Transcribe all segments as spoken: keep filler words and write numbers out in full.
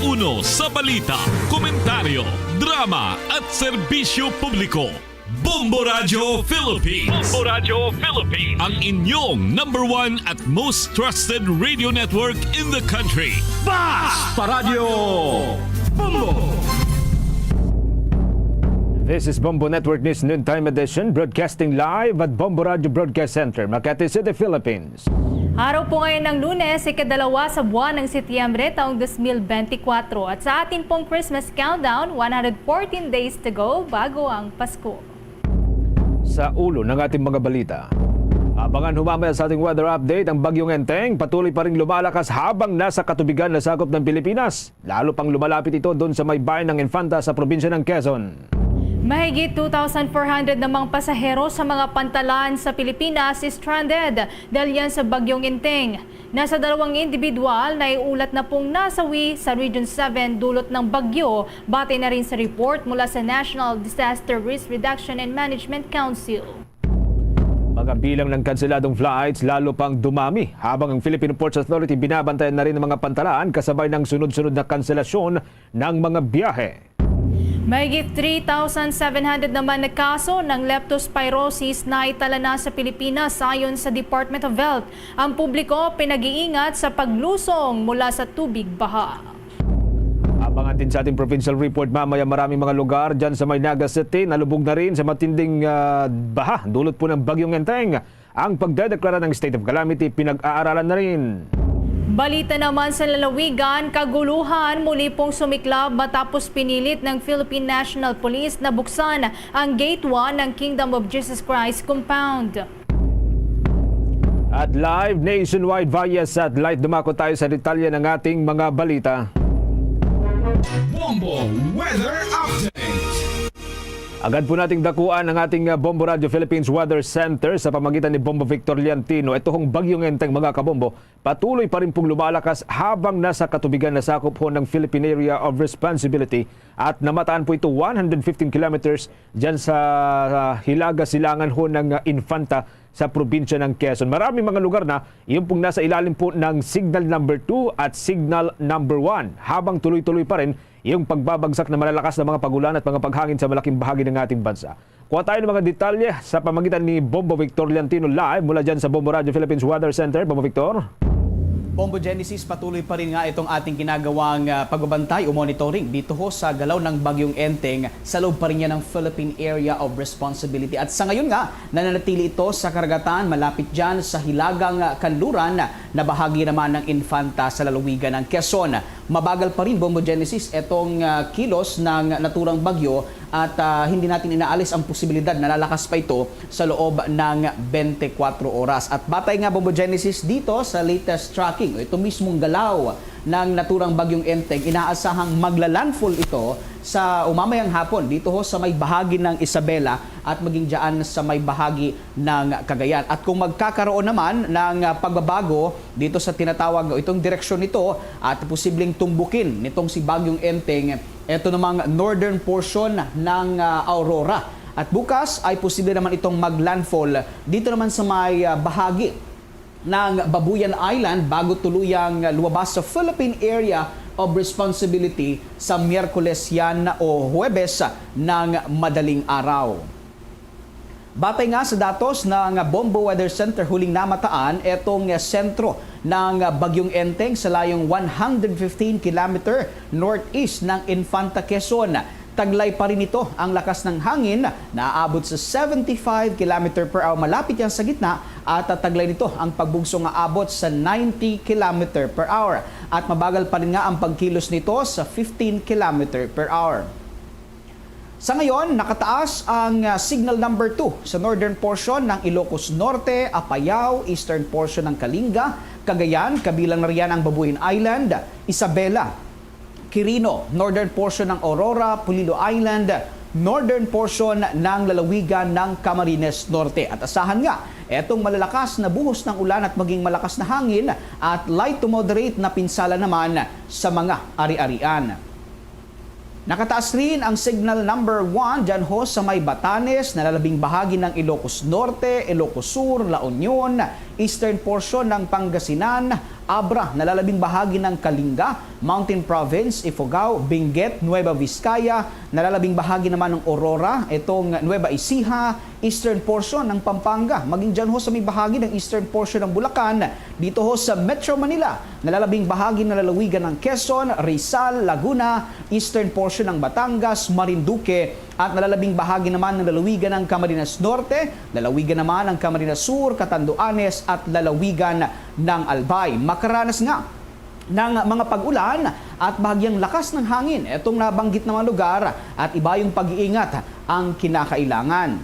Uno sa balita, komentaryo, drama at serbisyo publiko. Bombo Radyo Philippines. Bombo Radyo Philippines. Ang inyong number one at most trusted radio network in the country. Basta Radyo Bombo! This is Bombo Network News Noontime Edition, broadcasting live at Bombo Radyo Broadcast Center, Makati City, Philippines. Araw po ngayon ng Lunes, ikadalawa sa buwan ng Setyembre, taong dos mil bente kwatro. At sa atin pong Christmas countdown, one hundred fourteen days to go bago ang Pasko. Sa ulo ng ating mga balita, abangan ho mamaya sa ating weather update ang Bagyong Enteng, patuloy pa ring lumalakas habang nasa katubigan na sakop ng Pilipinas. Lalo pang lumalapit ito doon sa may bayan ng Infanta sa probinsya ng Quezon. Mahigit two thousand four hundred namang pasahero sa mga pantalan sa Pilipinas stranded dahil yan sa Bagyong Enteng. Nasa dalawang individual na iulat na pong nasawi sa Region seven dulot ng bagyo, batay na rin sa report mula sa National Disaster Risk Reduction and Management Council. Mga bilang ng kanseladong flights lalo pang dumami, habang ang Philippine Ports Authority binabantayan na rin ang mga pantalan kasabay ng sunod-sunod na kanselasyon ng mga biyahe. Mahigit three thousand seven hundred naman na kaso ng leptospirosis na itala na sa Pilipinas, ayon sa Department of Health. Ang publiko pinag-iingat sa paglusong mula sa tubig baha. Abangan din sa ating provincial report mamaya, maraming mga lugar dyan sa may Naga City nalubog na rin sa matinding, ah, baha dulot po ng Bagyong Enteng. Ang pagdedeklara ng state of calamity pinag-aaralan na rin. Balita naman sa lalawigan, kaguluhan muli pong sumiklab matapos pinilit ng Philippine National Police na buksan ang Gate one ng Kingdom of Jesus Christ Compound. At live nationwide via satellite, dumako tayo sa detalye ng ating mga balita. Bombo Weather Update. Agad po nating dakuan ang ating, uh, Bombo Radio Philippines Weather Center sa pamagitan ni Bombo Victor Liantino. Ito hong Bagyong Enteng, mga kabombo, patuloy pa rin pong lumalakas habang nasa katubigan na sakop ho ng Philippine Area of Responsibility at namataan po ito one hundred fifteen kilometers dyan sa, uh, hilaga silangan ho ng, uh, Infanta sa probinsya ng Quezon. Maraming mga lugar na yung pong nasa ilalim po ng signal number two at signal number one, habang tuloy-tuloy pa rin yung pagbabagsak na malalakas na mga pagulan at mga paghangin sa malaking bahagi ng ating bansa. Kuha tayo ng mga detalye sa pamagitan ni Bombo Victor Liantino, live mula dyan sa Bombo Radio Philippines Weather Center. Bombo Victor. Bombo Genesis, patuloy pa rin nga itong ating ginagawang, ah, pagbabantay o monitoring dito ho sa galaw ng Bagyong Enteng sa loob pa rin niya ng Philippine Area of Responsibility. At sa ngayon nga, nananatili ito sa karagatan malapit dyan sa hilagang, ah, kanluran na bahagi naman ng Infanta sa lalawigan ng Quezon. Mabagal pa rin, Bombo Genesis, itong, ah, kilos ng naturang bagyo at, ah, hindi natin inaalis ang posibilidad na lalakas pa ito sa loob ng twenty-four oras. At batay nga, Bombo Genesis, dito sa latest tracking, o ito mismong galaw ng naturang Bagyong Enteng, inaasahang magla-landfall ito sa umamayang hapon dito ho sa may bahagi ng Isabela at maging dyan sa may bahagi ng Cagayan. At kung magkakaroon naman ng, ah, pagbabago dito sa tinatawag o itong direksyon nito at posibleng tumbukin nitong si Bagyong Enteng, ito namang northern portion ng, ah, Aurora. At bukas ay posible naman itong maglandfall dito naman sa may, ah, bahagi ng Babuyan Island bago tuluyang lumabas sa Philippine Area of Responsibility sa Miyerkules yan o Huwebes ng madaling araw. Batay nga sa datos ng Bombo Weather Center, huling namataan etong sentro ng Bagyong Enteng sa layong one hundred fifteen kilometer northeast ng Infanta, Quezon. Taglay pa rin ito ang lakas ng hangin na aabot sa seventy-five kilometer per hour, malapit yan sa gitna, at taglay nito ang pagbugso nga abot sa ninety kilometer per hour. At mabagal pa rin nga ang pagkilos nito sa fifteen kilometer per hour. Sa ngayon, nakataas ang, ah, signal number two sa northern portion ng Ilocos Norte, Apayao, eastern portion ng Kalinga, Cagayan, kabilang na riyan ang Babuyan Island, Isabela, Quirino, northern portion ng Aurora, Polillo Island, northern portion ng lalawigan ng Camarines Norte. At asahan nga, etong malalakas na buhos ng ulan at maging malakas na hangin at light to moderate na pinsala naman sa mga ari-arian. Nakataas rin ang signal number one dyan ho sa may Batanes, nalalabing bahagi ng Ilocos Norte, Ilocos Sur, La Union, eastern portion ng Pangasinan, Abra, nalalabing bahagi ng Kalinga, Mountain Province, Ifugao, Benguet, Nueva Vizcaya, nalalabing bahagi naman ng Aurora, itong Nueva Ecija, eastern portion ng Pampanga, maging dyan ho sa may bahagi ng eastern portion ng Bulacan, dito ho sa Metro Manila, nalalabing bahagi ng lalawigan ng Quezon, Rizal, Laguna, eastern portion ng Batangas, Marinduque, at nalalabing bahagi naman ng lalawigan ng Camarines Norte, lalawigan naman ng Camarines Sur, Catanduanes, at lalawigan ng Albay. Makaranas nga ng mga pag-ulan at bahagyang lakas ng hangin itong nabanggit na mga lugar at ibayong pag-iingat ang kinakailangan.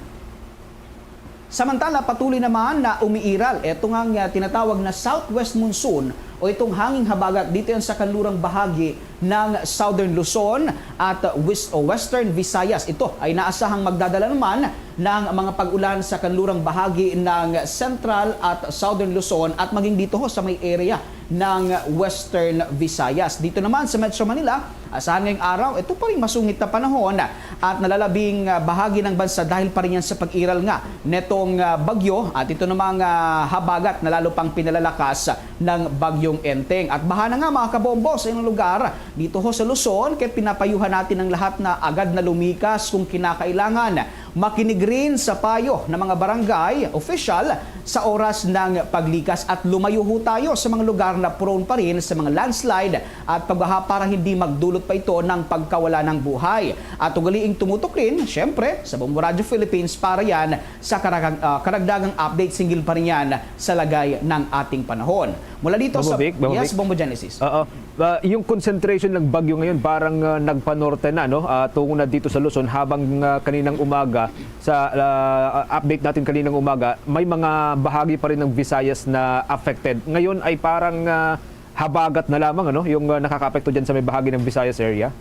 Samantala, patuloy naman na umiiral itong ang, ah, tinatawag na southwest monsoon o itong hanging habagat dito yan sa kanlurang bahagi ng Southern Luzon at West, o Western Visayas. Ito ay naasahang magdadala naman ng mga pag-ulan sa kanlurang bahagi ng Central at Southern Luzon at maging dito ho sa may area ng Western Visayas. Dito naman sa Metro Manila, asahan ngayong araw, ito pa rin masungit na panahon at nalalabing, ah, bahagi ng bansa dahil pa rin yan sa pag-iral nga netong, ah, bagyo at ito namang, ah, habagat na lalo pang pinalalakas ng Bagyong Enteng. At baha na nga, mga kabombo, sa ilang lugar dito ho sa Luzon, kaya pinapayuhan natin ang lahat na agad na lumikas kung kinakailangan. Makinig rin sa payo ng mga barangay official sa oras ng paglikas at lumayo ho tayo sa mga lugar na prone pa rin sa mga landslide at pagbaha para hindi magdulot pa ito ng pagkawala ng buhay. At ugaliing tumutok rin, siyempre, sa Bombo Radyo Philippines para yan sa karag-, ah, karagdagang update, singgil pa rin yan sa lagay ng ating panahon. Mula dito Bombo sa Vic, Bombo Yes, Vic. Bombo Genesis. Oo. Ah, yung concentration ng bagyo ngayon parang, ah, nagpanorte na, no? Ah, tungo na dito sa Luzon habang, ah, kaninang umaga sa, ah, update natin kaninang umaga, may mga bahagi pa rin ng Visayas na affected. Ngayon ay parang, ah, habagat na lamang, ano, yung, ah, nakakaapekto diyan sa may bahagi ng Visayas area.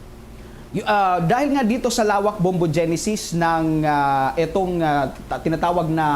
Y-, ah, dahil nga dito sa lawak, Bombo Genesis, ng, ah, itong, ah, ta-, tinatawag na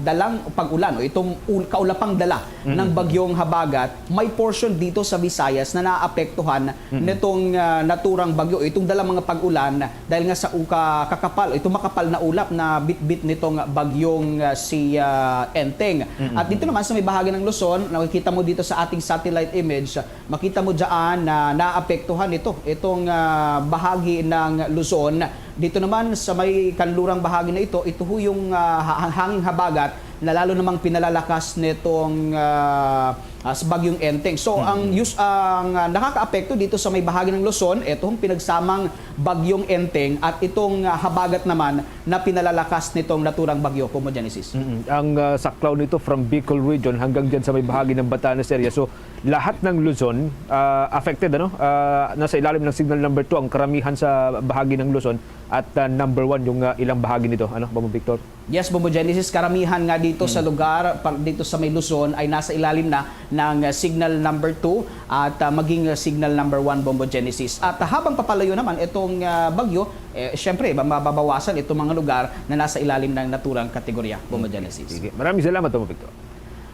dalang pag-ulan o itong ul-, kaulapang dala Mm. ng bagyong habagat, may portion dito sa Visayas na naapektuhan Mm. nitong, ah, naturang bagyo, itong dalang mga pag-ulan dahil nga sa uka kakapal, itong makapal na ulap na bitbit nitong bagyong, ah, si, ah, Enteng. Mm. At dito naman sa may bahagi ng Luzon, nakikita mo dito sa ating satellite image, makita mo dyan na naapektuhan ito, itong, ah, bahagi ng Luzon. Dito naman sa may kanlurang bahagi na ito, ito ho yung, ah, ha-, hanging habagat na lalo namang pinalalakas nitong, ah, ah, sa Bagyong Enteng. So, Mm. ang us-, ang, ah, nakakaapekto dito sa may bahagi ng Luzon, itong pinagsamang Bagyong Enteng at itong, ah, habagat naman na pinalalakas nitong naturang bagyo, Bombo Genesis. Mm. Ang, ah, saklaw nito from Bicol Region hanggang dyan sa may bahagi ng Batanes area. So, lahat ng Luzon, ah, affected, ano? Ah, nasa ilalim ng signal number two ang karamihan sa bahagi ng Luzon at, ah, number one yung, ah, ilang bahagi nito, ano, Bombo Victor? Yes, Bombo Genesis, karamihan nga dito sa Mm. lugar, pa-, dito sa may Luzon ay nasa ilalim na ng, ah, signal number two at, ah, maging, ah, signal number one, Bombo Genesis. At, ah, habang papalayo naman itong, ah, bagyo, eh, syempre, ba-, mababawasan itong mga lugar na nasa ilalim ng naturang kategorya, Bombo Mm. Genesis. Sige. Maraming salamat, Bombo Victor.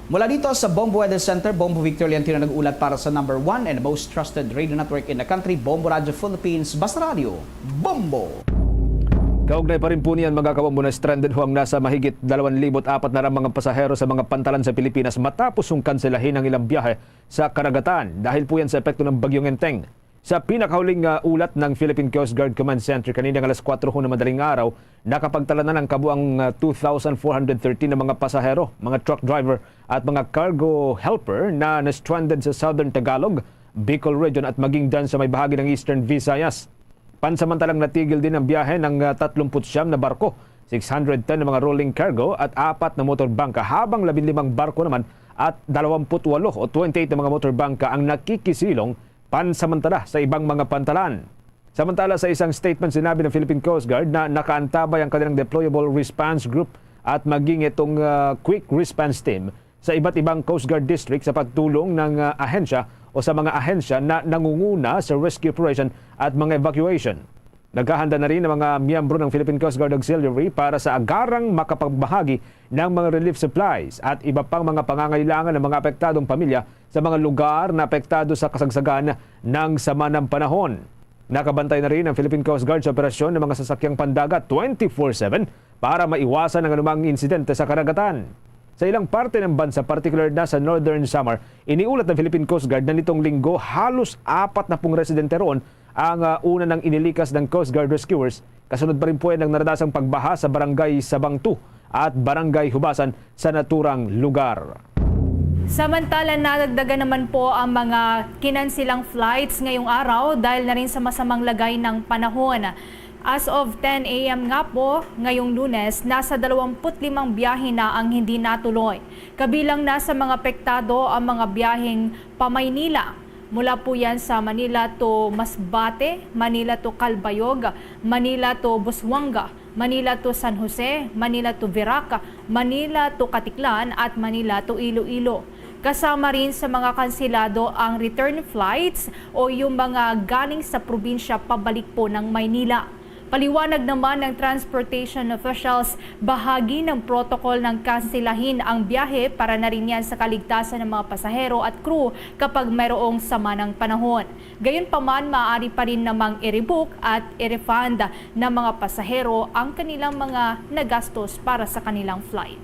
Mula dito sa Bombo Weather Center, Bombo Victor Leontino nag-uulat para sa number one and most trusted radio network in the country, Bombo Radio Philippines, Basta Radio, Bombo! Kaugnay pa rin po niyan, mga kabombo, na stranded ho ang nasa mahigit dalawang libo't apat na rang mga pasahero sa mga pantalan sa Pilipinas matapos hong kanselahin ang ilang biyahe sa karagatan dahil po yan sa epekto ng Bagyong Enteng. Sa pinakahuling, ah, ulat ng Philippine Coast Guard Command Center, kaninang alas kuwatro ho na madaling araw, nakapagtala na ng kabuang, ah, two thousand four hundred thirteen na mga pasahero, mga truck driver at mga cargo helper na na-stranded sa Southern Tagalog, Bicol Region at maging dyan sa may bahagi ng Eastern Visayas. Pansamantalang natigil din ang biyahe ng, ah, tatlumput siyam na barko, six hundred ten na mga rolling cargo at apat na motor bangka, habang labing limang barko naman at dalawamput walo o twenty-eight na mga motor bangka ang nakikisilong pansamantala sa ibang mga pantalan. Samantala, sa isang statement, sinabi ng Philippine Coast Guard na nakaantabay ang kanilang Deployable Response Group at maging itong, ah, Quick Response Team sa iba't ibang Coast Guard District sa pagtulong ng, ah, ahensya o sa mga ahensya na nangunguna sa rescue operation at mga evacuation. Naghahanda na rin ang mga miyembro ng Philippine Coast Guard Auxiliary para sa agarang makapagbahagi ng mga relief supplies at iba pang mga pangangailangan ng mga apektadong pamilya sa mga lugar na apektado sa kasagsagan ng sama ng panahon. Nakabantay na rin ang Philippine Coast Guard sa operasyon ng mga sasakyang pandagat twenty-four seven para maiwasan ang anumang insidente sa karagatan. Sa ilang parte ng bansa, particular na sa Northern Samar, iniulat ng Philippine Coast Guard na nitong linggo, halos apat na pung residente roon ang, ah, una nang inilikas ng Coast Guard rescuers, kasunod pa rin po yan ng naradasang pagbaha sa Barangay Sabang two at Barangay Hubasan sa naturang lugar. Samantala, nadagdagan naman po ang mga kinansilang flights ngayong araw dahil na rin sa masamang lagay ng panahon. As of ten a m nga po, ngayong Lunes, nasa dalawampu't limang biyahe na ang hindi natuloy. Kabilang na sa mga apektado ang mga biyaheng pa-Maynila. Mula po yan sa Manila to Masbate, Manila to Calbayog, Manila to Busuanga, Manila to San Jose, Manila to Virac, Manila to Caticlan, at Manila to Iloilo. Kasama rin sa mga kanselado ang return flights o yung mga galing sa probinsya pabalik po ng Maynila. Paliwanag naman ng transportation officials, bahagi ng protocol ng kanselahin ang biyahe para na rin yan sa kaligtasan ng mga pasahero at crew kapag mayroong sama ng panahon. Gayunpaman, maaari pa rin namang i-rebook at i-refund ng mga pasahero ang kanilang mga nagastos para sa kanilang flight.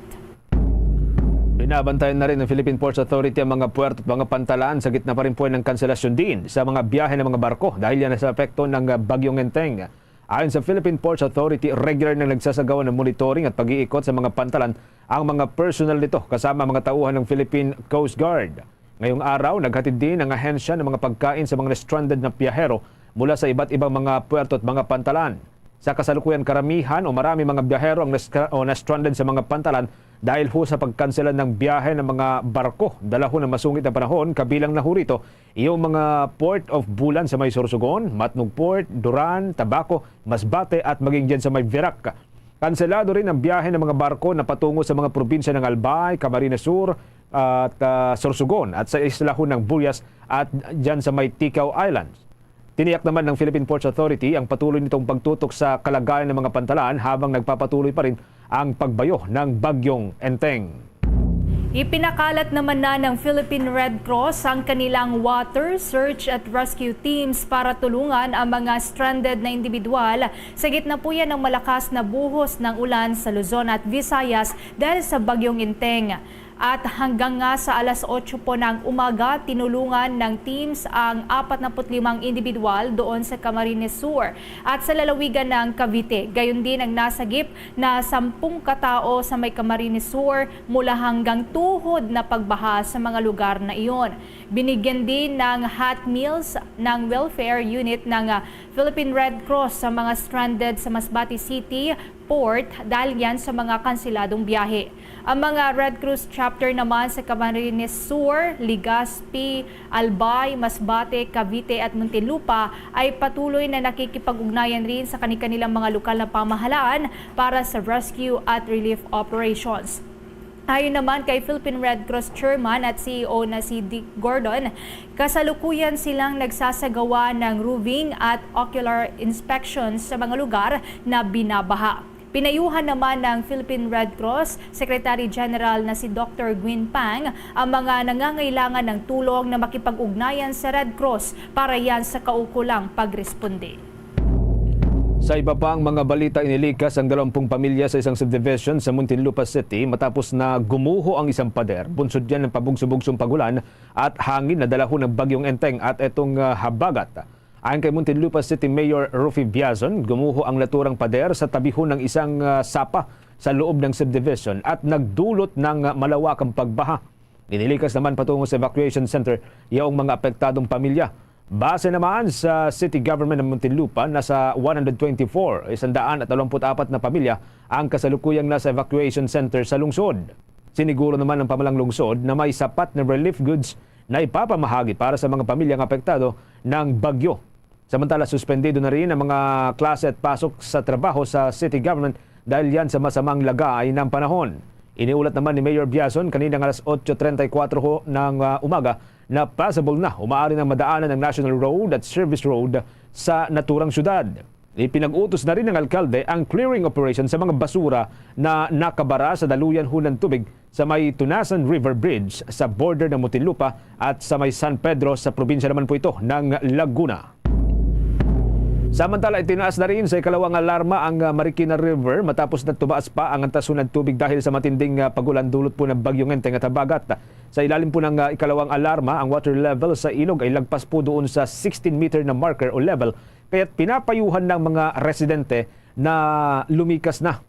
Binabantayan na rin ng Philippine Ports Authority ang mga puerto at mga pantalan sa gitna pa rin po ng kanselasyon din sa mga biyahe ng mga barko dahil yan sa epekto ng, ah, Bagyong Enteng. Ayon sa Philippine Ports Authority, regular nang nagsasagawa ng monitoring at pag-iikot sa mga pantalan ang mga personnel nito, kasama ang mga tauhan ng Philippine Coast Guard. Ngayong araw, naghatid din ang ahensya ng mga pagkain sa mga na-stranded na biyahero mula sa iba't ibang mga puerto at mga pantalan. Sa kasalukuyan, karamihan o marami mga biyahero ang nastra-, o na-stranded sa mga pantalan dahil ho sa pagkansela ng biyahe ng mga barko, dala ho ng masungit na panahon, kabilang na ho rito yung mga Port of Bulan sa may Sorsogon, Matnog Port, Duran, Tabaco, Masbate at maging dyan sa may Virac. Kanselado rin ang biyahe ng mga barko na patungo sa mga probinsya ng Albay, Camarines Sur at, ah, Sorsogon at sa isla ho ng Burias at dyan sa may Ticao Islands. Tiniyak naman ng Philippine Ports Authority ang patuloy nitong pagtutok sa kalagayan ng mga pantalan habang nagpapatuloy pa rin ang pagbayo ng Bagyong Enteng. Ipinakalat naman na ng Philippine Red Cross ang kanilang water search at rescue teams para tulungan ang mga stranded na individual sa gitna po yan ng malakas na buhos ng ulan sa Luzon at Visayas dahil sa Bagyong Enteng. At hanggang nga sa alas otso po ng umaga, tinulungan ng teams ang apat na put limang individual doon sa Camarines Sur at sa lalawigan ng Cavite. Gayon din ang nasagip na sampung katao sa may Camarines Sur mula hanggang tuhod na pagbaha sa mga lugar na iyon. Binigyan din ng hot meals ng welfare unit ng, ah, Philippine Red Cross sa mga stranded sa Masbate City Port dahil yan sa mga kanseladong biyahe. Ang mga Red Cross chapter naman sa Camarines Sur, Legazpi, Albay, Masbate, Cavite at Muntinlupa ay patuloy na nakikipag-ugnayan rin sa kani-kanilang mga lokal na pamahalaan para sa rescue at relief operations. Ayon naman kay Philippine Red Cross Chairman at C E O na si Dick Gordon, kasalukuyan silang nagsasagawa ng roving at ocular inspections sa mga lugar na binabaha. Pinayuhan naman ng Philippine Red Cross Secretary General na si Doctor Gwyn Pang ang mga nangangailangan ng tulong na makipag-ugnayan sa Red Cross para yan sa kaukulang pagresponde. Sa iba pang mga balita, inilikas ang dalawampung pamilya sa isang subdivision sa Muntinlupa City matapos na gumuho ang isang pader. Bunsod yan ng pabugso-bugsong pagulan at hangin na dala ho ng Bagyong Enteng at itong, ah, habagat. Ayon kay Muntinlupa City Mayor Ruffy Biazon, gumuho ang naturang pader sa tabi ho ng isang, ah, sapa sa loob ng subdivision at nagdulot ng, ah, malawakang pagbaha. Inilikas naman patungo sa evacuation center yaong mga apektadong pamilya. Base naman sa city government ng Muntinlupa, nasa one hundred twenty-four, isang daan at dalawampu't apat na pamilya ang kasalukuyang nasa evacuation center sa lungsod. Siniguro naman ng pamalang lungsod na may sapat na relief goods na ipapamahagi para sa mga pamilyang apektado ng bagyo. Samantala, suspendido na rin ang mga klase at pasok sa trabaho sa city government dahil yan sa masamang lagay ng panahon. Iniulat naman ni Mayor Biazon kaninang alas otso treinta y cuatro ho ng, ah, umaga na passable na o maaari nang madaanan ang National Road at Service Road sa naturang syudad. Ipinag-utos na rin ng alkalde ang clearing operation sa mga basura na nakabara sa daluyan ho ng tubig sa may Tunasan River Bridge sa border ng Muntinlupa at sa may San Pedro sa probinsya naman po ito ng Laguna. Samantala, itinaas na rin sa ikalawang alarma ang, ah, Marikina River matapos na tumaas pa ang antas-on nga tubig dahil sa matinding, ah, pag-ulan dulot po ng Bagyong Enteng at habagat. Sa ilalim po ng, ah, ikalawang alarma, ang water level sa ilog ay lagpas po doon sa sixteen meter na marker o level, kaya't pinapayuhan ng mga residente na lumikas na.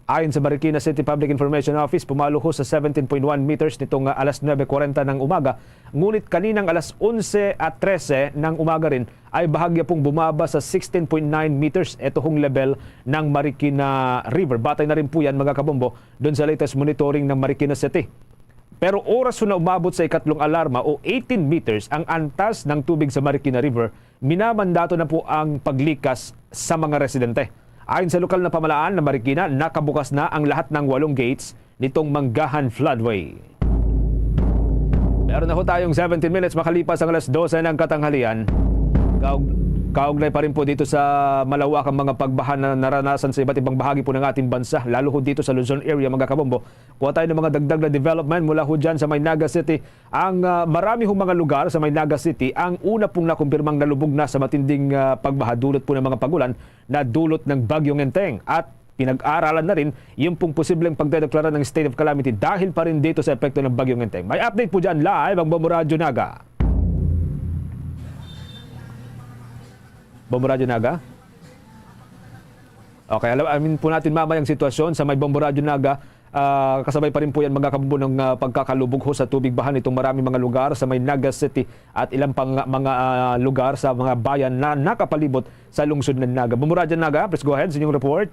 Ayon sa Marikina City Public Information Office, pumalo ho sa seventeen point one meters nitong, ah, alas nuebe kwarenta ng umaga, ngunit kaninang alas onse at trese ng umaga rin ay bahagya pong bumaba sa sixteen point nine meters ito hong level ng Marikina River. Batay na rin po yan, mga kabombo, doon sa latest monitoring ng Marikina City. Pero oras ho na umabot sa ikatlong alarma o eighteen meters ang antas ng tubig sa Marikina River, minamandato na po ang paglikas sa mga residente. Ayon sa lokal na pamalaan ng Marikina, nakabukas na ang lahat ng walong gates nitong Manggahan Floodway. Meron na ho tayong seventeen minutes makalipas ang alas dose ng katanghalian. Kaug-, kaugnay pa rin po dito sa malawakang mga pagbaha na naranasan sa iba't ibang bahagi po ng ating bansa, lalo ho dito sa Luzon area, mga kabombo. Kuha tayo ng mga dagdag na development mula ho dyan sa may Naga City. Ang, ah, marami hong mga lugar sa may Naga City ang una pong nakumpirmang nalubog na sa matinding, ah, pagbaha dulot po ng mga pagulan na dulot ng Bagyong Enteng. At pinag-aaralan na rin yung pong posibleng pagdedeklara ng state of calamity dahil pa rin dito sa epekto ng Bagyong Enteng. May update po dyan live ang Bombo Radyo Naga. Bombo Radyo Naga? Okay, alam, alamin po natin mamaya ang sitwasyon sa may Bombo Radyo Naga. Ah, kasabay pa rin po yan, mga kabombo, ng, ah, pagkakalubog ho sa tubig baha nitong maraming mga lugar sa may Naga City at ilang pang mga, ah, lugar sa mga bayan na nakapalibot sa lungsod ng Naga. Bombo Radyo Naga, please go ahead sa inyong report.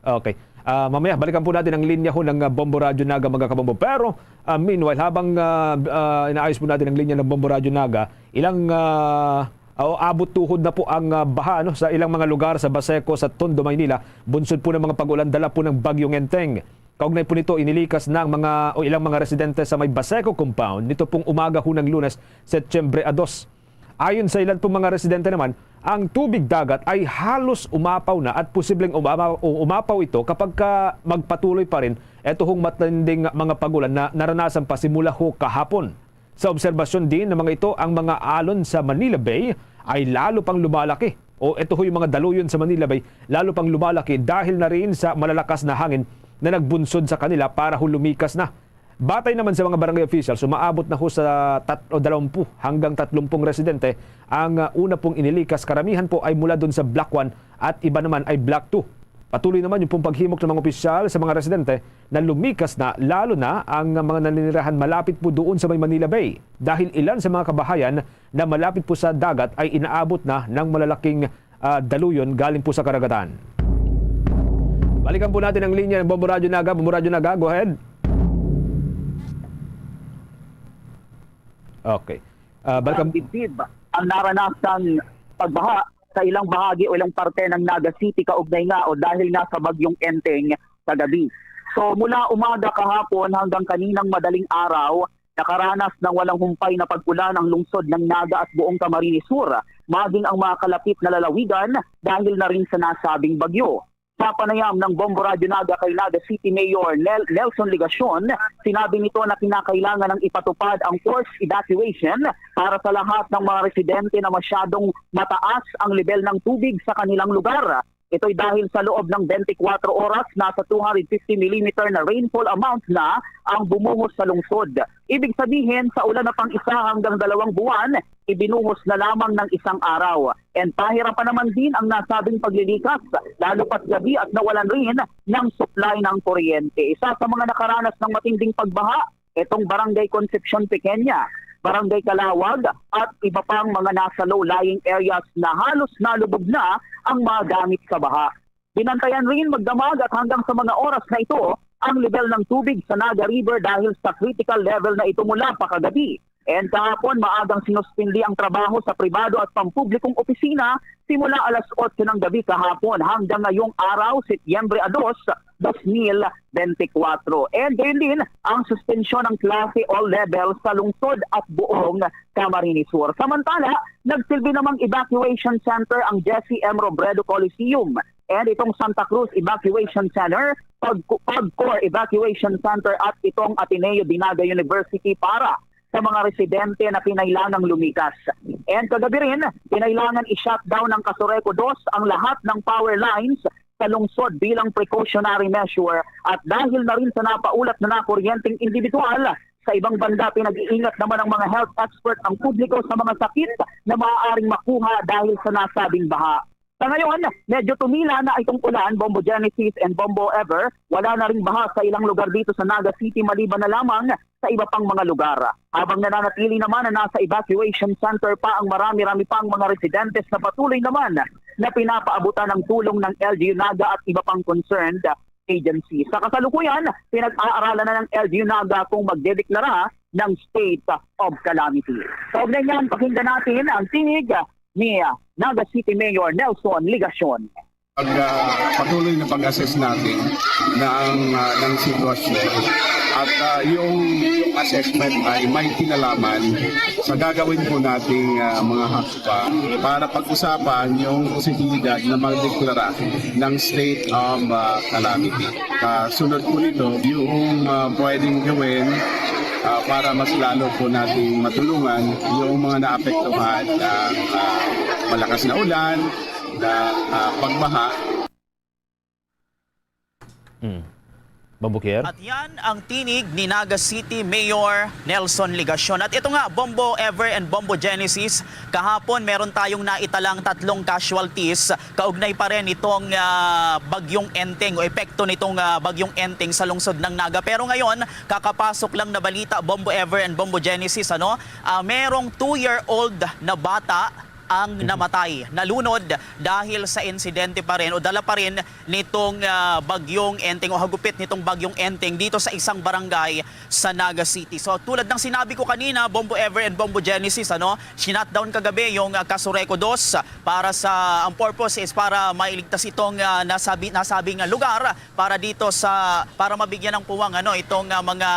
Okay. Ah, mamaya, balikan po natin ang linya ho ng, ah, Bombo Radyo Naga, mga kabombo. Pero, ah, meanwhile, habang, ah, ah, inaayos po natin ang linya ng Bombo Radyo Naga, ilang, ah, o, abot tuhod na po ang, ah, baha, ano, sa ilang mga lugar sa Baseco, sa Tondo, Maynila. Bunsod po ng mga pag-ulan, dala po ng Bagyong Enteng. Kaugnay po nito, inilikas na ang mga, o ilang mga residente sa may Baseco compound nito pong umaga ho ng Lunes, Setyembre a dos. Ayon sa ilan pong mga residente naman, ang tubig dagat ay halos umapaw na at posibleng umapaw, o umapaw ito kapag ka magpatuloy pa rin ito hong matinding mga pagulan na naranasan pa simula ho kahapon. Sa obserbasyon din ng mga ito, ang mga alon sa Manila Bay ay lalo pang lumalaki, o ito ho yung mga daluyon sa Manila Bay, lalo pang lumalaki dahil na rin sa malalakas na hangin na nagbunsod sa kanila para ho lumikas na. Batay naman sa mga barangay officials, umaabot na ho sa tat-, o dalawampu hanggang tatlumpung residente ang, ah, una pong inilikas. Karamihan po ay mula dun sa Block one at iba naman ay Block two. Patuloy naman yung pong paghimok ng mga opisyal sa mga residente na lumikas na, lalo na ang mga naninirahan malapit po doon sa may Manila Bay, dahil ilan sa mga kabahayan na malapit po sa dagat ay inaabot na ng malalaking, ah, daluyon galing po sa karagatan. Balikan po natin ang linya ng Bombo Radyo Naga. Bombo Radyo Naga, go ahead. Okay. Ah, balikan Ang dibdib ang naranasang pagbaha sa ilang bahagi o ilang parte ng Naga City kaugnay nga o dahil nga sa Bagyong Enteng kagabi. So, mula umaga kahapon hanggang kaninang madaling araw, nakaranas ng walang humpay na pag-ulan ang lungsod ng Naga at buong Camarines Sur, maging ang mga kalapit na lalawigan dahil na rin sa nasabing bagyo. Sa panayam ng Bombo Radyo Naga kay Naga City Mayor Nel-, Nelson Legacion, sinabi nito na kinakailangan ng ipatupad ang forced evacuation para sa lahat ng mga residente na masyadong mataas ang lebel ng tubig sa kanilang lugar. Ito'y dahil sa loob ng twenty-four oras, nasa two hundred fifty millimeter na rainfall amount na ang bumuhos sa lungsod. Ibig sabihin, sa ulan na pang isa hanggang dalawang buwan, ibinuhos na lamang ng isang araw. And pahirapan naman din ang nasabing paglilikas, lalo pat gabi at nawalan rin ng supply ng kuryente. Isa sa mga nakaranas ng matinding pagbaha, itong Barangay Concepcion Pequeña, Barangay Calawag, at iba pang mga nasa low-lying areas na halos nalubog na ang mga gamit sa baha. Binantayan rin magdamag at hanggang sa mga oras na ito ang level ng tubig sa Naga River dahil sa critical level na ito mula pa kagabi. And kahapon, maagang sinuspindi ang trabaho sa pribado at pampublikong opisina simula alas otso ng gabi kahapon hanggang ngayong araw, Setyembre a dos, dos mil bente kwatro. And gayon din ang suspensyon ng klase all levels sa lungsod at buong Camarines Sur. Samantala, nagsilbi namang evacuation center ang Jesse M. Robredo Coliseum and itong Santa Cruz Evacuation Center, Pag-, Pagcor Evacuation Center at itong Ateneo de Naga University para sa mga residente na kinailangang lumikas. And kagabi rin, kinailangan i-shutdown ng Casureco dos ang lahat ng power lines sa lungsod bilang precautionary measure. At dahil na rin sa napaulat na nakuryenteng individual, sa ibang banda, pinag-iingat naman ng mga health expert ang publiko sa mga sakit na maaaring makuha dahil sa nasabing baha. Sa ngayon, medyo tumila na itong ulan, Bombo Genesis and Bombo Ever. Wala na ring baha sa ilang lugar dito sa Naga City, maliban na lamang sa iba pang mga lugar. Habang nananatili naman na nasa evacuation center pa ang marami-rami pang mga residentes na patuloy naman na pinapaabutan ng tulong ng L G U Naga at iba pang concerned agency. Sa kasalukuyan, pinag-aaralan na ng L G U Naga kung magdedeklara ng state of calamity. Kaugnay niyan, pakinggan natin ang tinig ni Naga City Mayor Nelson Legacion. Pag, ah, patuloy na pag-assess natin ng, ah, ng sitwasyon at, ah, yung, yung assessment ay may kinalaman sa gagawin po nating, ah, mga hakbang para pag-usapan yung posibilidad na magdeklara ng state of, ah, calamity. Kasunod po nito, yung, ah, pwedeng gawin, ah, para mas lalo po nating matulungan yung mga naapektuhan ng, ah, malakas na ulan, na, ah, pagbaha. Hmm. Babukier? At yan ang tinig ni Naga City Mayor Nelson Legacion. At ito nga, Bombo Ever and Bombo Genesis, kahapon meron tayong naitalang tatlong casualties kaugnay pa rin itong ah, bagyong Enteng o epekto nitong ah, bagyong Enteng sa lungsod ng Naga. Pero ngayon, kakapasok lang na balita, Bombo Ever and Bombo Genesis, ano? Ah, merong two-year-old na bata ang namatay, nalunod dahil sa insidente pa rin o dala pa rin nitong ah, bagyong Enteng o hagupit nitong bagyong Enteng dito sa isang barangay sa Naga City. So tulad ng sinabi ko kanina, Bombo Ever and Bombo Genesis, ano, shutdown kagabi yung ah, Casureco dos para sa, ang purpose is para mailigtas itong ah, nasabi, nasabing ah, lugar para dito sa, para mabigyan ng puwang ano itong ah, mga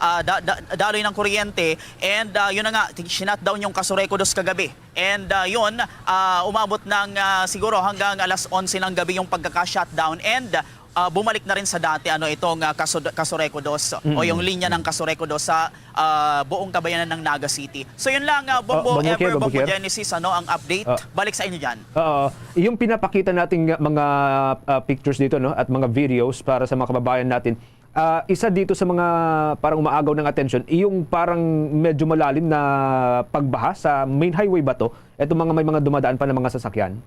ah, da, da, daloy ng kuryente. And ah, yun na nga, shutdown yung Casureco dos kagabi. And ah, yun, ah, umabot ng ah, siguro hanggang alas onse ng gabi yung pagkaka-shutdown and ah, bumalik na rin sa dati ano itong ah, Kaso, Casureco dos o yung linya ng Casureco dos sa ah, buong kabayanan ng Naga City. So yun lang, ah, Bombo, Bombo Kier, Ever, Bombo Bombo Kier. Genesis, ano, ang update. Balik sa inyo dyan. Oo. Yung pinapakita nating mga ah, pictures dito, no, at mga videos para sa mga kababayan natin, ah, isa dito sa mga parang umaagaw ng atensyon, yung parang medyo malalim na pagbaha sa main highway ba to? Itong mga may mga dumadaan pa na mga sasakyan.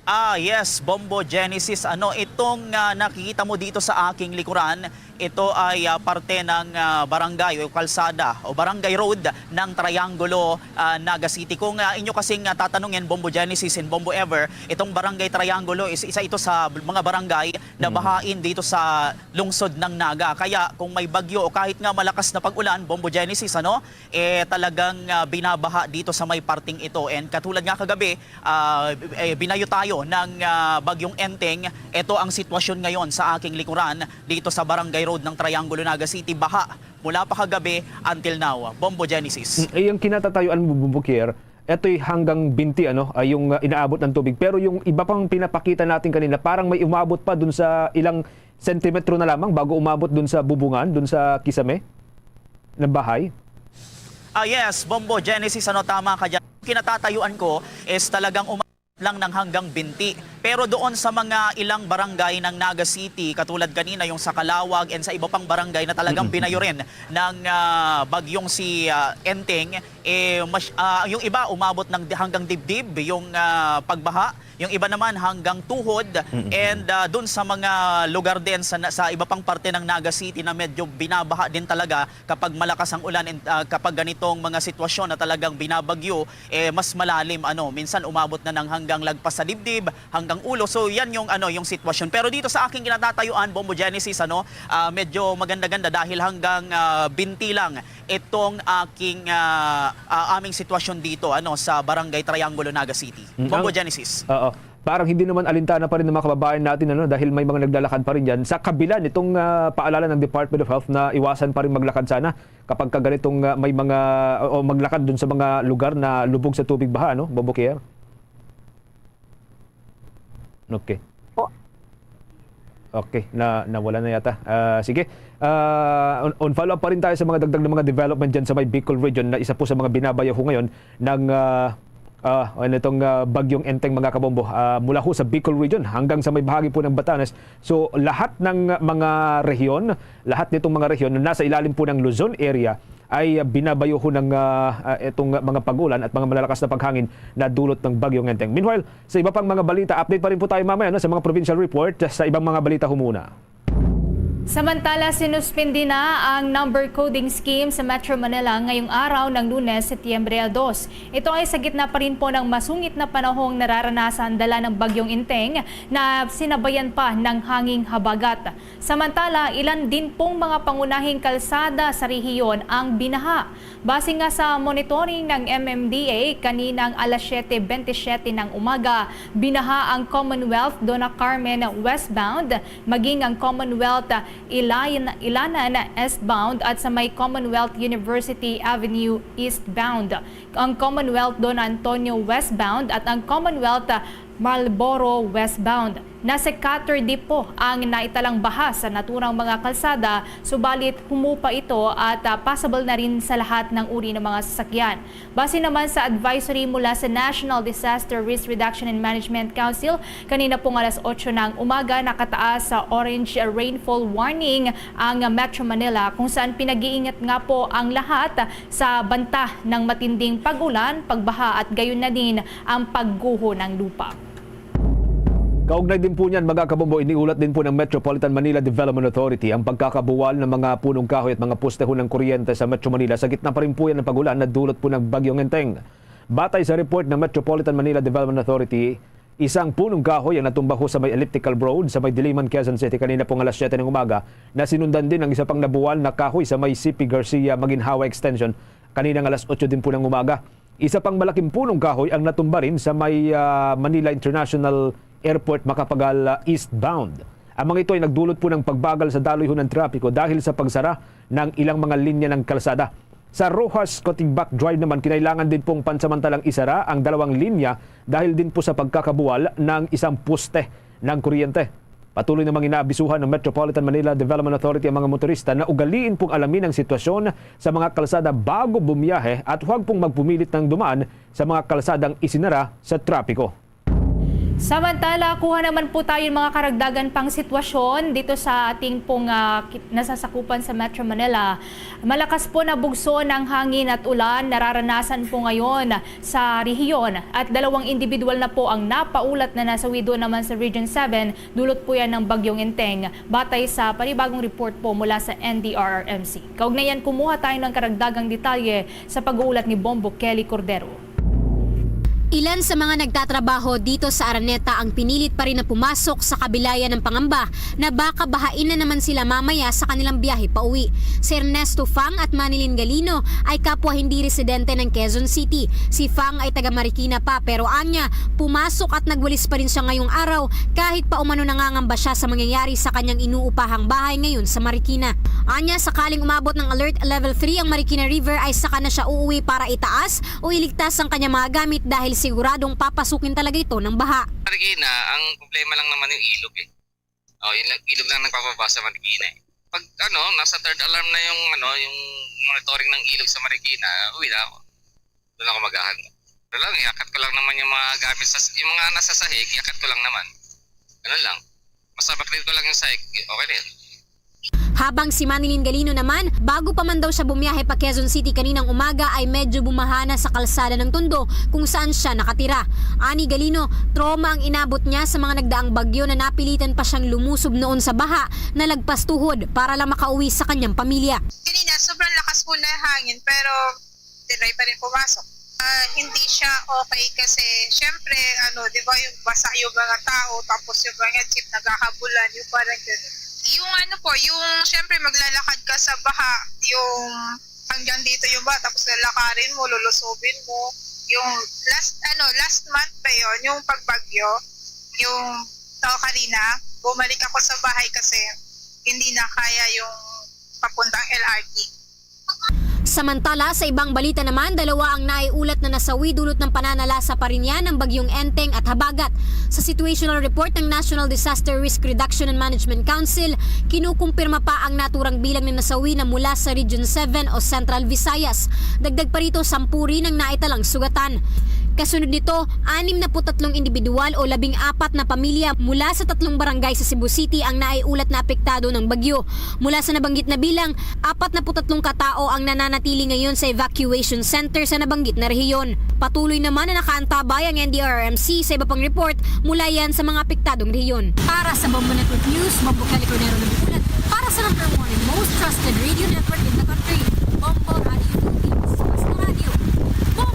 Ah, yes, Bombo Genesis. Ano, itong ah, nakikita mo dito sa aking likuran, ito ay ah, parte ng ah, barangay o kalsada o barangay road ng Triangulo, ah, Naga City. Kung ah, inyo kasing ah, tatanungin, Bombo Genesis and Bombo Ever, itong barangay Triangulo is isa ito sa mga barangay na bahain dito sa lungsod ng Naga. Kaya kung may bagyo o kahit nga malakas na pag-ulan, Bombo Genesis, ano, eh talagang ah, binabaha dito sa may parting ito. And katulad nga kagabi, ah, eh, binayo tayo ng ah, bagyong Enteng. Ito ang sitwasyon ngayon sa aking likuran dito sa Barangay Road ng Triangulo, Naga City. Baha mula pa kagabi until now. Bombo Genesis. Mm, eh, yung kinatatayuan mo, Bubukier, ito'y hanggang binti, ano, ay yung ah, inaabot ng tubig. Pero yung iba pang pinapakita natin kanina, parang may umabot pa dun sa ilang sentimetro na lamang bago umabot dun sa bubungan, dun sa kisame ng bahay. Ah, yes, Bombo Genesis, ano, tama ka dyan. Kinatatayuan ko is talagang umabot lang ng hanggang binti. Pero doon sa mga ilang barangay ng Naga City, katulad kanina yung sa Calawag and sa iba pang barangay na talagang binayo rin ng ah, bagyong si ah, Enteng, eh, mas, ah, yung iba umabot ng di- hanggang dibdib yung ah, pagbaha, yung iba naman hanggang tuhod, and ah, dun sa mga lugar din sa, sa iba pang parte ng Naga City na medyo binabaha din talaga kapag malakas ang ulan and ah, kapag ganitong mga sitwasyon na talagang binabagyo, eh, mas malalim, ano, minsan umabot na ng hanggang lagpas sa dibdib, hanggang ulo. So yan yung ano, yung sitwasyon. Pero dito sa aking kinatatayuan, Bombo Genesis, ano, ah, medyo maganda-ganda dahil hanggang ah, binti lang itong aking ah, ah, aming sitwasyon dito, ano, sa Barangay Triangulo, Naga City. Mm, Bombo ang- Genesis. Oo. Parang hindi naman alintana pa rin ng mga kababayan natin, ano, dahil may mga naglalakad pa rin diyan sa kabila nitong ah, paalala ng Department of Health na iwasan pa rin maglakad sana kapag ka ganitong ah, may mga o maglakad dun sa mga lugar na lubog sa tubig baha, no, Bombo Kier? Okay. Po. Okay, na, nawala na yata. Ah, sige. Ah, on, on follow up pa rin tayo sa mga dagdag na mga development dyan sa may Bicol region na isa po sa mga binabayaho ngayon ng, ah, ah, ano itong, ah, Bagyong Enteng, mga kabombo. Ah, mula ho sa Bicol region hanggang sa may bahagi po ng Batanes. So, lahat ng mga rehiyon, lahat nitong mga rehiyon na nasa ilalim po ng Luzon area ay, ah, binabayaho ng, ah, ah, itong mga pag-ulan at mga malalakas na paghangin na dulot ng Bagyong Enteng. Meanwhile, sa iba pang mga balita, update pa rin po tayo mamaya, no, sa mga provincial report, sa ibang mga balita ho muna. Samantala, sinuspindi na ang number coding scheme sa Metro Manila ngayong araw ng Lunes, Setyembre dos. Ito ay sa gitna pa rin po ng masungit na panahong nararanasan dala ng Bagyong Enteng na sinabayan pa ng hanging habagat. Samantala, ilan din pong mga pangunahing kalsada sa rehiyon ang binaha. Base nga sa monitoring ng M M D A, kaninang alas siyete bentisiete ng umaga, binaha ang Commonwealth Dona Carmen westbound, maging ang Commonwealth Ilayan-, Ilanan eastbound at sa may Commonwealth University Avenue eastbound, ang Commonwealth Don Antonio westbound at ang Commonwealth Marlboro westbound. Nasa cutter deep po ang naitalang baha sa naturang mga kalsada, subalit humupa ito at, ah, passable na rin sa lahat ng uri ng mga sasakyan. Base naman sa advisory mula sa National Disaster Risk Reduction and Management Council, kanina pong alas otso ng umaga, nakataas sa orange rainfall warning ang Metro Manila, kung saan pinag-iingat nga po ang lahat sa banta ng matinding pag-ulan, pagbaha at gayon na din ang pagguho ng lupa. Kaugnay din po niyan, mga kabombo, iniulat din po ng Metropolitan Manila Development Authority ang pagkakabuwal ng mga punong kahoy at mga poste ho ng kuryente sa Metro Manila sa gitna pa rin po yan ng pag-ulan na dulot po ng Bagyong Enteng. Batay sa report ng Metropolitan Manila Development Authority, isang punong kahoy ang natumba ho sa may elliptical road sa may Diliman, Quezon City kanina pong alas siyete ng umaga, na sinundan din ng isa pang nabuwal na kahoy sa may C P Garcia Maginhawa Extension kaninang alas otso din po ng umaga. Isa pang malaking punong kahoy ang natumba rin sa may, ah, Manila International Airport, Macapagal, ah, eastbound. Ang mga ito ay nagdulot po ng pagbagal sa daloy ho ng trapiko dahil sa pagsara ng ilang mga linya ng kalsada. Sa Roxas Cotigbak Drive naman, kinailangan din pong pansamantalang isara ang dalawang linya dahil din po sa pagkakabuwal ng isang poste ng kuryente. Patuloy namang inaabisuhan ng Metropolitan Manila Development Authority ang mga motorista na ugaliin pong alamin ang sitwasyon sa mga kalsada bago bumiyahe at huwag pong magpumilit ng dumaan sa mga kalsadang isinara sa trapiko. Samantala, kuha naman po tayo ng mga karagdagan pang sitwasyon dito sa ating pong, ah, ki-, nasasakupan sa Metro Manila. Malakas po na bugso ng hangin at ulan nararanasan po ngayon sa rehiyon at dalawang individual na po ang napaulat na nasawi doon naman sa Region seven, dulot po yan ng Bagyong Enteng, batay sa panibagong report po mula sa N D R R M C. Kaugnay yan, kumuha tayo ng karagdagang detalye sa pag-uulat ni Bombo Kelly Cordero. Ilan sa mga nagtatrabaho dito sa Araneta ang pinilit pa rin na pumasok sa kabilayan ng pangamba na baka bahain na naman sila mamaya sa kanilang biyahe pauwi. Si Ernesto Fang at Manilyn Galino ay kapwa hindi residente ng Quezon City. Si Fang ay taga Marikina pa, pero anya, pumasok at nagwalis pa rin siya ngayong araw kahit pa umano nangangamba siya sa mangyayari sa kanyang inuupahang bahay ngayon sa Marikina. Anya, sakaling umabot ng Alert Level three ang Marikina River, ay saka na siya uuwi para itaas o iligtas ang kanyang mga gamit dahil siguradong papasukin talaga ito ng baha. Marikina, ang problema lang naman yung ilog eh. Oh, yung ilog lang nagpapababa sa Marikina eh. Pag ano, nasa third alarm na yung ano, yung monitoring ng ilog sa Marikina, uwi na ako. Doon ako mag-ahanda. Ano lang, iakat ko lang naman yung mga gamit sa, yung mga nasa sahig, iakat ko lang naman. Ano lang. Basta maklin ko lang yung sahig, okay na yun. Habang si Manilyn Galino naman, bago pa man daw siya bumiyahe pa Quezon City kaninang umaga, ay medyo bumaha na sa kalsada ng Tondo kung saan siya nakatira. Ani Galino, trauma ang inabot niya sa mga nagdaang bagyo na napilitan pa siyang lumusob noon sa baha na lagpas tuhod para lang makauwi sa kanyang pamilya. Kanina, sobrang lakas po na hangin, pero tinry pa rin pumasok. Ah, hindi siya okay kasi, syempre, ano, di ba, yung basa yung mga tao, tapos yung mga jeep naghahabulan, yung parang ganun. Yung ano po, yung, syempre, maglalakad ka sa baha, yung hanggang dito yung baha, tapos lalakarin mo, lulusobin mo. Yung last, ano, last month pa yon, yung pagbagyo, yung, oh, kanina, bumalik ako sa bahay kasi hindi na kaya yung papuntang L R T. Samantala, sa ibang balita naman, dalawa ang naiulat na nasawi dulot ng pananalasa pa rin yan ng Bagyong Enteng at Habagat. Sa situational report ng National Disaster Risk Reduction and Management Council, kinukumpirma pa ang naturang bilang na nasawi na mula sa Region seven o Central Visayas. Dagdag pa rito, sampu rin ang naitalang sugatan. Kasunod nito, anim na putatlong individual o labing apat na pamilya mula sa tatlong barangay sa Cebu City ang naiulat na apektado ng bagyo. Mula sa nabanggit na bilang, apat na putatlong katao ang nananatili ngayon sa evacuation center sa nabanggit na rehiyon. Patuloy naman na nakaantabay ang N D R R M C sa iba pang report mula yan sa mga apektadong rehiyon. Para sa Bombo Network News, Bombo Kelly Cordero nag-uulat para sa number one and most trusted radio network in the country, Bombo Radio Philippines. Mas na radio, Bombo!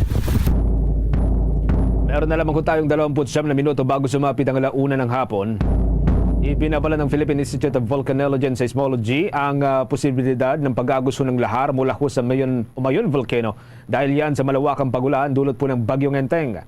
Meron na lamang po tayong dalawampu't siyam na minuto bago sumapit ang ala-una ng hapon. Ibinabala ng Philippine Institute of Volcanology and Seismology ang, ah, posibilidad ng pag-agos ho ng lahar mula ho sa Mayon, Mayon Volcano dahil yan sa malawakang pagulan dulot po ng Bagyong Enteng.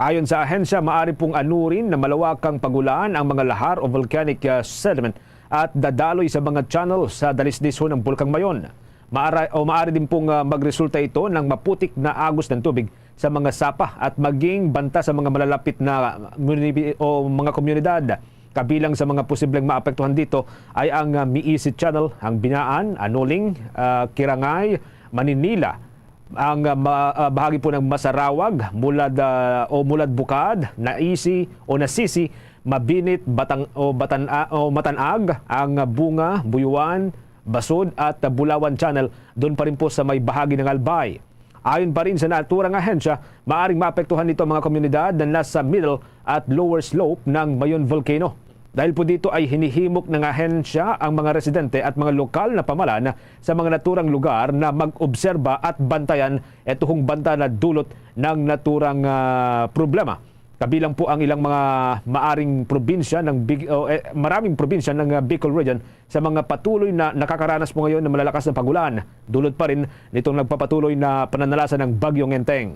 Ayon sa ahensya, maari pong anurin na malawakang pagulan ang mga lahar o volcanic, ah, sediment at dadaloy sa mga channel sa dalisdis ho ng Bulkang Mayon. Maara-, o maari din pong, ah, magresulta ito ng maputik na agos ng tubig sa mga sapa at maging banta sa mga malalapit na munibi-, o mga komunidad. Kabilang sa mga posibleng maapektuhan dito ay ang, ah, Miisi Channel, ang Binaan, Anuling, ah, Kirangay, Maninila, ang, ah, ma-, ah, bahagi po ng Masarawag, Mulad, ah, o Mulad Bukad, Naisi o Nasisi, Mabinit, Batang, o Batan-, o Matanag, ang, ah, Bunga, Buyuan, Basud at, ah, Bulawan Channel, doon pa rin po sa may bahagi ng Albay. Ayon pa rin sa naturang ahensya, maaring maapektuhan nito ang mga komunidad na nasa middle at lower slope ng Mayon Volcano. Dahil po dito ay hinihimok ng ahensya ang mga residente at mga lokal na pamalan sa mga naturang lugar na mag-obserba at bantayan ito hong banta na dulot ng naturang, ah, problema. Kabilang po ang ilang mga maaring probinsya ng Big-, o, eh, maraming probinsya ng, ah, Bicol Region sa mga patuloy na nakakaranas po ngayon ng malalakas na pagulan, dulot pa rin nitong nagpapatuloy na pananalasa ng Bagyong Enteng.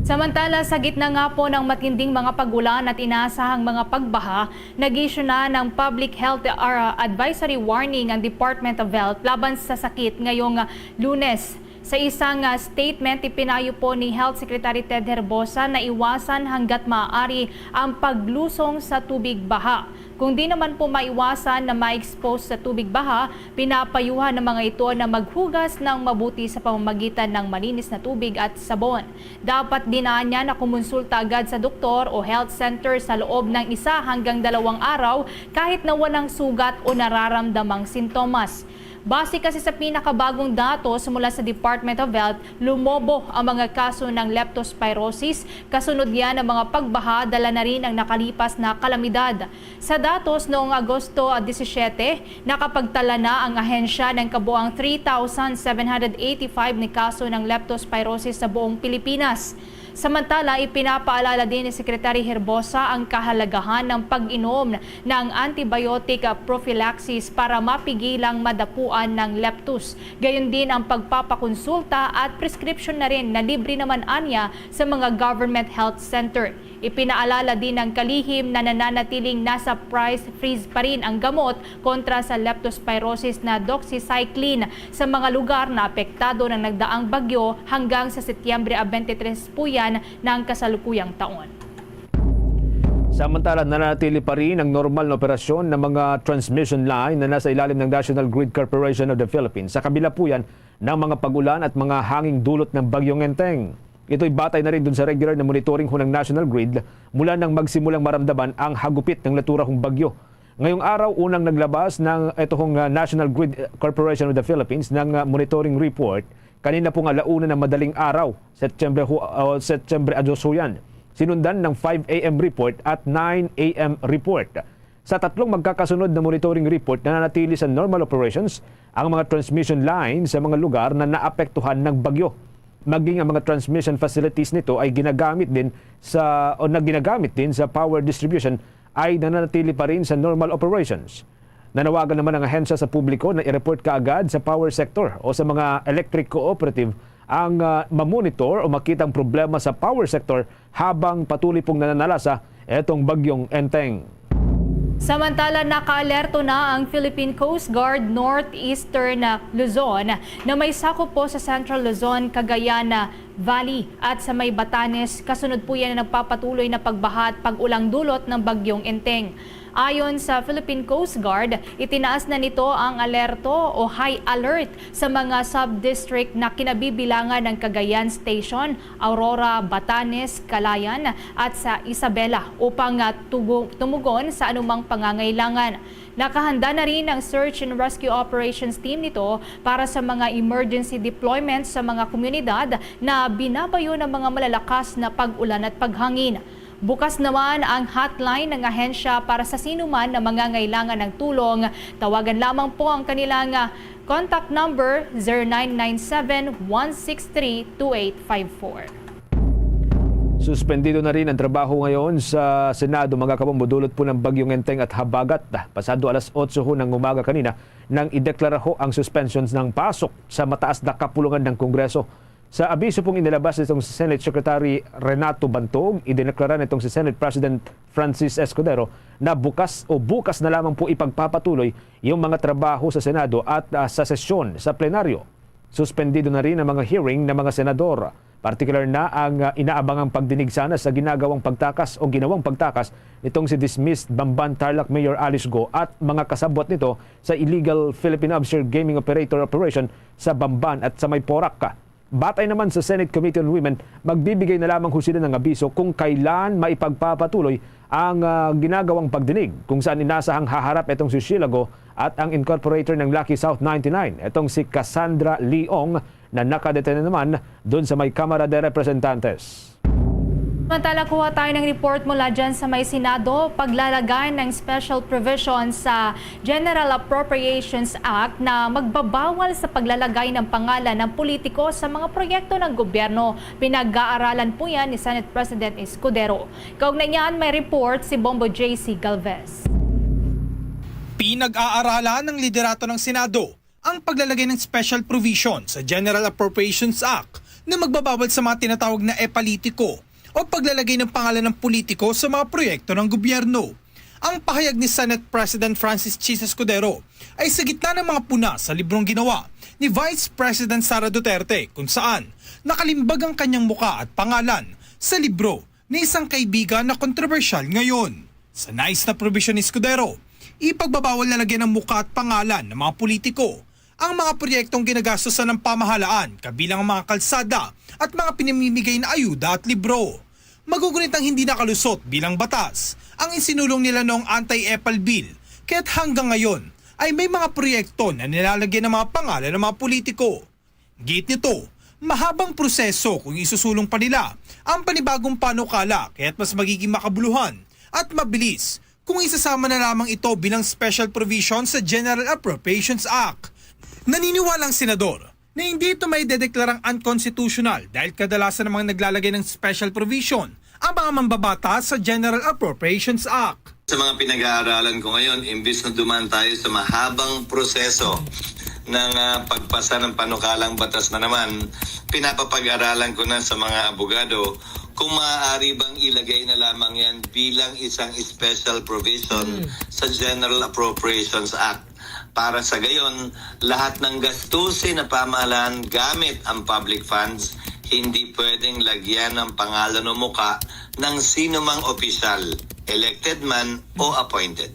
Samantala, sa gitna nga po ng matinding mga pagulan at inasahang mga pagbaha, nag-issue na ng Public Health, ah, Advisory Warning ang Department of Health laban sa sakit ngayong, ah, Lunes. Sa isang, ah, statement, ipinayo po ni Health Secretary Ted Herbosa na iwasan hanggat maaari ang paglusong sa tubig baha. Kung di naman po maiwasan na ma-expose sa tubig baha, pinapayuhan ang mga ito na maghugas ng mabuti sa pamamagitan ng malinis na tubig at sabon. Dapat din anya na kumonsulta agad sa doktor o health center sa loob ng isa hanggang dalawang araw kahit na walang sugat o nararamdamang sintomas. Base kasi sa pinakabagong datos mula sa Department of Health, lumobo ang mga kaso ng leptospirosis, kasunod niya ng mga pagbaha, dala na rin ang nakalipas na kalamidad. Sa datos noong Agosto disisyete, nakapagtala na ang ahensya ng kabuang three thousand seven hundred eighty-five ni kaso ng leptospirosis sa buong Pilipinas. Samantala, ipinapaalala din ni Secretary Herbosa ang kahalagahan ng pag-inom ng antibiotic prophylaxis para mapigilang madapuan ng leptos. Gayon din ang pagpapakonsulta at prescription na rin na libre naman anya sa mga government health center. Ipinaalala din ng kalihim na nananatiling nasa price freeze pa rin ang gamot kontra sa leptospirosis na doxycycline sa mga lugar na apektado ng nagdaang bagyo hanggang sa Setyembre twenty-three po yan ng kasalukuyang taon. Samantala, nananatili pa rin ang normal na operasyon ng mga transmission line na nasa ilalim ng National Grid Corporation of the Philippines sa kabila po yan ng mga pag-ulan at mga hanging dulot ng Bagyong Enteng. Ito'y batay na rin dun sa regular na monitoring ho ng National Grid mula nang magsimulang maramdaman ang hagupit ng naturang bagyo. Ngayong araw, unang naglabas ng ito hong, ah, National Grid Corporation of the Philippines ng, ah, monitoring report kanina pong ala-una ng madaling araw, Setyembre hu-, ah, Setyembre ados ho yan. Sinundan ng five A M report at nine A M report. Sa tatlong magkakasunod na monitoring report, nananatili sa normal operations ang mga transmission line sa mga lugar na naapektuhan ng bagyo. Maging ang mga transmission facilities nito ay ginagamit din sa, o na ginagamit din sa power distribution ay nananatili pa rin sa normal operations. Nanawagan naman ang ahensya sa publiko na i-report kaagad sa power sector o sa mga electric cooperative ang, ah, mamonitor o makitang problema sa power sector habang patuloy pong nananalasa etong Bagyong Enteng. Samantala, nakaalerto na ang Philippine Coast Guard Northeastern Luzon na may sakop po sa Central Luzon, Cagayan Valley at sa may Batanes, kasunod po yan na nagpapatuloy na pagbaha at pag-ulang dulot ng Bagyong Enteng. Ayon sa Philippine Coast Guard, itinaas na nito ang alerto o high alert sa mga sub-district na kinabibilangan ng Cagayan Station, Aurora, Batanes, Calayan at sa Isabela upang, ah, tugu-, tumugon sa anumang pangangailangan. Nakahanda na rin ang search and rescue operations team nito para sa mga emergency deployment sa mga komunidad na binabayo ng mga malalakas na pag-ulan at paghangin. Bukas naman ang hotline ng ahensya para sa sinuman na mangangailangan ng tulong. Tawagan lamang po ang kanilang, ah, contact number, zero nine nine seven, one six three, two eight five four. Suspendido na rin ang trabaho ngayon sa Senado, mga kabombo, dulot po ng Bagyong Enteng at Habagat. Pasado alas otso ho ng umaga kanina nang ideklara ho ang suspensions ng pasok sa mataas na kapulungan ng Kongreso. Sa abiso pong inilabas nitong Senate Secretary Renato Bantog, idineklara nitong si Senate President Francis Escudero na bukas o bukas na lamang po ipagpapatuloy yung mga trabaho sa Senado at, ah, sa sesyon sa plenaryo. Suspendido na rin ang mga hearing ng mga senador. Partikular na ang, ah, inaabangang pagdinig sana sa ginagawang pagtakas o ginawang pagtakas nitong si dismissed Bamban Tarlac Mayor Alice Go at mga kasabwat nito sa illegal Philippine Offshore Gaming Operator Operation sa Bamban at sa may Porac. Batay naman sa Senate Committee on Women, magbibigay na lamang ho sila ng abiso kung kailan maipagpapatuloy ang, ah, ginagawang pagdinig, kung saan inasahang haharap itong si Sheila Go at ang incorporator ng Lucky South ninety-nine, itong si Cassandra Leong, na nakadetain naman doon sa may Kamara de Representantes. Samantala, kuha tayo ng report mula dyan sa may Senado. Paglalagay ng special provision sa General Appropriations Act na magbabawal sa paglalagay ng pangalan ng politiko sa mga proyekto ng gobyerno. Pinag-aaralan po yan ni Senate President Escudero. Kaugnay niyan, may report si Bombo J C Galvez. Pinag-aaralan ng liderato ng Senado ang paglalagay ng special provision sa General Appropriations Act na magbabawal sa mga tinatawag na e-politiko o paglalagay ng pangalan ng politiko sa mga proyekto ng gobyerno. Ang pahayag ni Senate President Francis Chiz Escudero ay sa gitna ng mga puna sa librong ginawa ni Vice President Sara Duterte, kung saan nakalimbag ang kanyang muka at pangalan sa libro ni isang kaibigan na kontrobersyal ngayon. Sa nais na probisyon ni Escudero, ipagbabawal na lagyan ng muka at pangalan ng mga politiko ang mga proyektong ginagastusan ng pamahalaan, kabilang ang mga kalsada at mga pinamimigay na ayuda at libro. Magugunit ang hindi nakalusot bilang batas ang isinulong nila noong anti-epal bill, kaya't hanggang ngayon ay may mga proyekto na nilalagyan ng mga pangalan ng mga politiko. Giit nito, mahabang proseso kung isusulong pa nila ang panibagong panukala, kaya't mas magiging makabuluhan at mabilis kung isasama na lamang ito bilang special provision sa General Appropriations Act. Naniniwala ang senador na hindi ito maidedeklarang unconstitutional dahil kadalasan namang naglalagay ng special provision ang mga mambabatas sa General Appropriations Act. Sa mga pinag-aaralan ko ngayon, imbis na dumaan tayo sa mahabang proseso ng, ah, pagpasa ng panukalang batas na naman, pinapapag-aralan ko na sa mga abogado kung maaari bang ilagay na lamang yan bilang isang special provision sa General Appropriations Act. Para sa gayon, lahat ng gastusin na pamahalaan gamit ang public funds, hindi pwedeng lagyan ng pangalan o muka ng sino mang opisyal, elected man o appointed.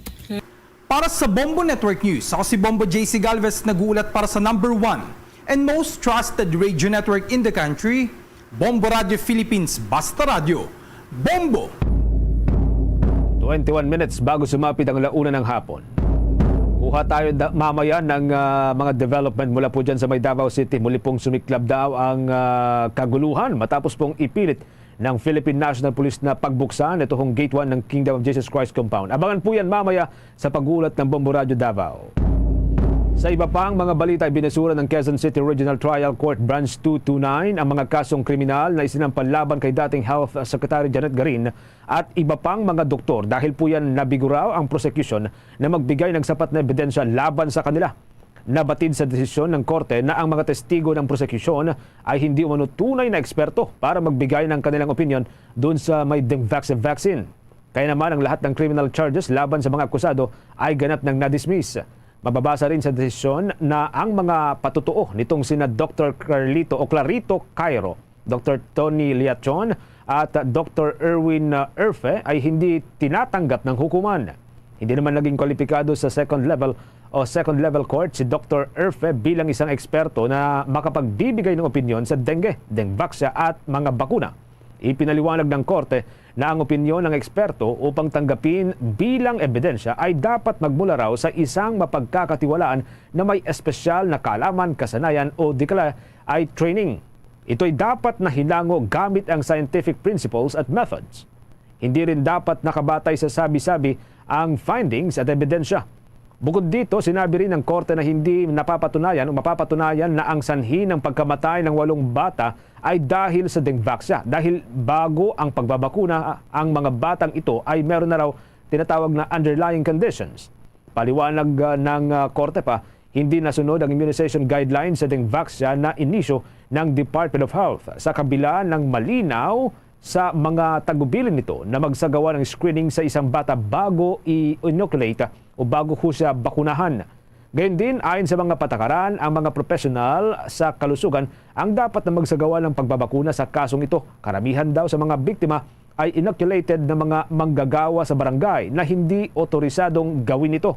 Para sa Bombo Network News, ako si Bombo J C Galvez, nag-uulat para sa number one and most trusted radio network in the country, Bombo Radyo Philippines, Basta Radyo, Bombo! Twenty-one minutes bago sumapit ang la una ng hapon. Kuha tayo da- mamaya ng, ah, mga development mula po dyan sa may Davao City. Muli pong sumiklab daw ang, ah, kaguluhan matapos pong ipilit ng Philippine National Police na pagbuksan ito hong Gate one ng Kingdom of Jesus Christ Compound. Abangan po yan mamaya sa pag-uulat ng Bombo Radyo Davao. Sa iba pang mga balita, ibinasura ng Quezon City Regional Trial Court Branch two two nine ang mga kasong kriminal na isinampa laban kay dating Health Secretary Janet Garin at iba pang mga doktor dahil po yan nabiguraw ang prosecution na magbigay ng sapat na ebidensya laban sa kanila. Nabatid sa desisyon ng korte na ang mga testigo ng prosecution ay hindi umano tunay na eksperto para magbigay ng kanilang opinyon dun sa may Dengvaxin vaccine. Kaya naman ang lahat ng criminal charges laban sa mga akusado ay ganap nang na-dismiss. Mababasa rin sa desisyon na ang mga patutuo nitong sina Doktor Carlito o Clarito Cairo, Doktor Tony Liachon at Doktor Erwin, uh, Erfe ay hindi tinatanggap ng hukuman. Hindi naman naging kwalipikado sa second level o second level court si Doktor Erfe bilang isang eksperto na makapagbibigay ng opinyon sa dengue, dengvaxia at mga bakuna. Ipinaliwanag ng korte na ang opinyon ng eksperto upang tanggapin bilang ebidensya ay dapat magmula raw sa isang mapagkakatiwalaan na may espesyal na kaalaman, kasanayan o di kaya ay training. Ito'y dapat na hinango gamit ang scientific principles at methods. Hindi rin dapat nakabatay sa sabi-sabi ang findings at ebidensya. Bukod dito, sinabi rin ng korte na hindi napapatunayan o mapapatunayan na ang sanhi ng pagkamatay ng walong bata ay dahil sa dengvaxia, dahil bago ang pagbabakuna, ang mga batang ito ay meron na raw tinatawag na underlying conditions. Paliwanag, ah, ng, ah, korte pa, hindi nasunod ang immunization guidelines sa dengvaxia na inisyu ng Department of Health, sa kabila ng malinaw sa mga tagubilin nito na magsagawa ng screening sa isang bata bago i-inoculate o bago ko siya bakunahan. Gayun din, ayon sa mga patakaran, ang mga profesional sa kalusugan ang dapat na magsagawa ng pagbabakuna sa kasong ito. Karamihan daw sa mga biktima ay inoculated na mga manggagawa sa barangay na hindi otorisadong gawin ito.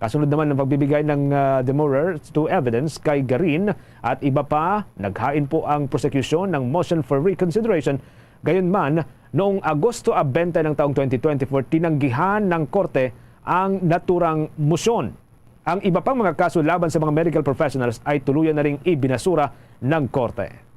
Kasunod naman ng pagbibigay ng, ah, demurrer to evidence kay Garin at iba pa, naghain po ang prosekusyon ng motion for reconsideration. Gayunman, noong Agosto a bente ng taong twenty twenty-four, tinanggihan ng korte ang naturang motion. Ang iba pang mga kaso laban sa mga medical professionals ay tuluyan na ring ibinasura ng korte.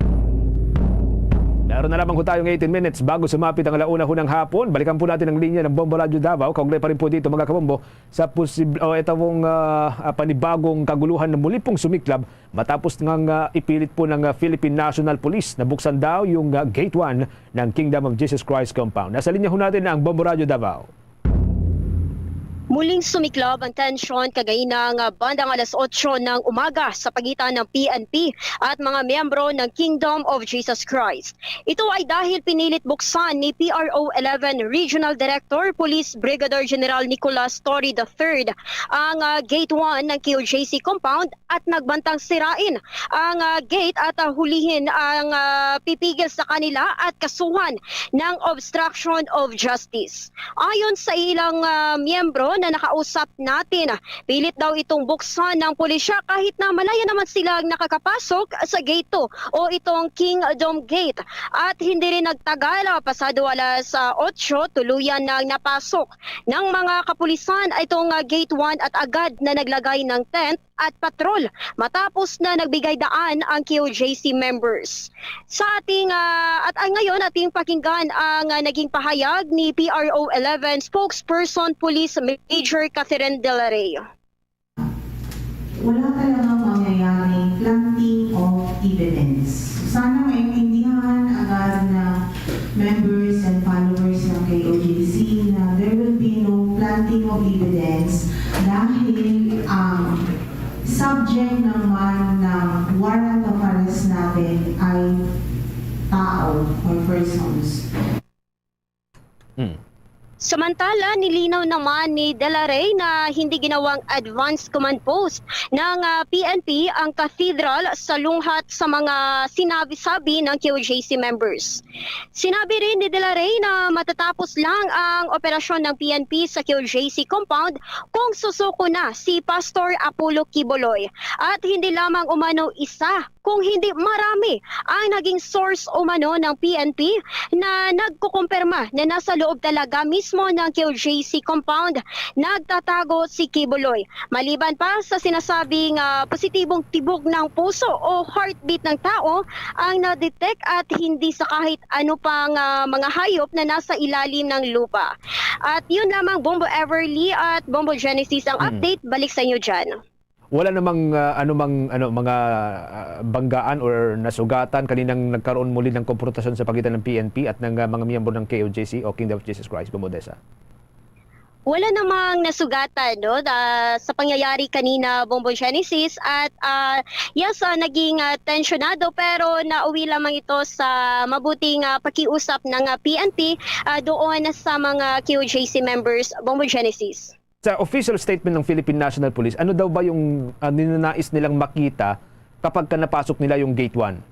Meron na lamang ho tayong eighteen minutes bago sumapit ang alauna ho ng hapon. Balikan po natin ang linya ng Bombo Radyo Davao. Kaugnay pa rin po dito, mga kabombo, sa posib-, o ito pong, ah, ah, panibagong kaguluhan na muli pong sumiklab matapos ngang, ah, ipilit po ng, ah, Philippine National Police na buksan daw yung, ah, Gate one ng Kingdom of Jesus Christ Compound. Nasa linya ho natin ang Bombo Radyo Davao. Muling sumiklab ang tensyon kagaina nga bandang alas otso ng umaga sa pagitan ng P N P at mga miyembro ng Kingdom of Jesus Christ. Ito ay dahil pinilit buksan ni P R O eleven Regional Director Police Brigadier General Nicolas Torre the third ang, ah, Gate one ng K O J C compound at nagbantang sirain ang, ah, gate at, ah, hulihin ang, ah, pipigil sa kanila at kasuhan ng obstruction of justice. Ayon sa ilang, ah, miyembro na nakausap natin, pilit daw itong buksan ng pulisya kahit na malaya naman silang nakakapasok sa gate two o itong Kingdom Gate. At hindi rin nagtagal, ah, pasado alas, ah, otso, tuluyan nang napasok ng mga kapulisan itong, ah, Gate one at agad na naglagay ng tent at patrol matapos na nagbigay daan ang K O J C members. Sa ating, ah, at, ah, ngayon, ating pakinggan ang, ah, naging pahayag ni P R O eleven spokesperson Police Major Catherine De La Rey. Wala talagang mangyayaring planting of evidence. Sana maintindihan agad na members and followers ng K O J C na there will be no planting of evidence dahil ang subject naman ng warrant of arrest natin ay tao or persons. Mm. Samantala, nilinaw naman ni De La Rey na hindi ginawang advance command post ng, ah, P N P ang cathedral sa lunghat sa mga sinabi-sabi ng K O J C members. Sinabi rin ni De La Rey na matatapos lang ang operasyon ng P N P sa K O J C compound kung susuko na si Pastor Apollo Quiboloy at hindi lamang umano isa kung hindi marami ang naging source umano ng P N P na nagkukumpirma na nasa loob talaga mismo ng K O J C compound nagtatago si Quiboloy. Maliban pa sa sinasabing, ah, positibong tibog ng puso o heartbeat ng tao ang na-detect at hindi sa kahit ano pang, ah, mga hayop na nasa ilalim ng lupa. At yun lamang, Bombo Everly at Bombo Genesis, ang Mm. update. Balik sa inyo dyan. Wala namang, ah, anumang, ano, mga, ah, banggaan or nasugatan kaninang nagkaroon muli ng komprontasyon sa pagitan ng P N P at ng, ah, mga miyembro ng K O J C o Kingdom of Jesus Christ, Bombo Desa? Wala namang nasugatan, no, da-, sa pangyayari kanina, Bombo Genesis, at, ah, yes, ah, naging, ah, tensyonado, pero nauwi lamang ito sa mabuting, ah, pakiusap ng, ah, P N P, ah, doon sa mga Q J C members, Bombo Genesis. Sa official statement ng Philippine National Police, ano daw ba yung, ah, ninanais nilang makita kapag ka napasok nila yung Gate one?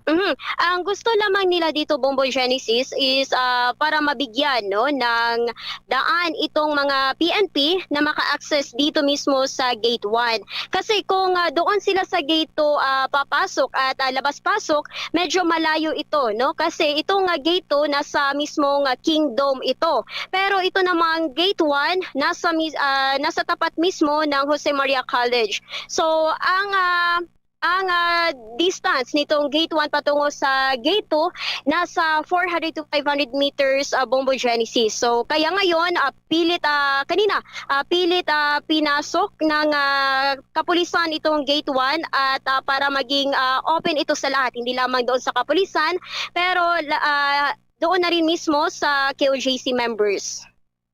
Mhm. Ang gusto lamang nila dito, Bombo Genesis, is, ah, para mabigyan, no, ng daan itong mga P N P na maka-access dito mismo sa Gate one. Kasi kung, ah, doon sila sa Gate two, ah, papasok at, ah, labas-pasok, medyo malayo ito, no? Kasi itong, ah, Gate two nasa mismong, ah, Kingdom ito. Pero ito namang Gate one nasa mis-, ah, nasa tapat mismo ng Jose Maria College. So, ang, ah, ang, ah, distance nitong Gate one patungo sa Gate two nasa four hundred to five hundred meters, ah, Bombo Genesis. So, kaya ngayon, ah, pilit, ah, kanina, ah, pilit, ah, pinasok ng, ah, kapulisan itong Gate one at, ah, para maging, ah, open ito sa lahat, hindi lamang doon sa kapulisan, pero la-, ah, doon na rin mismo sa K O J C members.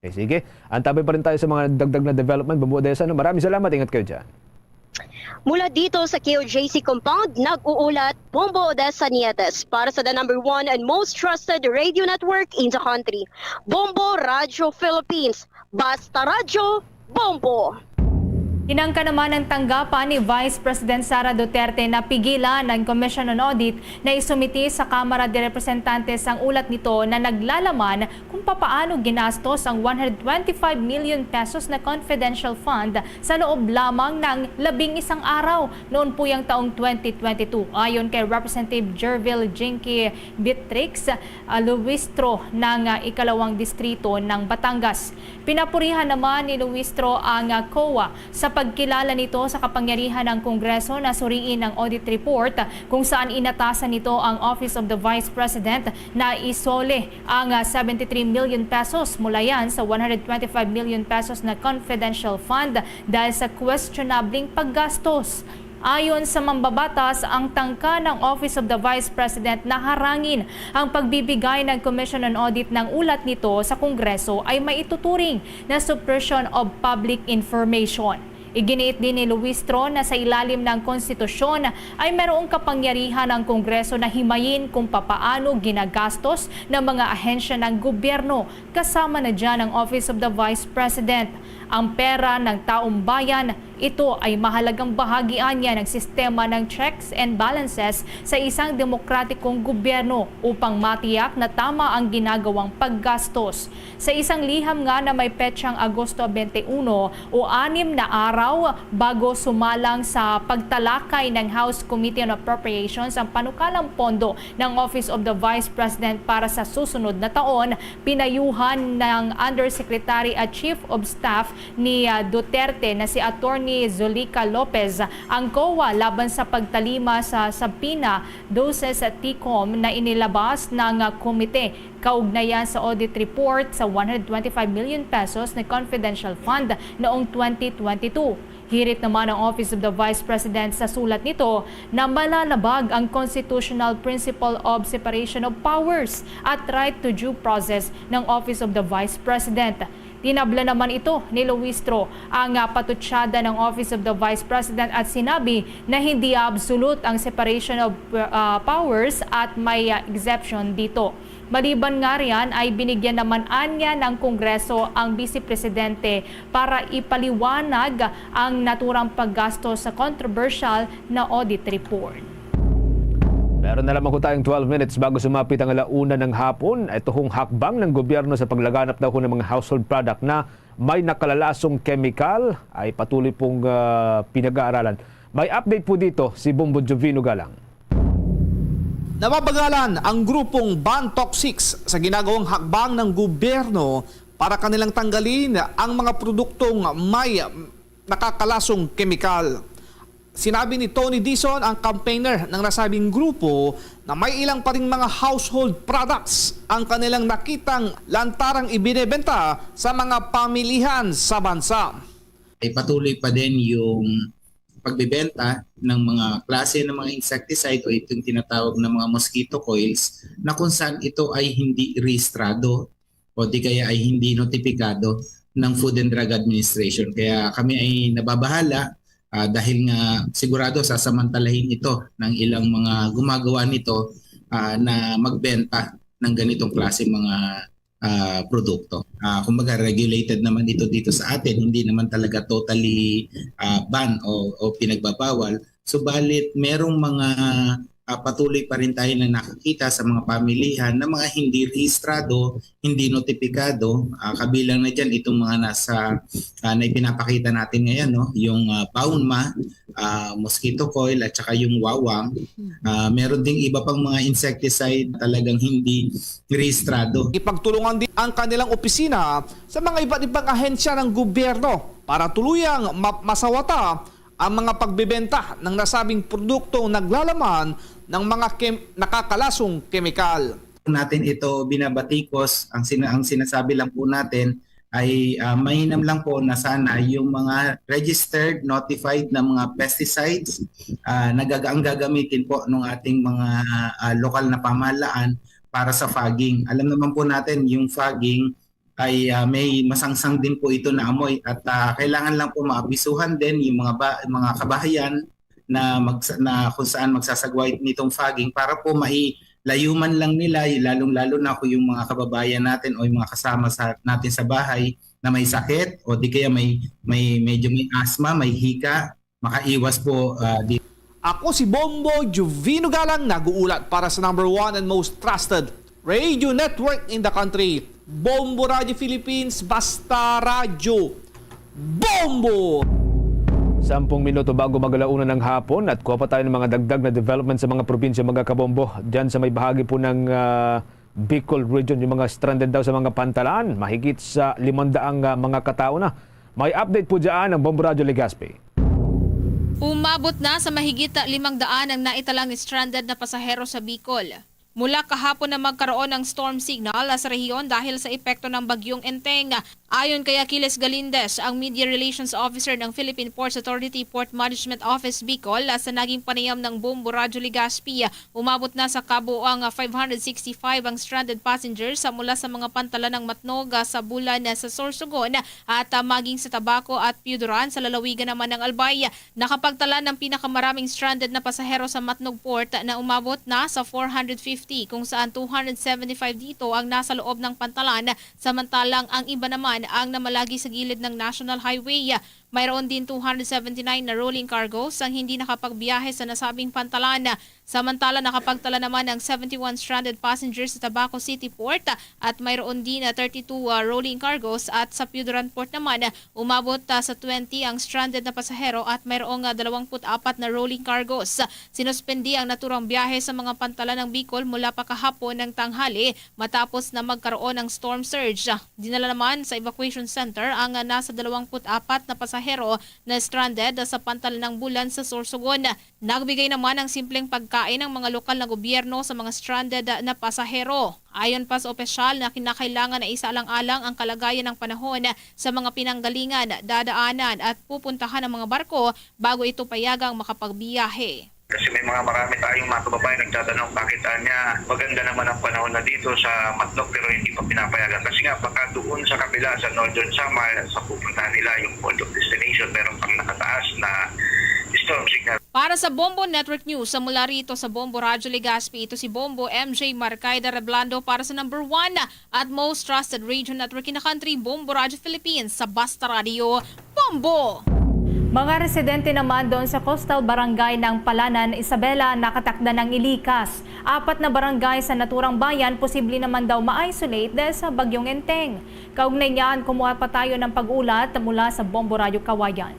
Okay, sige. Antabay pa rin tayo sa mga dagdag na development, Bombo Odessa, no? Maraming salamat. Ingat kayo dyan. Mula dito sa K O J C compound, nag-uulat, Bombo Odessa Nietes, para sa the number one and most trusted radio network in the country, Bombo Radyo Philippines. Basta Radyo, Bombo! Hinangkan naman ang tanggapan ni Vice President Sara Duterte na pigilan ang Commission on Audit na isumiti sa Kamara de Representantes ang ulat nito na naglalaman kung papaano ginastos ang one hundred twenty-five million pesos na confidential fund sa loob lamang ng labing isang araw noon po yung taong twenty twenty-two, ayon kay Representative Gervil Jinky Beatrix, ah, Luistro ng, ah, ikalawang distrito ng Batangas. Pinapurihan naman ni Luistro ang, ah, COA sa pagkilala nito sa kapangyarihan ng Kongreso na suriin ang audit report, kung saan inatasan nito ang Office of the Vice President na isole ang, ah, seventy-three million pesos mula yan sa one hundred twenty-five million pesos na confidential fund dahil sa questionabling paggastos. Ayon sa mambabatas, ang tangka ng Office of the Vice President na harangin ang pagbibigay ng Commission on Audit ng ulat nito sa Kongreso ay maituturing na suppression of public information. Iginiit din ni Luistro na sa ilalim ng konstitusyon ay mayroong kapangyarihan ang Kongreso na himayin kung papaano ginagastos ng mga ahensya ng gobyerno, kasama na dyan ang Office of the Vice President. Ang pera ng taong bayan, ito ay mahalagang bahagi anya ng sistema ng checks and balances sa isang demokratikong gobyerno upang matiyak na tama ang ginagawang paggastos. Sa isang liham nga na may petsang Agosto twenty-one, o anim na araw bago sumalang sa pagtalakay ng House Committee on Appropriations ang panukalang pondo ng Office of the Vice President para sa susunod na taon, pinayuhan ng Undersecretary at Chief of Staff ni, ah, Duterte na si Attorney Zuleika Lopez ang COA laban sa pagtalima sa subpoena doses TECOM na inilabas ng, ah, komite kaugnayan sa audit report sa one hundred twenty-five million pesos na confidential fund noong twenty twenty-two. Hirit naman ang Office of the Vice President sa sulat nito na malalabag ang constitutional principle of separation of powers at right to due process ng Office of the Vice President. Tinabla naman ito ni Luistro ang, ah, patutsada ng Office of the Vice President at sinabi na hindi absolute ang separation of, ah, powers at may, ah, exception dito. Maliban nga riyan ay binigyan naman anya ng Kongreso ang Vice Presidente para ipaliwanag ang naturang paggastos sa controversial na audit report. Meron na lamang po tayong twelve minutes bago sumapit ang ala-una ng hapon. Ito hong hakbang ng gobyerno sa paglaganap daw ho ng mga household product na may nakalalasong kemikal ay patuloy pong, ah, pinag-aaralan. May update po dito si Bombo Jovino Galang. Nababagalan ang grupong Ban Toxics sa ginagawang hakbang ng gobyerno para kanilang tanggalin ang mga produktong may nakakalasong kemikal. Sinabi ni Tony Dizon, ang campaigner ng nasabing grupo, na may ilang pa ring mga household products ang kanilang nakitang lantarang ibinebenta sa mga pamilihan sa bansa. Ay patuloy pa din yung pagbebenta ng mga klase ng mga insecticide o itong tinatawag na mga mosquito coils na kung saan ito ay hindi rehistrado o di kaya ay hindi notipikado ng Food and Drug Administration. Kaya kami ay nababahala, ah, dahil nga sigurado sasamantalahin ito ng ilang mga gumagawa nito, ah, na magbenta ng ganitong klase mga, ah, produkto. Ah, kumbaga, regulated naman ito dito sa atin, hindi naman talaga totally, ah, ban o, o pinagbabawal. Subalit, merong mga, ah, patuloy pa rin tayo na nakikita sa mga pamilihan na mga hindi rehistrado, hindi notipikado, ah, kabilang na dyan itong mga nasa, ah, na ipinapakita natin ngayon, no? Yung, ah, baunma, ah, mosquito coil, at saka yung wawang. Ah, meron ding iba pang mga insecticide talagang hindi rehistrado. Ipagtulungan din ang kanilang opisina sa mga iba't ibang ahensya ng gobyerno para tuluyang ma- masawata ang mga pagbebenta ng nasabing produktong naglalaman ng mga kem- nakakalasong kemikal. Natin ito binabatikos, ang, sina- ang sinasabi lang po natin ay, ah, mainam lang po na sana yung mga registered, notified na mga pesticides, ah, nagaga- ang gagamitin po ng ating mga, ah, lokal na pamahalaan para sa fogging. Alam naman po natin yung fogging ay, ah, may masangsang din po ito na amoy at, ah, kailangan lang po maabisuhan din yung mga ba- mga kabahayan na magsa- na kung saan magsasagwa nitong fogging para po mailayo man lang nila, lalong-lalo na kung yung mga kababayan natin o yung mga kasama sa natin sa bahay na may sakit o di kaya may may medyo may asthma, may hika, makaiwas po, ah, di- Ako si Bombo Juvino Galang, nag-uulat para sa number one and most trusted radio network in the country, Bombo Radio Philippines, Basta Radyo Bombo! Sampung minuto bago mag-alauna ng hapon at kuha pa tayo ng mga dagdag na development sa mga probinsya, mga kabombo. Diyan sa may bahagi po ng, ah, Bicol region, yung mga stranded daw sa mga pantalan, mahigit sa limang daang, ah, mga katao na. May update po dyan ang Bombo Radyo Legazpi. Umabot na sa mahigit limang daan ang naitalang stranded na pasahero sa Bicol. Mula kahapon na magkaroon ng storm signal sa rehiyon dahil sa epekto ng Bagyong Enteng. Ayon kay Achilles Galindez, ang Media Relations Officer ng Philippine Ports Authority Port Management Office Bicol, sa naging panayam ng Bombo Radyo Legazpi, umabot na sa kabuoang five hundred sixty-five ang stranded passengers mula sa mga pantalan ng Matnog, sa Bulan, sa Sorsogon, at, ah, maging sa Tabaco at Pioduran sa lalawigan naman ng Albay. Nakapagtala ng pinakamaraming stranded na pasahero sa Matnog Port na umabot na sa four hundred fifty, kung saan two hundred seventy-five dito ang nasa loob ng pantalan, samantalang ang iba naman ang namalagi sa gilid ng National Highway. Mayroon din two hundred seventy-nine na rolling cargos ang hindi nakapagbiyahe sa nasabing pantalan. Samantala, nakapagtala naman ang seventy-one stranded passengers sa Tabaco City Port at mayroon din na thirty-two, ah, rolling cargos at sa Pioduran Port naman, umabot, ah, sa twenty ang stranded na pasahero at mayroong, ah, dalawampu't apat na rolling cargos. Sinuspindi ang naturang biyahe sa mga pantalan ng Bicol mula pa kahapon ng tanghali matapos na magkaroon ng storm surge. Dinala naman sa evacuation center ang, ah, nasa dalawampu't apat na pasahero na stranded sa pantalan ng Bulan sa Sorsogon. Nagbigay naman ng simpleng pagkain ang mga lokal na gobyerno sa mga stranded na pasahero. Ayon pa sa opisyal na kinakailangan na isaalang-alang ang kalagayan ng panahon sa mga pinanggalingan, dadaanan at pupuntahan ng mga barko bago ito payagang makapagbiyahe. Kasi may mga marami tayong mga kababayan nagtatanong bakit anya maganda naman ang panahon na dito sa Matnog pero hindi pa pinapayagan. Kasi nga baka doon sa kabila sa Northern Samar sa pupuntahan nila yung port of destination meron pang nakataas na storm signal. Para sa Bombo Network News, sa mula rito sa Bombo Radyo Legazpi, ito si Bombo M J Marcaida Reblando para sa number one at most trusted radio network in the country, Bombo Radyo Philippines, sa Basta Radio, Bombo! Mga residente naman doon sa coastal barangay ng Palanan, Isabela, nakatakda ng ilikas. Apat na barangay sa naturang bayan posible naman daw ma-isolate dahil sa Bagyong Enteng. Kaugnay niyan, kumuha pa tayo ng pag-ulat mula sa Bombo Radyo Kawayan.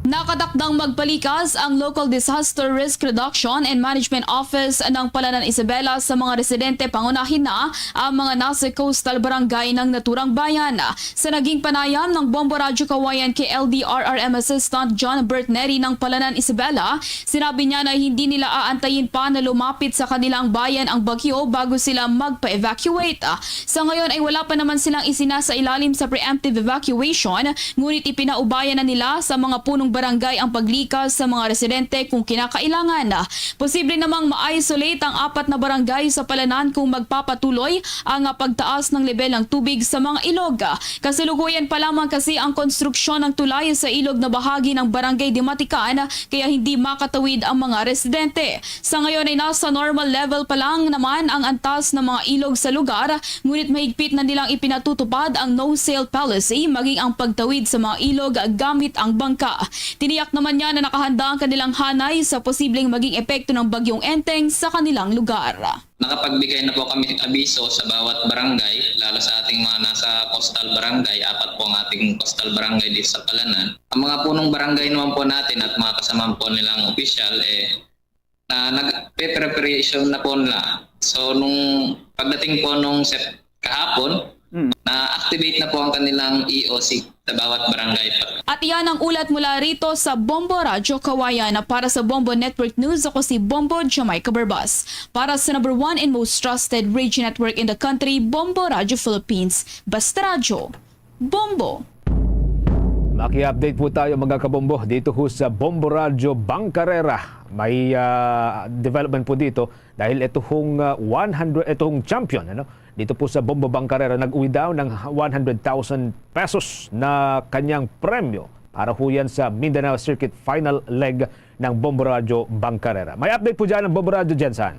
Nakatakdang magpalikas ang Local Disaster Risk Reduction and Management Office ng Palanan, Isabela sa mga residente, pangunahin na ang mga nasa coastal barangay ng naturang bayan. Sa naging panayam ng Bombo Radyo Kawayan kay L D R R M Assistant John Bert Neri ng Palanan, Isabela, sinabi niya na hindi nila aantayin pa na lumapit sa kanilang bayan ang bagyo bago sila magpa-evacuate. Sa ngayon ay wala pa naman silang isinasailalim sa preemptive evacuation, ngunit ipinaubaya na nila sa mga punong barangay ang paglikas sa mga residente kung kinakailangan. Posible namang ma-isolate ang apat na barangay sa Palanan kung magpapatuloy ang, ah, pagtaas ng lebel ng tubig sa mga ilog. Kasalukuyan pa lamang kasi ang konstruksyon ng tulay sa ilog na bahagi ng Barangay Dimatican, kaya hindi makatawid ang mga residente. Sa ngayon ay nasa normal level pa lang naman ang antas ng mga ilog sa lugar, ngunit mahigpit na nilang ipinatutupad ang no-sail policy, maging ang pagtawid sa mga ilog gamit ang bangka. Tiniyak naman niya na nakahanda ang kanilang hanay sa posibleng maging epekto ng Bagyong Enteng sa kanilang lugar. Nakapagbigay na po kami ng abiso sa bawat barangay, lalo sa ating mga nasa coastal barangay. Apat po ang ating coastal barangay dito sa Palanan. Ang mga punong barangay naman po natin at mga kasamahan po nilang opisyal, eh, na nag-preparation na po nila. So, nung pagdating po nung Sep-, kahapon, Mm. na-activate na po ang kanilang E O C sa bawat barangay. At iyan ang ulat mula rito sa Bombo Radyo Kawayan. Para sa Bombo Network News, ako si Bombo Jamaica Barbas. Para sa number one and most trusted radio network in the country, Bombo Radyo Philippines. Basta Radyo, Bombo. Maki-update po tayo, mga kabombo, dito ho sa Bombo Radyo Bangkarera. May, ah, development po dito dahil ito hong, ah, one hundred, ito hong champion, ano? Dito po sa Bombo Bangkarera, nag-uwi daw ng one hundred thousand pesos na kanyang premyo para ho yan sa Mindanao Circuit final leg ng Bombo Radyo Bangkarera. May update po dyan ang Bombo Radyo Jensan.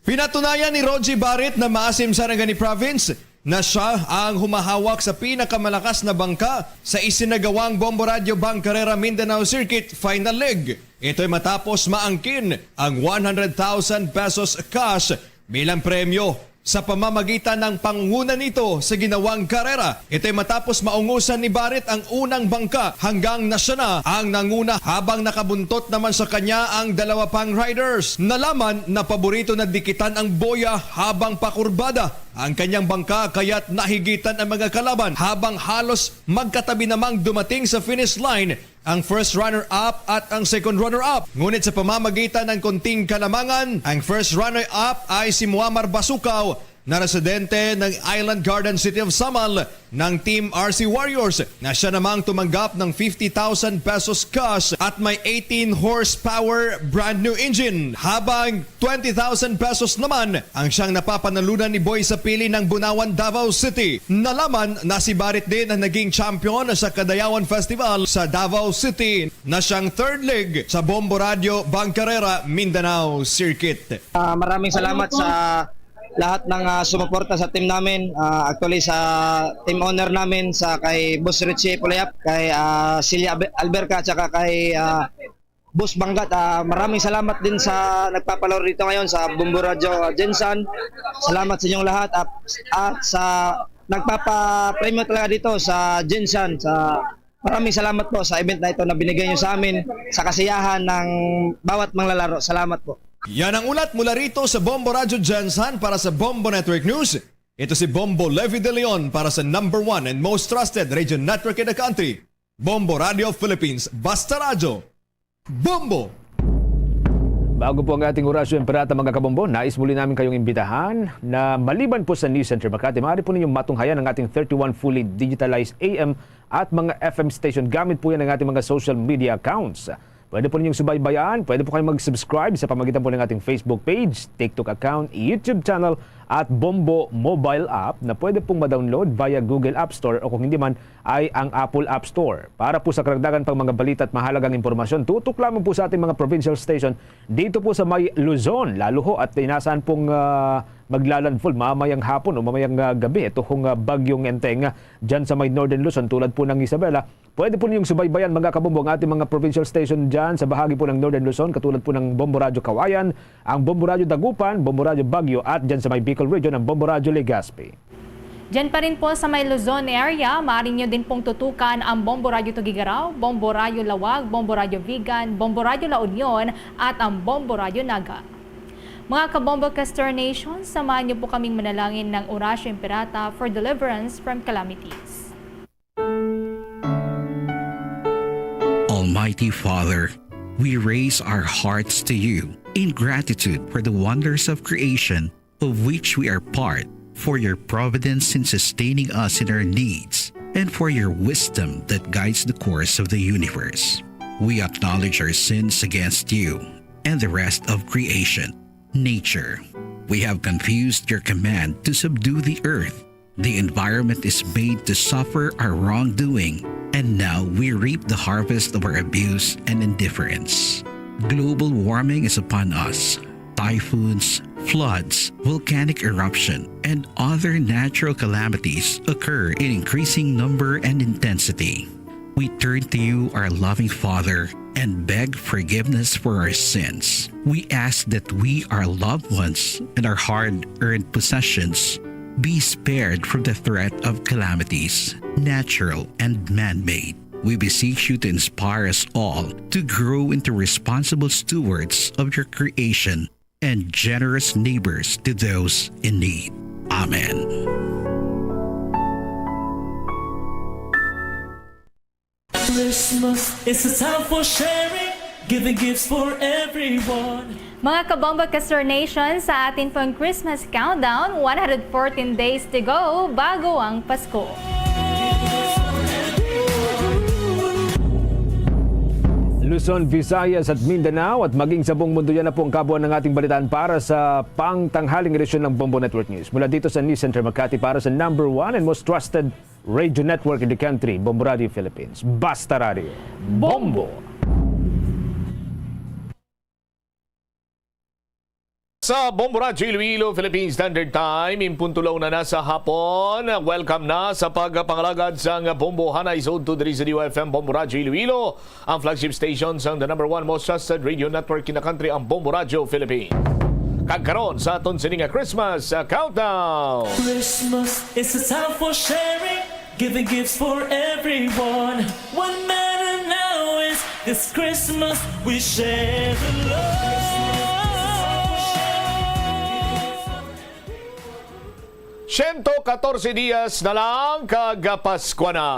Pinatunayan ni Rogie Barit na Maasim Sarangani Province na siya ang humahawak sa pinakamalakas na bangka sa isinagawang Bombo Radyo Bangkarera Mindanao Circuit Final Leg. Ito'y matapos maangkin ang one hundred thousand pesos cash bilang premyo sa pamamagitan ng pangunguna nito sa ginawang karera. Ito'y matapos maungusan ni Barit ang unang bangka hanggang na siya na ang nanguna, habang nakabuntot naman sa kanya ang dalawa pang riders. Nalaman na paborito na dikitan ang boya habang pakurbada ang kanyang bangka, kaya't nahigitan ang mga kalaban habang halos magkatabi namang dumating sa finish line ang first runner-up at ang second runner-up. Ngunit sa pamamagitan ng konting kalamangan, ang first runner-up ay si Muammar Basukaw na residente ng Island Garden City of Samal ng Team R C Warriors, na siya namang tumanggap ng fifty thousand pesos cash at may eighteen horsepower brand new engine, habang twenty thousand pesos naman ang siyang napapanalunan ni Boy Sapili ng Bunawan, Davao City. Nalaman na si Barit din ang naging champion sa Kadayawan Festival sa Davao City, na siyang third leg sa Bombo Radyo Bangkarera Mindanao Circuit. Ah, maraming salamat sa lahat ng, ah, sumuporta sa team namin. Ah, actually, sa team owner namin, sa kay Boss Richie Pulayap, kay, ah, Celia Albe-, Alberca, at saka kay, ah, Boss Banggat. Ah, maraming salamat din sa nagpapalaro dito ngayon sa Bombo Radyo, ah, Jensan. Salamat sa inyong lahat at, at sa nagpapapremyo talaga dito sa Jensan. Sa, maraming salamat po sa event na ito na binigay niyo sa amin sa kasiyahan ng bawat manglalaro. Salamat po. Yan ang ulat mula rito sa Bombo Radyo Jensan para sa Bombo Network News. Ito si Bombo Levi De Leon para sa number one and most trusted radio network in the country, Bombo Radio Philippines. Basta Radyo, Bombo! Bago po ang ating Orasyo Imperata, mga kabombo, nais muli namin kayong imbitahan na maliban po sa News Center Makati, maaari po ninyong matunghayan ang ating thirty-one fully digitalized A M at mga F M station gamit po yan ang ating mga social media accounts. Pwede po ninyong subaybayan, pwede po kayong mag-subscribe sa pamagitan po ng ating Facebook page, TikTok account, YouTube channel, at Bombo mobile app na pwede pong ma-download via Google App Store o kung hindi man ay ang Apple App Store. Para po sa karagdagan pang mga balita at mahalagang impormasyon, tutok lamang po sa ating mga provincial station dito po sa may Luzon, lalo ho at inasahan pong, ah, maglalandfall mamayang hapon o mamayang, ah, gabi ito hong, ah, Bagyong Enteng, ah, dyan sa may Northern Luzon, tulad po ng Isabela. Pwede po ninyong subaybayan, mga kabombo, ang ating mga provincial station dyan sa bahagi po ng Northern Luzon, katulad po ng Bombo Radyo Kawayan, ang Bombo Radyo Dagupan, Bombo Radyo Baguio, at dyan sa may Bicol Region, ang Bombo Radyo Legazpi. Dyan pa rin po sa may Luzon area, maaari nyo din pong tutukan ang Bombo Radyo Tuguegarao, Bombo Radyo Lawag, Bombo Radyo Vigan, Bombo Radyo La Union, at ang Bombo Radyo Naga. Mga kabombo, Castor Nation, samahan niyo po kaming manalangin ng Orasyo Imperata for deliverance from calamities. Almighty Father, we raise our hearts to you in gratitude for the wonders of creation of which we are part, for your providence in sustaining us in our needs. and for your wisdom that guides the course of the universe. We acknowledge our sins against you and the rest of creation, nature. We have confused your command to subdue the earth. The environment is made to suffer our wrongdoing, and now we reap the harvest of our abuse and indifference. Global warming is upon us. Typhoons, floods, volcanic eruption, and other natural calamities occur in increasing number and intensity. We turn to you, our loving Father, and beg forgiveness for our sins. We ask that we, our loved ones, and our hard earned possessions be spared from the threat of calamities, natural and man made. We beseech you to inspire us all to grow into responsible stewards of your creation and generous neighbors to those in need. Amen. Christmas is a time for sharing, giving gifts for everyone. Mga kabombo, Kastor Nation, sa atin pong Christmas Countdown, one hundred fourteen days to go bago ang Pasko. Luzon, Visayas at Mindanao at maging sa buong mundo, yan na po ang kabuuan ng ating balitaan para sa pangtanghaling edisyon ng Bombo Network News. Mula dito sa News Center Makati para sa number one and most trusted radio network in the country, Bombo Radio Philippines. Basta Radio, Bombo! Sa Bombo Radyo Iloilo, Philippine Standard Time, in punto la una na sa hapon. Welcome na sa pagpangalagad sang Bombo Hanay sa udto diri sa D Y F M Bombo Radyo Iloilo, ang flagship station sang the number one most trusted radio network in the country, ang Bombo Radyo Philippines. Kag karon sa aton sini nga Christmas, uh, countdown. Christmas is a time for sharing, giving gifts for everyone. What matter now is this Christmas we share the love. Siyento katorse dias na lang kag Paskwa na.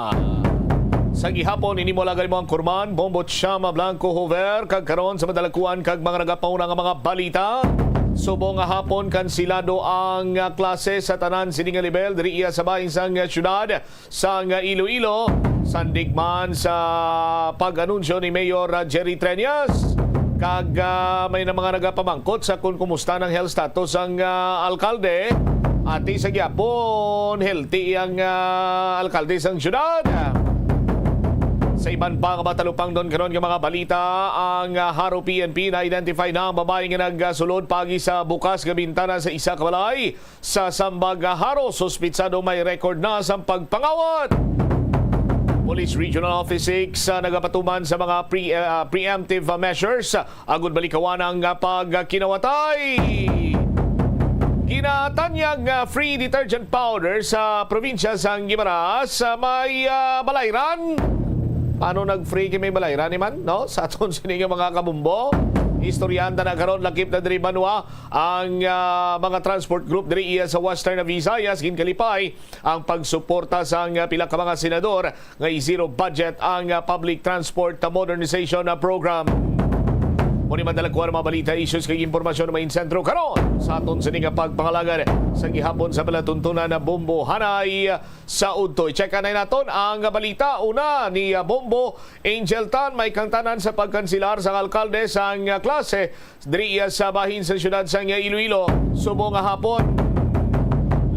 Sa gihapon, ini mo lagay mo ang kurman, Bombo Chama Blanco Hover, kag karon sa madalakuan kag mga nagapauna nga mga balita. Subong nga hapon, kansilado ang, ah, klase sa tanan sini nga level diri iya sa bahin sang, ah, syudad sang, ah, Iloilo, sandig man sa pag-anunsyo ni Mayor, ah, Jerry Treñas. Kag, ah, may na mga nagapamangkot sa kung kumusta ng health status ang, ah, alkalde. Ati sa gyapon, healthy ang, ah, alkalde sang syudad. Sa iban pa nga matalupangdon karon nga mga balita, ang, ah, Jaro P N P na-identify na ang babae nga nagsulod paagi sa bukas nga bintana sa isa ka balay sa Sambag, Jaro. Suspitsado may record na sang pagpangawat. Police Regional Office six, ah, nagapatuman sa mga pre-, ah, preemptive, ah, measures, ah, agud malikawan ang, ah, pagkinawatay. Ginatanyag nga free detergent powder sa probinsya sang Guimaras, ah, may, ah, balayran. Paano nag-free kay may balayran ni man, no? Sa aton sini nga mga kabumbo, istoryahan ta na karon, lakip na diri banwa ang, ah, mga transport group diri iya sa Western Visayas. Ginkalipay ang pagsuporta sang, ah, pila ka mga senador nga i-zero budget ang, ah, public transport modernization, ah, program. Mao ni madala ko ang mga balita, issues kag impormasyon nga insentro karon sa aton sini nga pagpangalagad sa gihapon sa palatuntunan na Bombo Hanay sa udto. I-check anay naton ang balita. Una ni, ah, Bombo Angel Tan, may kangtanan sa pagkansilar sang alkalde sang, ah, klase diri iya sa bahin sa siyudad sang Iloilo. Subong nga hapon,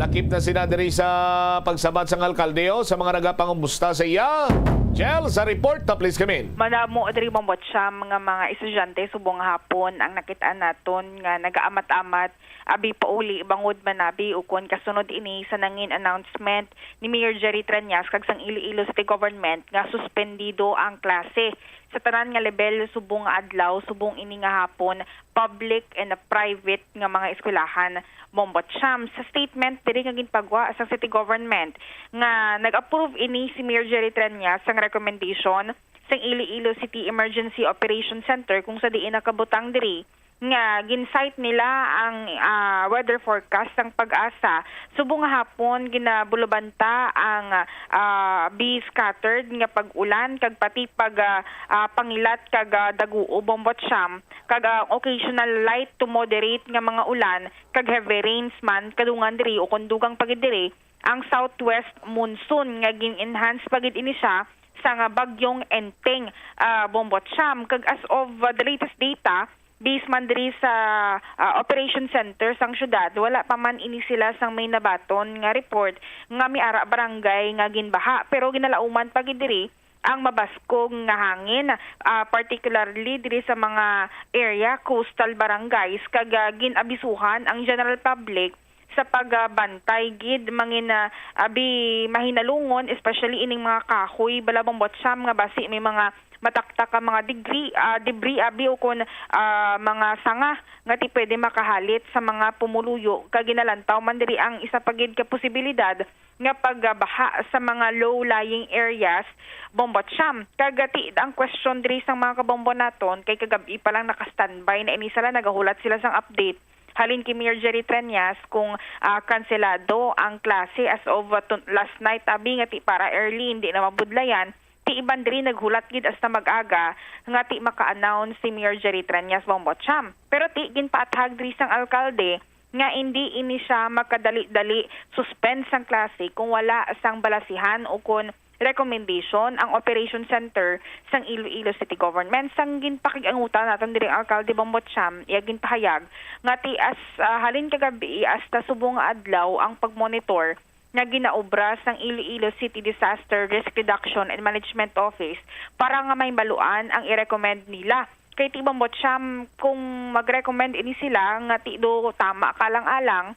lakip na sila diri sa pagsabat sang alkalde o sa mga nagapangumusta sa iya. Jel, sa report ta, please come in. Madamo diri, Bombo Cham, nga mga estudyante subong nga hapon ang nakit-an naton nga nagaamat-amat abi pauli bangod manabi ukon kasunod ini sa nangin announcement ni Mayor Jerry Treñas kag sang Iloilo City Government nga suspendido ang klase sa tanan nga lebel subong nga adlaw, subong ini nga hapon, public and private nga mga eskwelahan. Bombo Cham, sa statement diri nga ginpagwa sang city government nga nag-approve ini si Mayor Jerry Treñas sang recommendation sang Iloilo City Emergency Operation Center kung sa diin nakabutang diri nga gin-cite nila ang, ah, weather forecast sang PAGASA. Subong nga hapon, ginabulubanta ang, ah, be scattered nga pag-ulan kag pati pag, ah, ah, pangilat kag, ah, daguo, Bombo Cham, kag ang occasional light to moderate nga mga ulan kag heavy rains man kadungan diri ukon dugang pa gid diri ang southwest monsoon nga gin-enhance pa gid ini siya sang bagyong Enteng, ah, Bombo Cham. Kag as of, ah, the latest data, based man diri sa, ah, operation center sang syudad, wala pa man ini sila sang may nabaton nga report nga may ara barangay nga ginbaha. Pero ginalauman pa gid diri ang mabaskog nga hangin, ah, particularly diri sa mga area, coastal barangays, kag, ah, gin-abisuhan ang general public sa pagbantay gid mangin, ah, abi mahinalungon, especially ining mga kahoy bala, Bombo Cham, nga basi may mga mataktak nga mga debris, ah, debris abi o kon, ah, mga sanga nga ti pwede makahalit sa mga pumuluyo, kag ginalantaw man diri ang isa pa gid ka posibilidad nga pagbaha sa mga low-lying areas, Bombo Cham. Kag ti ang question diri sang mga kabombo naton, kay kagab-i pa lang naka-standby na ini sila, nagahulat sila sang update halin kay Mayor Jerry Treñas kung, ah, kanselado ang klase as of, ah, tun-, last night, abi nga ti para early, hindi na mabudlayan. Ti iban diri naghulat gid hasta mag-aga nga ti maka-announce si Mayor Jerry Treñas, Bombo Cham. Pero ti ginpaathag diri sang alkalde nga indi ini siya makadali-dali suspend sang klase kung wala sang balasihan o kon recommendation ang operation center sang Iloilo City Government. Sang ginpakig-angutan naton diri ang alkalde, Bombo Cham, iya ginpahayag nga ti as, ah, halin kagabi hasta subong nga adlaw ang pagmonitor nga ginaobra sang Iloilo City Disaster Risk Reduction and Management Office para nga mahibaluan ang i-recommend nila. Kay ti, Bombo Cham, kung mag-recommend ini sila nga ti do tama kalang-alang,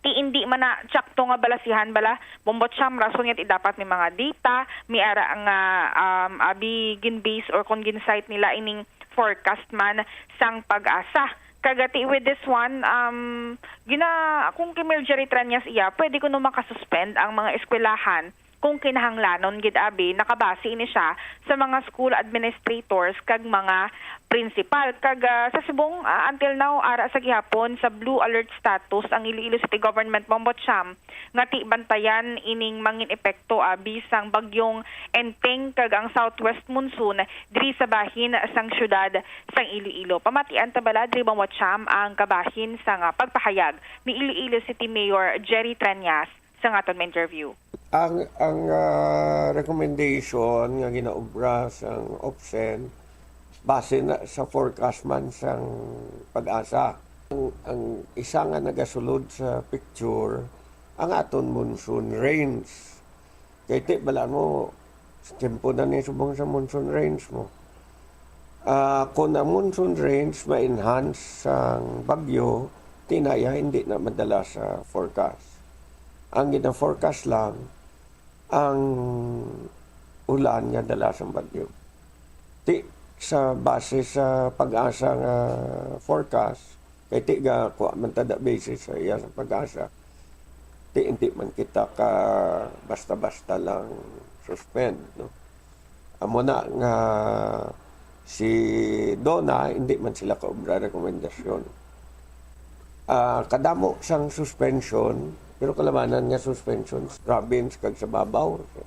ti indi man na tsakto nga balasihan bala, Bombo Cham, rason nga ti dapat may mga data, may ara nga, um, abi gin-base or kung gin-cite nila ining forecast man sang PAGASA. Kag ti with this one, um, gina-, kung kay Mayor Jerry Treñas iya, pwede kuno makasuspend ang mga eskwelahan kung kinahanglanon gid, abi, nakabase ini siya sa mga school administrators kag mga principal. Kag, ah, sa subong, ah, until now, ara sa gihapon sa blue alert status ang Iloilo City Government, Bombo Cham, nga ti bantayan ining mangin epekto, abi, sang bagyong Enteng kag ang southwest monsoon diri sa bahin sang syudad sang Iloilo. Pamatian ta bala diri, Bombo Cham, ang kabahin sang, ah, pagpahayag ni Iloilo City Mayor Jerry Treñas sa aton ma-interview. Ang, ang, ah, recommendation nga ginaobra sang OPSEN, base na sa forecast man sang PAGASA. Ang, ang isa nga nagasulod sa picture, ang aton monsoon range. Kay ti, bala mo, sa tiyempo na ni subong sa monsoon range mo. Ah, kung ang monsoon range ma-enhance sang bagyo, ti na iya hindi na madala sa forecast. Ang gina-forecast lang ang ulan nga dala sang bagyo. Ti, sa base sa PAGASA nga forecast, kay ti ga kuha man ta da basis sa iya sa PAGASA. Ti, hindi man kita ka basta-basta lang suspend, no? Amo na nga si DONA, hindi man sila kaobra rekomendasyon. Ah, kadamo sang suspension, pero kalabanan nga suspension sa province kag sa babaw, sa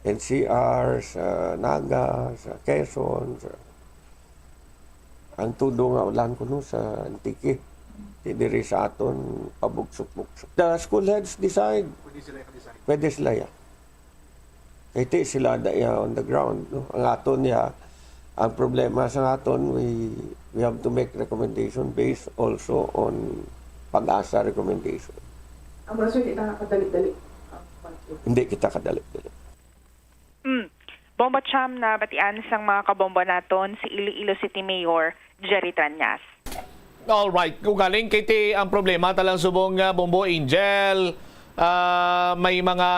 N C R, sa Naga, sa Quezon, sa, ang tudo nga ulan kuno sa Antique. Di diri sa aton pabugsok-bugsok. The school heads decide. Pwede sila i-decide. Pwede sila, ya. Kay ti sila da, ya, on the ground, no? Ang aton, ya, ang problema sa aton, we, we have to make recommendation based also on PAGASA recommendation. Ang rason, di ta kadali-dali ang pag- Hindi kita kadali-dali. Mm. Bombo Cham, nabatian sang mga kabombo naton si Iloilo City Mayor Jerry Treñas. Alright, kung galing kay ti ang problema talang subong nga Bombo Angel, ah, may mga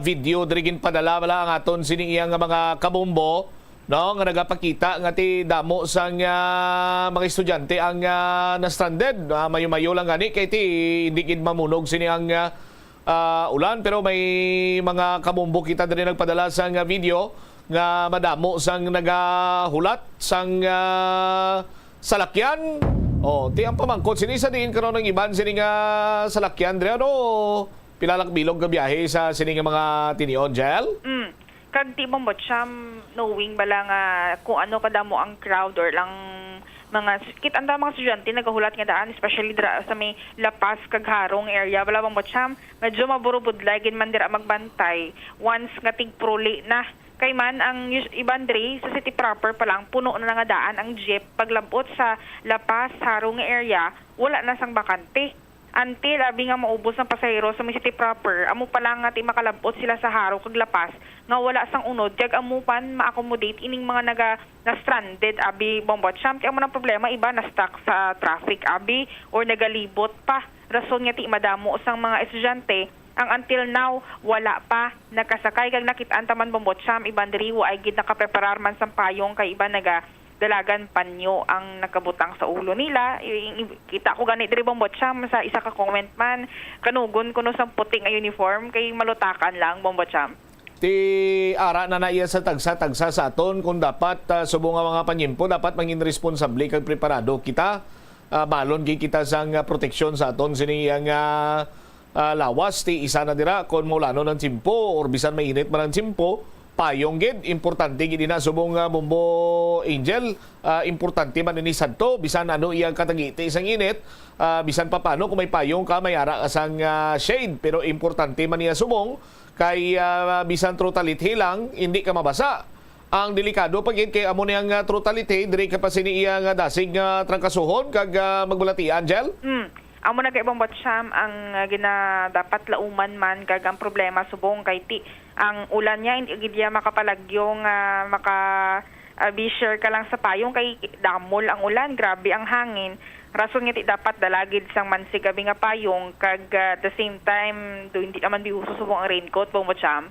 video diri ginpadala bala ang aton sining iya nga mga kabombo, no, nga nagapakita nga ti damo sang, ah, mga estudyante ang, ah, na-stranded. Ah, mayo-mayo lang gani kay ti hindi gid mamunog sini ang, ah, ah, ulan, pero may mga kabombo kita diri nagpadala sang, ah, video nga madamo sang nagahulat sang, ah, salakyan. Oh, ti ang pamangkot sini sa diin karon ang iban sini nga salakyan diri, ano? Pila lang bilog nga biyahe sa sini nga mga tinion, Jel? Mm. Kag ti, Bombo Cham, knowing bala nga kung ano kadamo ang crowd or lang Mga s-, kit-, ang mga estudyante nagahulat nga daan, especially dira sa may La Paz kag Jaro nga area, bala, Bombo Cham, medyo maburubudlay gid man dira magbantay once nga tigpruli na. Kay man ang us-, iban diri sa city proper pa lang, puno na nga daan ang jeep. Paglabot sa La Paz, Jaro nga area, wala na sang bakante. Until abi nga maubos ang pasahero sa may city proper, amo pa lang nga ti makalabot sila sa Jaro kag La Paz nga wala sang unod, kag amo man ma-accommodate ining mga naga, na-stranded, abi, Bombo Cham. Kay amo nang problema, iba na-stuck sa traffic, abi, or nagalibot pa. Rason nga ti madamo sang mga estudyante ang until now wala pa nakasakay, kag nakit-an ta man, Bombo Cham, iban diri wa ay gid nakapreparar man sang payong, kay iban naga dalagan panyo ang nakabutang sa ulo nila. I-, i-, kita ko gani diri, Bombo Cham, sa isa ka comment man, kanugon kuno sang puti nga uniform kay malutakan lang, Bombo Cham. Ti ara na na iya sa tagsa-tagsa sa aton kung dapat, ah, subong nga mga panyimpo, dapat mangin responsable kag preparado kita. Ah, balon gid kita sang, ah, proteksyon sa aton sini nga ah, lawas ti isa na dira kon maulanon ang tiyempo or bisan mainit man ang tiyempo, payong gid. Importante gid ina subong, ah, Bombo Angel, ah, importante man ini sadto bisan ano iyang katagiti sang init, ah, bisan pa paano kung may payong ka, may ara ka sang, ah, shade, pero importante man niya subong kay, ah, bisan totality lang hindi ka mabasa. Ang delikado pa gid kay amo ni ang, ah, totality diri ka pa sini iya nga dasig nga trangkasuhon kag, ah, magbalatian, Angel. Hmm. Amo na kay Bombo Cham ang, ah, gina-, dapat lauman man, kag ang problema subong kay ti ang ulan niya, hindi gid niya makapalagyo nga maka, ah, be sure ka lang sa payong kay damol ang ulan, grabe ang hangin. Rason nga ti dapat dala gid sang mansig abi nga payong, kag, ah, at the same time, do hindi naman biuso subong ang raincoat, Bombo Cham.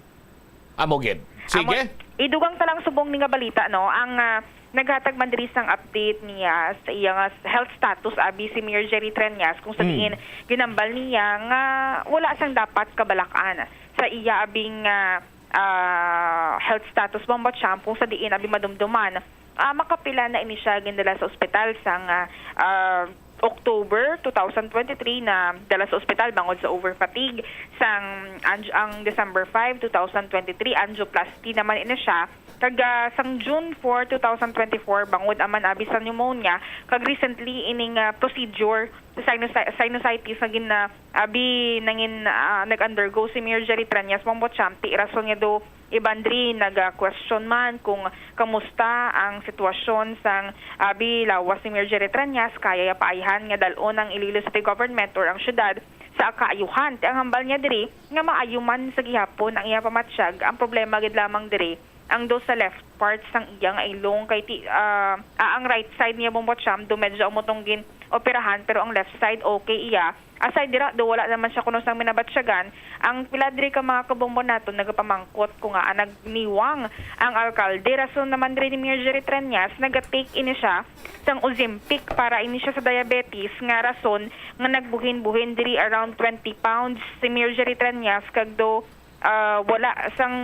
Amo gid. Sige. Amo, idugang ta lang subong ni nga balita, no? Ang, ah, naghatag man diri sang update niya sa iya nga s-, health status abi si Mayor Jerry Treñas, kung sa Mm. diin ginambal niya nga wala sang dapat kabalak-an sa iya abing, ah, ah, health status, Bombo Cham, kung sa diin abi madumduman, ah, makapila na ini siya gindala sa ospital sang, ah, ah, October two thousand twenty-three na dala sa ospital bangod sa over fatigue. Sang anj-, ang December five, two thousand twenty-three, angioplasty naman ini siya. Kag, ah, sang June four, two thousand twenty-four, bangod aman abi sa pneumonia, kag recently ining, ah, procedure sa sinusi-, sinusitis nga gin-, ah, abi nangin, ah, nag-undergo si Mayor Jerry Treñas, Bombo Cham, ti rason nga do iban diri naga-question man kung kamusta ang sitwasyon sang abi lawas ni Mayor Jerry Treñas, kaya ya paayhan nga dal-on ang Iloilo City Government or ang syudad sa kaayuhan. Ti ang hambal niya diri nga maayo man sa gihapon ang iya pamatyag, ang problema gid lamang diri ang do sa left part sang iya nga ilong kay ti, ah, ah, ang right side niya, Bombo Cham, do medyo amo tong gin-operahan, pero ang left side okay iya. Aside dira, do wala naman siya kuno sang minabatyagan. Ang pila diri ka mga kabombo naton nagapamangkot kung ngaa nagniwang ang alkalde. Rason naman diri ni Mayor Jerry Treñas, naga-take ini siya sang Ozempic para ini siya sa diabetes, nga rason nga nagbuhin-buhin diri around twenty pounds si Mayor Jerry Treñas, kag do ah, wala sang,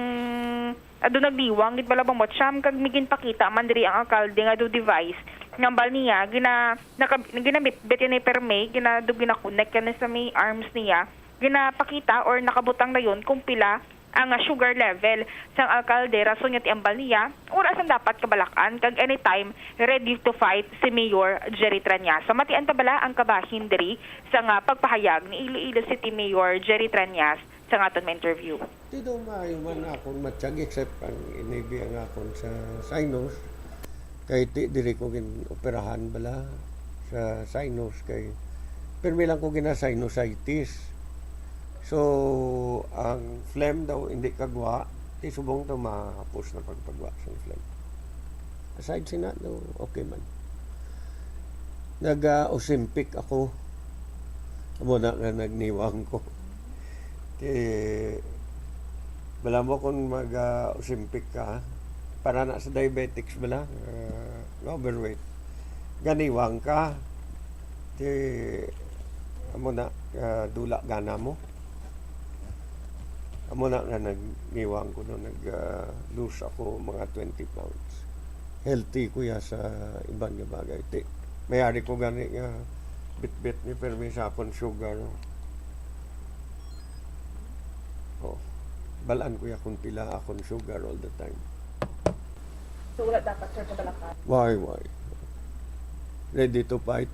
ah, do nagniwang gid bala, Bombo Cham, kag may ginpakita man diri ang alkalde nga do device nga hambal niya gina-, naka-, ginabitbit ini permi, gina-, do gina-connect yan sa may arms niya, ginapakita or nakabutang na yun kung pila ang, ah, sugar level sang alkalde, rason nga ti hambal niya wala sang dapat kabalak-an kag anytime ready to fight si Mayor Jerry Treñas. So, matian ta bala ang kabahin diri sa nga pagpahayag ni Iloilo City Mayor Jerry Treñas sa nga aton ma-interview. Ti do maayo man akon matyag, except ang inibi ang akon sa sinus. Kay ti diri ko gin-operahan bala sa sinus, kay pirmi lang ko gina-sinusitis. So, ang phlegm daw hindi kagwa, ti subong to mahapos na pagpagwa sa phlegm. Aside sina, no, okay man. Nag, ah, Ozempic ako. Amo na nga nagniwang ko. Kay, bala mo kung mag, ah, Ozempic ka, para na sa diabetics bala, ah, nga overweight. Ganiwang ka, ti, amo na, ah, dula gana mo. Amo na nga nagniwang ko, no, nag, ah, lose ako mga twenty pounds. Healthy ko ya sa iban nga bagay. Ti, mayari ko gani nga bitbit ni permi sa akon sugar, no? Oh. Balaan ko ya kung pila akon sugar all the time. So, wala dapat, sir, kabalakan? Why, why? Ready to fight.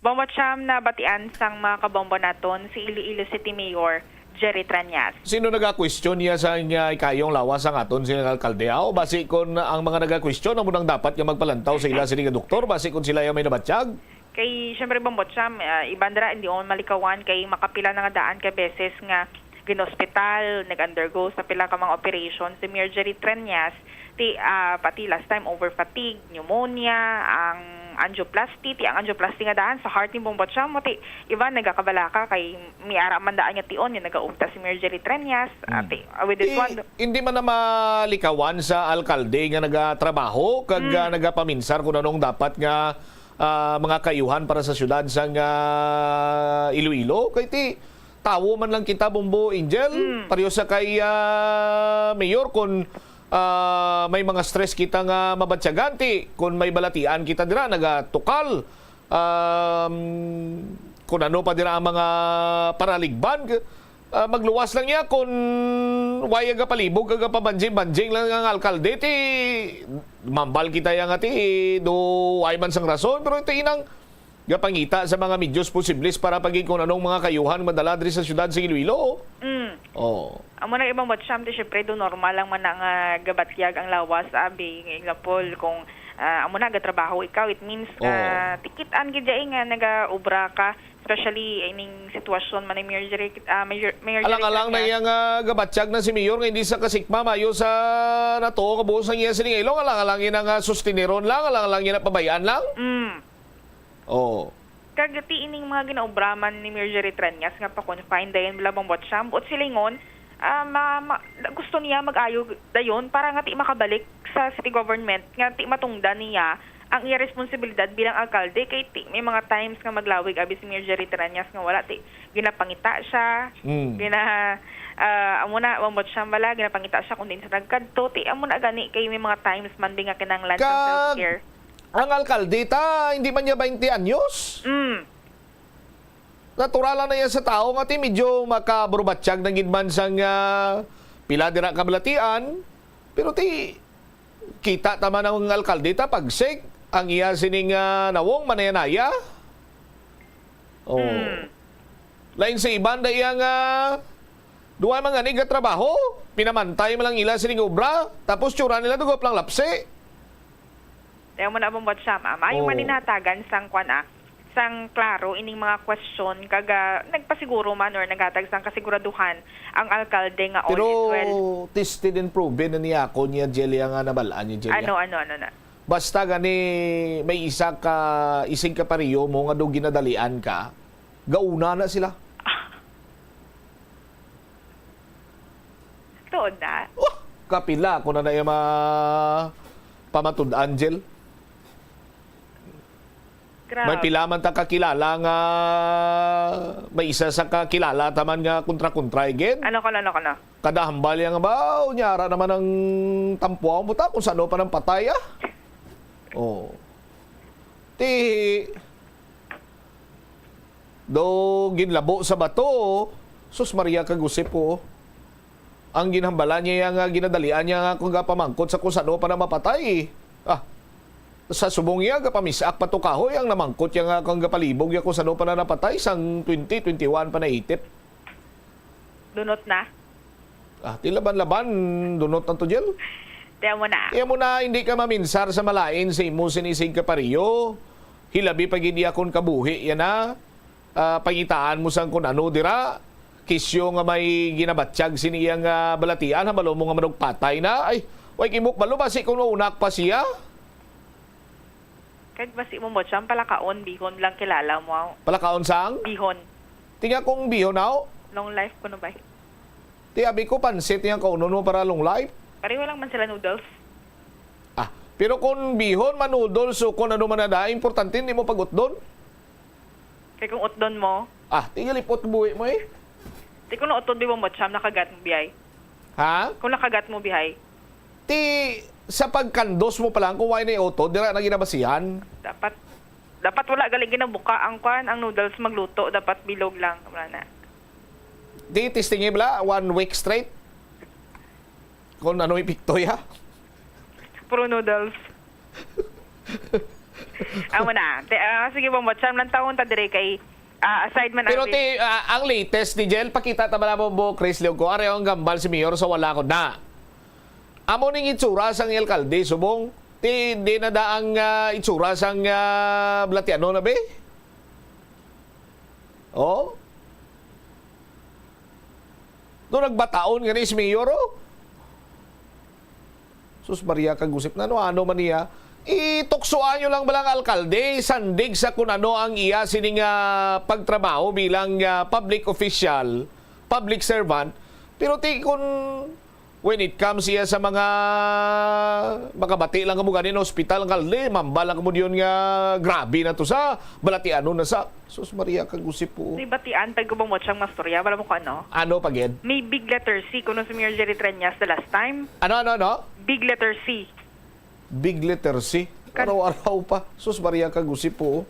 Bombo Cham, nabatian sang mga kabombo naton si Iloilo City Mayor Jerry Treñas. Sino naga-question niya sa nga ikayong lawas ang aton sing alkalde? Aw, basi kon ang mga naga-question amo nang dapat nga magpalantaw sa ila sini nga doktor, basi kon sila yung may nabatyag? Kay, syempre, Bombo Cham, ah, iban dira, hindi mo malikawan kay makapila na nga daan ka beses nga gin-hospital, nag-undergo sa pila ka mga operation si Mayor Jerry Treñas. Ti, ah, pati last time, over fatigue, pneumonia, ang angioplasty, ti ang angioplasty nga daan sa heart ni Bombo Cham, mo ti iban nagakabalaka kay may ara man daan nga tion nga nagaugta si Mayor Jerry Treñas. Ah, ti, ah, with this Di, one, hindi man na malikawan sa alkalde nga nagatrabaho kag ah, nagapaminsar kung anong dapat nga ah, mga kayuhan para sa syudad sang ah, Iloilo. Kay ti, tawo man lang kita, Bombo Angel. Pareho sa kay ah, Mayor, kung ah, may mga stress kita nga mabatyagan, ti, kung may balatian kita dira, nagatukal, um, kung ano pa dira ang mga paraligban, ah, magluwas lang niya kung way gapalibog kag gapabanjing-banjing lang ang alkalde, ti mambal kita yang ati, do way man sang rason, pero ito inang gapangita sa mga medios posibles para pagid kung anong mga kayuhan madala diri sa syudad sa Iloilo. mm, Oh. Amo na ibang batsyam, ti syempre do normal lang man na nga gabatyag ang lawas, abi. Nga example, kung ah, amo na gatrabaho ikaw, it means nga tikit-an gid diay nga nagaobra ka, especially ining sitwasyon man ni Mayor Jerry, ah, Mayor, Mayor Jerry Alang-alang na Trillanes. Iya nga gabatyag na si Mayor nga hindi sa kasikma mayo sa natuo kabuos ang iya sining ilong, alang-alang iya nga sustineron lang, alang-alang iya pabayaan lang. Mm. Oh. Kag ti ining mga ginaobraman ni Mayor Jerry Treñas nga pa-confine dayon bala bang buot siya, buot silingon, ah, ma, ma, gusto niya mag-ayo dayon para nga ti makabalik sa city government, nga ti matungdan niya ang iya responsibilidad bilang alkalde, kay ti may mga times nga maglawig abi si Mayor Jerry Treñas nga wala, ti ginapangita siya, Mm. gina, ah, amo na, bang buot siya bala, ginapangita siya kung diin sa nagkadto, ti amo na gani kay may mga times man bi nga kinahanglan sang Kag- self-care. Ang alkalde ta, hindi man niya twenty anyos. Mm. Natural lang na yan sa tao nga ti medyo makaburbatyag na gid man sang ah, pila dira ka balatian. Pero ti kita ta man ang alkalde ta pag sick, ang iya sining ah, nawong manayanaya. Oh. Mm. Lain sa iban da iya nga duwa man gani gatrabaho, pinamantay man lang ila sining obra, tapos tsura nila dugop lang lapsi. Kaya mo na bang buot siya, ma? Maayo Oo. man ni natagan sang kwan, ah, sang klaro ining mga question kag ah, nagpasiguro man or naghatag sang kasiguraduhan ang alkalde nga all Pero is well. Tested and proven na niya ako niya, Jelia, nga nabalaan niya, Jelia. Ano, ano, ano na? Basta gani may isa ka isig ka pariyo mo nga do ginadalian ka, gauna na sila. Tuod na. Wah! Kapila ko na na iya ma pamatud-an, Jel. Grabe. May pila man ta kakilala nga may isa sa kakilala taman nga kontra-kontra gid. Ano ko na, ano ko na? Kada hambal niya nga ba, unya ara naman ang tampuaw mo ta kung sano pa nang patay, ah. Oh. Ti do ginlabo sa bato, sus Maria kag Josep, oh. Ang ginhambala niya nga ginadalian niya nga kung gapamangkot sa kung sano pa na mapatay. Ah, sa subong niya, gapamisak pa to kahoy ang namangkot niya nga kung gapalibog niya kung sano pa na napatay sang twenty twenty-one pa naitip. Dunot na. Ah, ti laban-laban, dunot na to, Jel. Tiyan mo na. Kaya mo na hindi ka maminsar sa malain sa imo sinisig ka pariyo. Hilabi pa gid iya kon kabuhi yan na. Ah, pangitaan mo sang kun ano dira. Kisyo nga may ginabatyag sini iyang ah, balatian, hambalo mo nga manugpatay na. Ay, way kimok balo, basi kung unak pa siya. Kag basi mo mo siyang palakaon, bihon lang kilala mo. Palakaon sang? Bihon. Tinga kung bihon, aw? Long life ko na ba? Ti abi ko pansit niyang kaunon mo para long life. Pareho lang man sila noodles. Ah, pero kung bihon, manudol, so kung ano man na da, importante hindi mo pag-utdon. Kay kung utdon mo, Ah, tingalipot buhi mo eh. Ti kung nautod di mo mo siyam nakagat mo biyay. Ha? Kung nakagat mo bihay, Ti sa pagkandos mo pa lang, kung why na utod, dira na ginabasihan. Dapat, dapat wala gali ginabuka ang kwan, ang noodles magluto, dapat bilog lang, wala na. Di testing bala, one week straight. Kung ano epekto ya. Puro noodles. Amo na. Te, ah, sige, Bombo, cham lang taon ta dire kay, ah, aside man Pero ang ti, ah, ang latest ni Jel, pakita ta ba mo, Bo Chris Leon ko, ari ang gambal si Mayor sa wala ko na. Amo ning itsura sang alkalde, subong, ti, di na da ang, ah, itsura sang, ah, Balatianon na, be? Oh? Do nagbataon gani si Mayor, oh? Sus Maria, kagusip na, no, ano man niya? Ituksoan nyo lang bala ang alkalde, sandig sa kun ano ang iya sini nga pagtrabaho bilang, ah, public official, public servant. Pero ti kun when it comes iya sa mga makabati lang kamo ganin hospital, alkalde, mamba lang kamo diyon nga grabe na to sa balatianon na sa Sus Maria, kagusip po. May batian, pag gubang mo siyang mastorya, wala mo ko ano. Ano pa gid? May big letter C, kuno si Mayor Jerry Treñas the last time. Ano, ano, ano? Big letter C. Big letter C? Kan- Araw-araw pa. Sus Maria, kagusip po.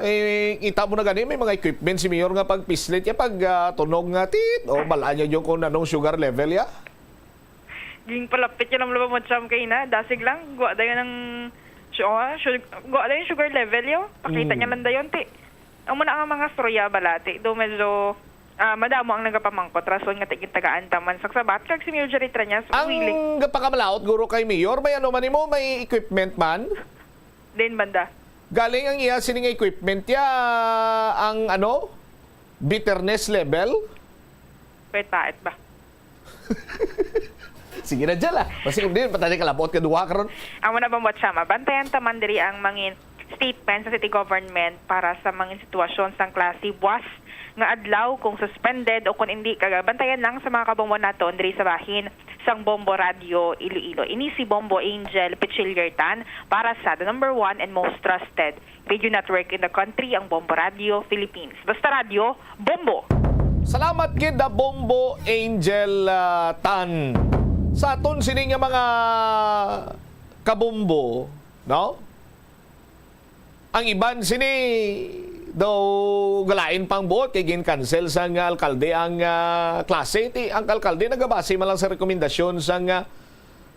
Eh, kita mo na gani, may mga equipment si Mayor nga pag pislit, ya pag, ah, tunog nga tit, o balaan niya yung kung anong sugar level, ya. Ging palapit niya lang mo, Cham, kay na. Dasig lang. Guwa dayon ang su-, ah, su-, guwa dayon sugar level, yo. Pakita Mm. niya lang dayon, ti. Ang muna nga mga storya, balati. Do medyo, ah, madamo ang nagapamangkot. Rason nga ti-, tagaan taman sa sabat. Kag si Mayor Jerry Treñas, Ang willing. Gapakamalaot, guro, kay Mayor, may ano man nimo, may equipment man? Din banda. Galing ang iya sining equipment ya, ang ano? Bitterness level? Pait-pait ba? Sige na dyan, ah. Basta kung di, patay ka labot ka duha karon. Amo na ba mo, Chama? Bantayan ta man diri ang mangin statement sa city government para sa mangin sitwasyon sang klase buwas nga adlaw kung suspended o kung hindi, kagabantayan lang sa mga kabombo naton diri sa bahin sang Bombo Radio Iloilo. Ini si Bombo Angel Pichillertan para sa the number one and most trusted radio network in the country, ang Bombo Radio Philippines. Basta radyo, bombo! Salamat gid na Bombo Angel, ah, Tan. Sa aton sini nga mga kabombo, no? Ang iban sini daw galain pang buot kay gin-cancel sang alkalde ang, ah, klase. Ti, ang alkalde nagabase man lang sa rekomendasyon sang, ah,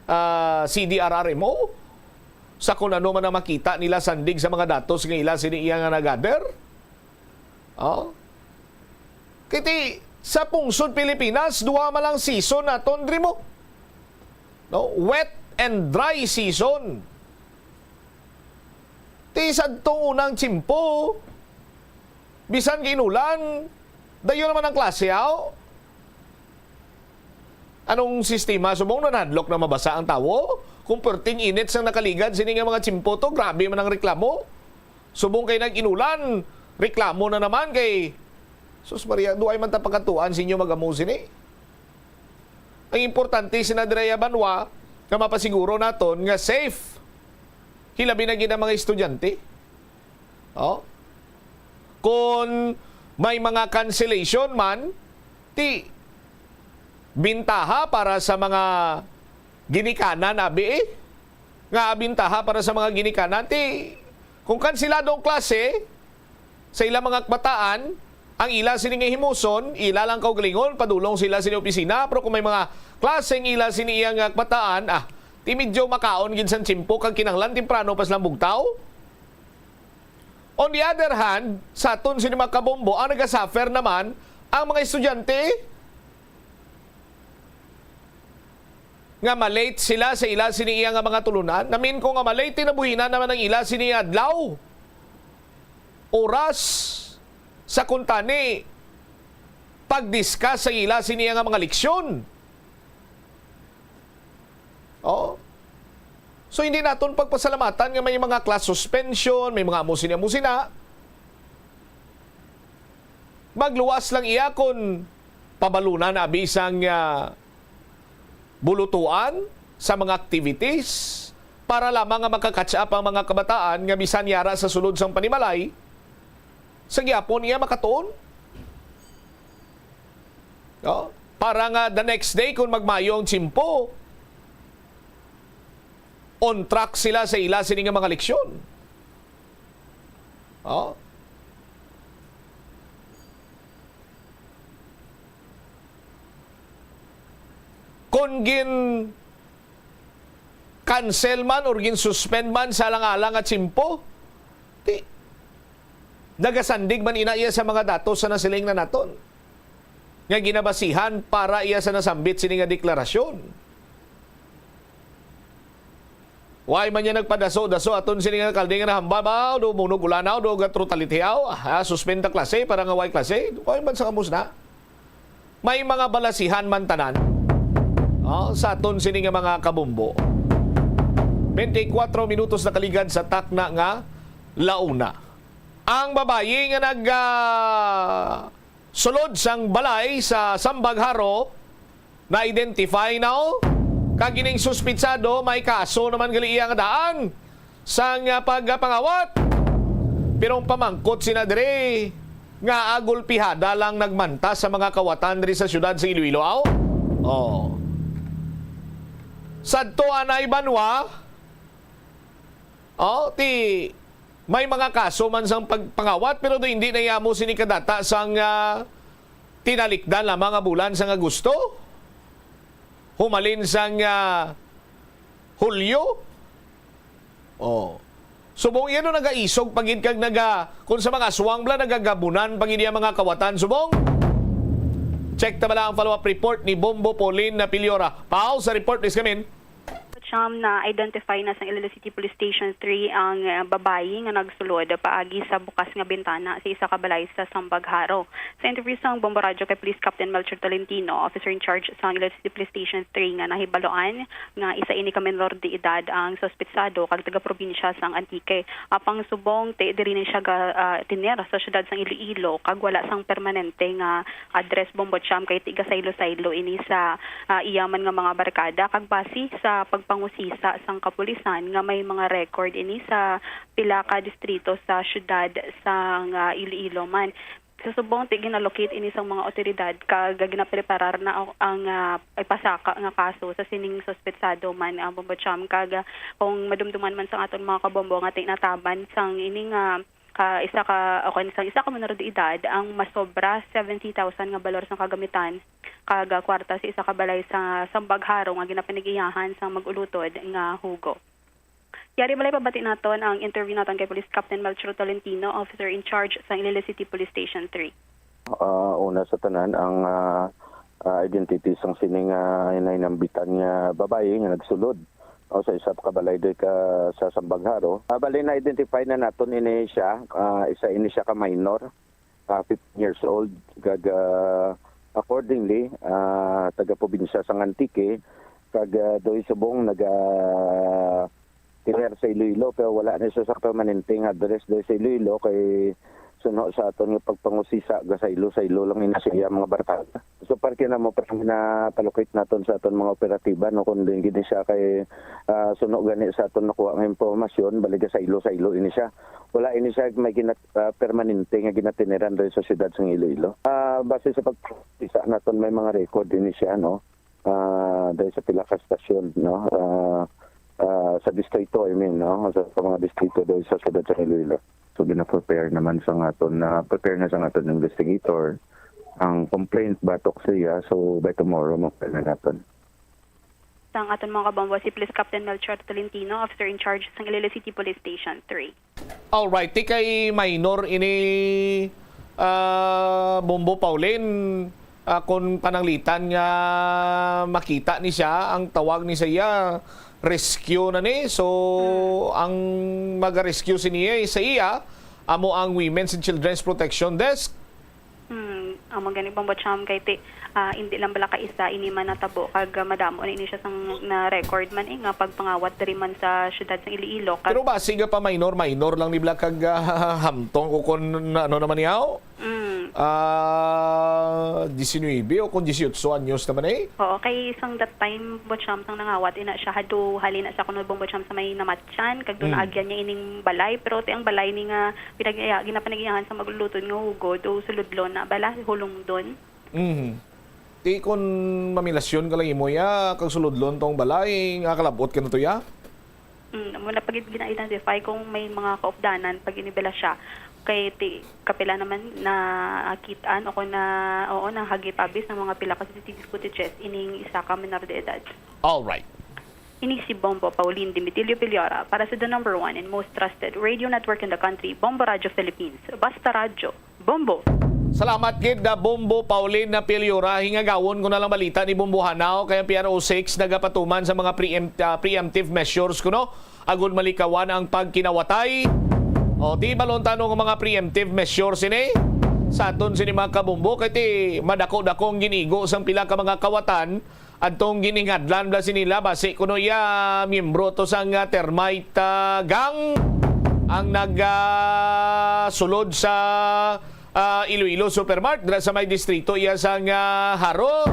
ah, C D R R M O. Sa kung ano man ang makita nila sandig sa mga datos nga ila sini iya nga nagather. Oh. Kiti sa pungsod Pilipinas, duha man lang season naton diri mo. No, wet and dry season. Ti sadtong unang tiyempo, bisan ginulan, dayon naman ang klase, aw. Anong sistema? Subong na nahadlok na mabasa ang tawo? Kung perting init sang nakaligad sini nga mga tiyempo to, grabe man ang reklamo. Subong kay nag-inulan, reklamo na naman kay, Sus Maria, duay man ta pagkatuan sa inyo mag-amo sini. Ang importante, sina Drea Banwa, nga mapasiguro naton nga safe. Hilabi na gid ang mga estudyante. Oh? Kung may mga cancellation man, ti bintaha para sa mga ginikanan, abi, eh. Nga bintaha para sa mga ginikanan, ti kung kansilado ang klase, sa ilang mga kabataan, ang ila sini nga himuson, ila lang kaugalingon, padulong sila sini opisina, pero kung may mga klase ang ila sini iya nga kabataan, ah, ti medyo makaon gid sang tiyempo kag kinahanglan temprano pa silang bugtaw. On the other hand, sa aton sini mga kabombo, ang nagasuffer naman ang mga estudyante nga ma-late sila sa ila sini iya nga mga tulunan. Namin ko nga ma-late na buhina naman ang ila sini adlaw, oras, sa kuntani pag-discuss sa ila sini nga mga leksyon. Oh. So, hindi naton pagpasalamatan nga may mga class suspension, may mga amo sini, amo sina. Magluwas lang iya kon pabalunan na bisang, ah, bulutuan sa mga activities para lamang nga maka-catch up ang mga kabataan nga bisan yara sa sulod sang panimalay, sa gihapon iya makatuon. No? Para nga the next day, kung magmayo ang tiyempo, on track sila sa ila sini nga mga leksyon. Oh. Kon gin gin-cancel man or gin-suspend man sa alang-alang nga tiyempo. Ti, nagasandig man ina iya sa mga datos sa nasiling na naton nga ginabasihan para iya sa nasambit sini nga deklarasyon. Why man niya nagpadaso-daso aton sini nga alkalde nga nahambal ba, do munog ulanaw, do gatrutalitiaw, ah, suspend ta klase para nga way klase? Why man sa kamos na? May mga balasihan man tanan, oh, sa aton sini nga mga kabombo. Twenty-four minutos nakaligad sa takna nga launa. Ang babayi nga nag, ah, sulod sang balay sa Sambagharo, na-identify now, kag ining suspitsado may kaso naman gali iya nga daan sang, ah, pagpangawat. Pero ang pamangkot sina diri nga agulpihada lang nagmanta sa mga kawatan diri sa siyudad sa Iloilo, aw? Oh. Sadto anay banwa, oh, ti may mga kaso man sang pagpangawat, pero do hindi na amo sini kadata sang, ah, tinalikdan lamang nga bulan sang Agosto. Humalin sang, ah, Hulyo. Oh. Subong iya no nagaisog pa gid kag naga, kung sa mga aswang bala, nagagabunan pa gid iya mga kawatan. Subong? Check ta bala ang follow-up report ni Bombo Pauline Napiliora. Pao sa report, please, come in. Siyam, na-identify na sang Iloilo City Police Station three ang, eh, babayi nga nagsulod paagi sa bukas nga bintana sa isa ka balay sa Sambagharo. Sa interview sang Bombo Radyo kay Police Captain Melchor Tolentino, officer in charge sang Iloilo City Police Station three, nga nahibaloan nga isa ini ka menor de edad ang suspitsado kag taga-probinsya sang Antique. Apang subong, ti, diri ni siya ga, ah, tener sa siyudad sang Iloilo kag wala sang permanente nga address, Bombo Cham, kay ti gasaylo-saylo ini sa, ah, iya man nga mga barkada. Kag base sa pagpangusisa sang kapulisan nga may mga record ini sa pila ka distrito sa siyudad sang, ah, Iloilo man. Sa subong, ti ginalocate ini sang mga awtoridad kag ginapreparar na ang, ang, ah, ipasaka nga kaso sa sining suspetsado man, ah, Bombo Cham. Kag, ah, kung madumduman man sang aton mga kabombo nga ti nataban sang ini nga ka isa ka, o kan sang isa ka menor de edad ang masobra seventy thousand nga balor sang kagamitan kag kwarta sa isa ka balay sa Sambagharo nga ginapanag-iyahan sang mag-ulutod nga hugo. Yari balay, pabati naton ang interview naton kay Police Captain Melchor Tolentino, officer in charge sang Iloilo City Police Station three. Ah, una sa tanan, ang, ah, ah, identity sang sining, ah, hinambitan nga babayi nga nagsulod o sa isa ka balay diri ka sa Sambagharo. Ah, bali, na-identify na naton ini siya. Ah, isa ini siya ka minor, ah, fifteen years old, kag, ah, accordingly, ah, taga-probinsya sang Antique, kag, ah, doy subong naga tener sa Iloilo, pero wala ni siya sa permanente nga address doy sa Iloilo, kay suno sa aton nga pagpangusisa, gasaylo-saylo lang ini sa iya mga barkada. So, parte na mo, parang ginapalukit naton sa aton mga operatiba, no, kung diin gid siya kay, ah, suno gani sa aton nakuha nga impormasyon, bali gasaylo-saylo ini siya. Wala ini siya may gina-, ah, permanente nga ginateneran diri sa siyudad sang Iloilo. Ah, base sa pagpangusisa naton, may mga record ini siya, no? Ah, diri sa pila ka stasyon, no? Ah, ah, sa distrito, I mean, no? Sa, sa mga distrito diri sa siyudad sa Iloilo. So, gina-prepare naman sa aton, na prepare na sa aton investigator ang complaint batok sa iya. So, by tomorrow, mo na naton. Sang aton mga kabombo, si Police Captain Melchor Tolentino, officer in charge sang Iloilo City Police Station three. Alright, ti kay minor ini, ah, Bombo Pauline, ah, kung pananglitan nga makita ni siya, ang tawag ni sa iya, rescue na ni. So, hmm, ang maga-rescue sini sa iya, amo ang Women's and Children's Protection Desk. Hmm, amo gani, Bombo Cham, kay ti, ah, indi lang bala ka isa ini man natabo, kag, ah, madamo na ini siya sang na-record man, eh, nga pagpangawat diri man sa siyudad sang Iloilo. Kag pero basi ga pa minor, minor lang ni bala kag, ah, hamtong o kon ano naman yaw? Mm. Ah, diecinuebe o kon dieciocho anyos naman, eh. Oo, kay sang that time, Bombo Cham, sang nangawat ina siya, hado, halin na siya kuno, Bombo Cham, sa may Namatyan, kag doon, mm, naagyan niya ining balay, pero ti ang balay ni nga pinag-iya-, ginapanag-iyahan sa magluluto nga hugo, do suludlon na bala, hulungdon. Mhm. Ti kon mamilasyon ka lang imo, ya, kag suludlon tong balay, nga kalab-ot ka na to, ya? Mm, amo na pa gid gina-identify kung may mga kaupdanan pag ini bala siya. Kay ti, kapila naman nakit-an o kung na, oo, nahagip abi sa mga pila ka C C T V footages ining isa ka menor de edad. All right. Ini si Bombo Pauline Dimitilio Piliora para sa the number one and most trusted radio network in the country, Bombo Radio Philippines. Basta Radyo, Bombo! Salamat gid na Bombo Pauline na Piliora. Hingagawon ko na lang balita ni Bombo Hanaw kay ang P R O six nagapatuman sa mga preempt-, ah, preemptive measures kuno agud malikawan ang pagkinawatay. O, di balon tano nga mga preemptive measures ini sa aton sini mga kabombo kay ti madako-dako ang ginigo sang pila ka mga kawatan adtong giningadlan bala sini nila basi kuno iya miyembro to sang, ah, termite, ah, gang ang nag, ah, sulod sa, ah, Iloilo Supermart dira sa may distrito iya sang, ah, Jaro.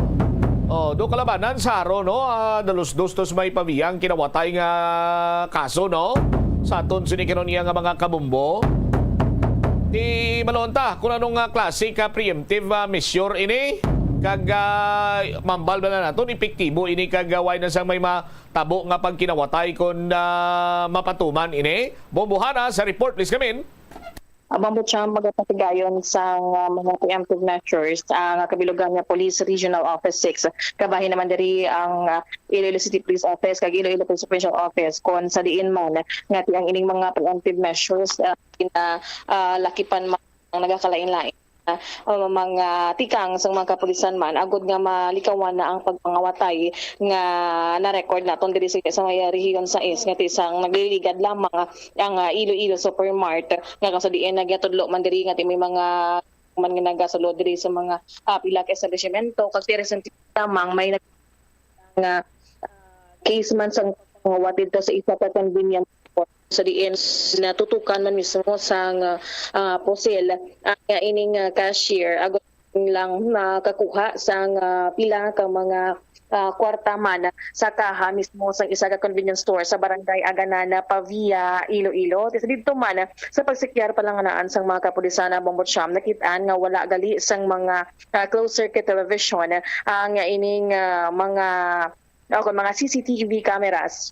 Oh, do kalabanan sa Jaro, no? Ah, dalos-dos tos may pabiyang kinawatay nga kaso, no? Sa aton sini karon iya nga mga kabombo. Di malunta kung anong, ah, klase ka preemptive, ah, measure ini. Kag, ah, mambal ba na naton epektibo ini kag, ah, way na sang may matabo nga pagkinawatay kon, ah, mapatuman ini. Bombo Hanaw sa report, please come in. Abang po siya magpatigayon sa, ah, mga preemptive measures, ah, nga kabilugan nga Police Regional Office six. Kabahin naman diri ang, ah, Iloilo City Police Office kag Iloilo Police Provincial Office kon sa diin man nga ti ang ining mga preemptive measures, ah, ina, ah, lakipan man ang nagakalain-lain, ah, mga tikang sang mga kapulisan man agud nga malikawan na ang pagpangawatay nga na-record naton diri sa, sa may rehiyon sais nga ti sang nagliligad lamang ang, ah, Iloilo Supermart, nga kung sa diin nagatudlo man diri nga ti may mga man nga nagasulod diri sa mga, ah, pila ka establishmento, kag ti recently lamang may nag-, nga, ah, case man sang pangawat didto sa isa ka convenience store sa diin natutukan man mismo sang, ah, pusil, ah, nga ining, ah, cashier, agud lang nakakuha sang, ah, pila ka mga, ah, kwarta man sa kaha mismo sang isa ka convenience store sa Barangay Aganana, Pavia, Iloilo. Ti sa didto man, sa pagsikyar palanganaan sang mga kapulisan, Bombo Cham, nakit-an nga wala gali sang mga, ah, closed circuit television, ah, nga ining, ah, mga, o kon mga C C T V cameras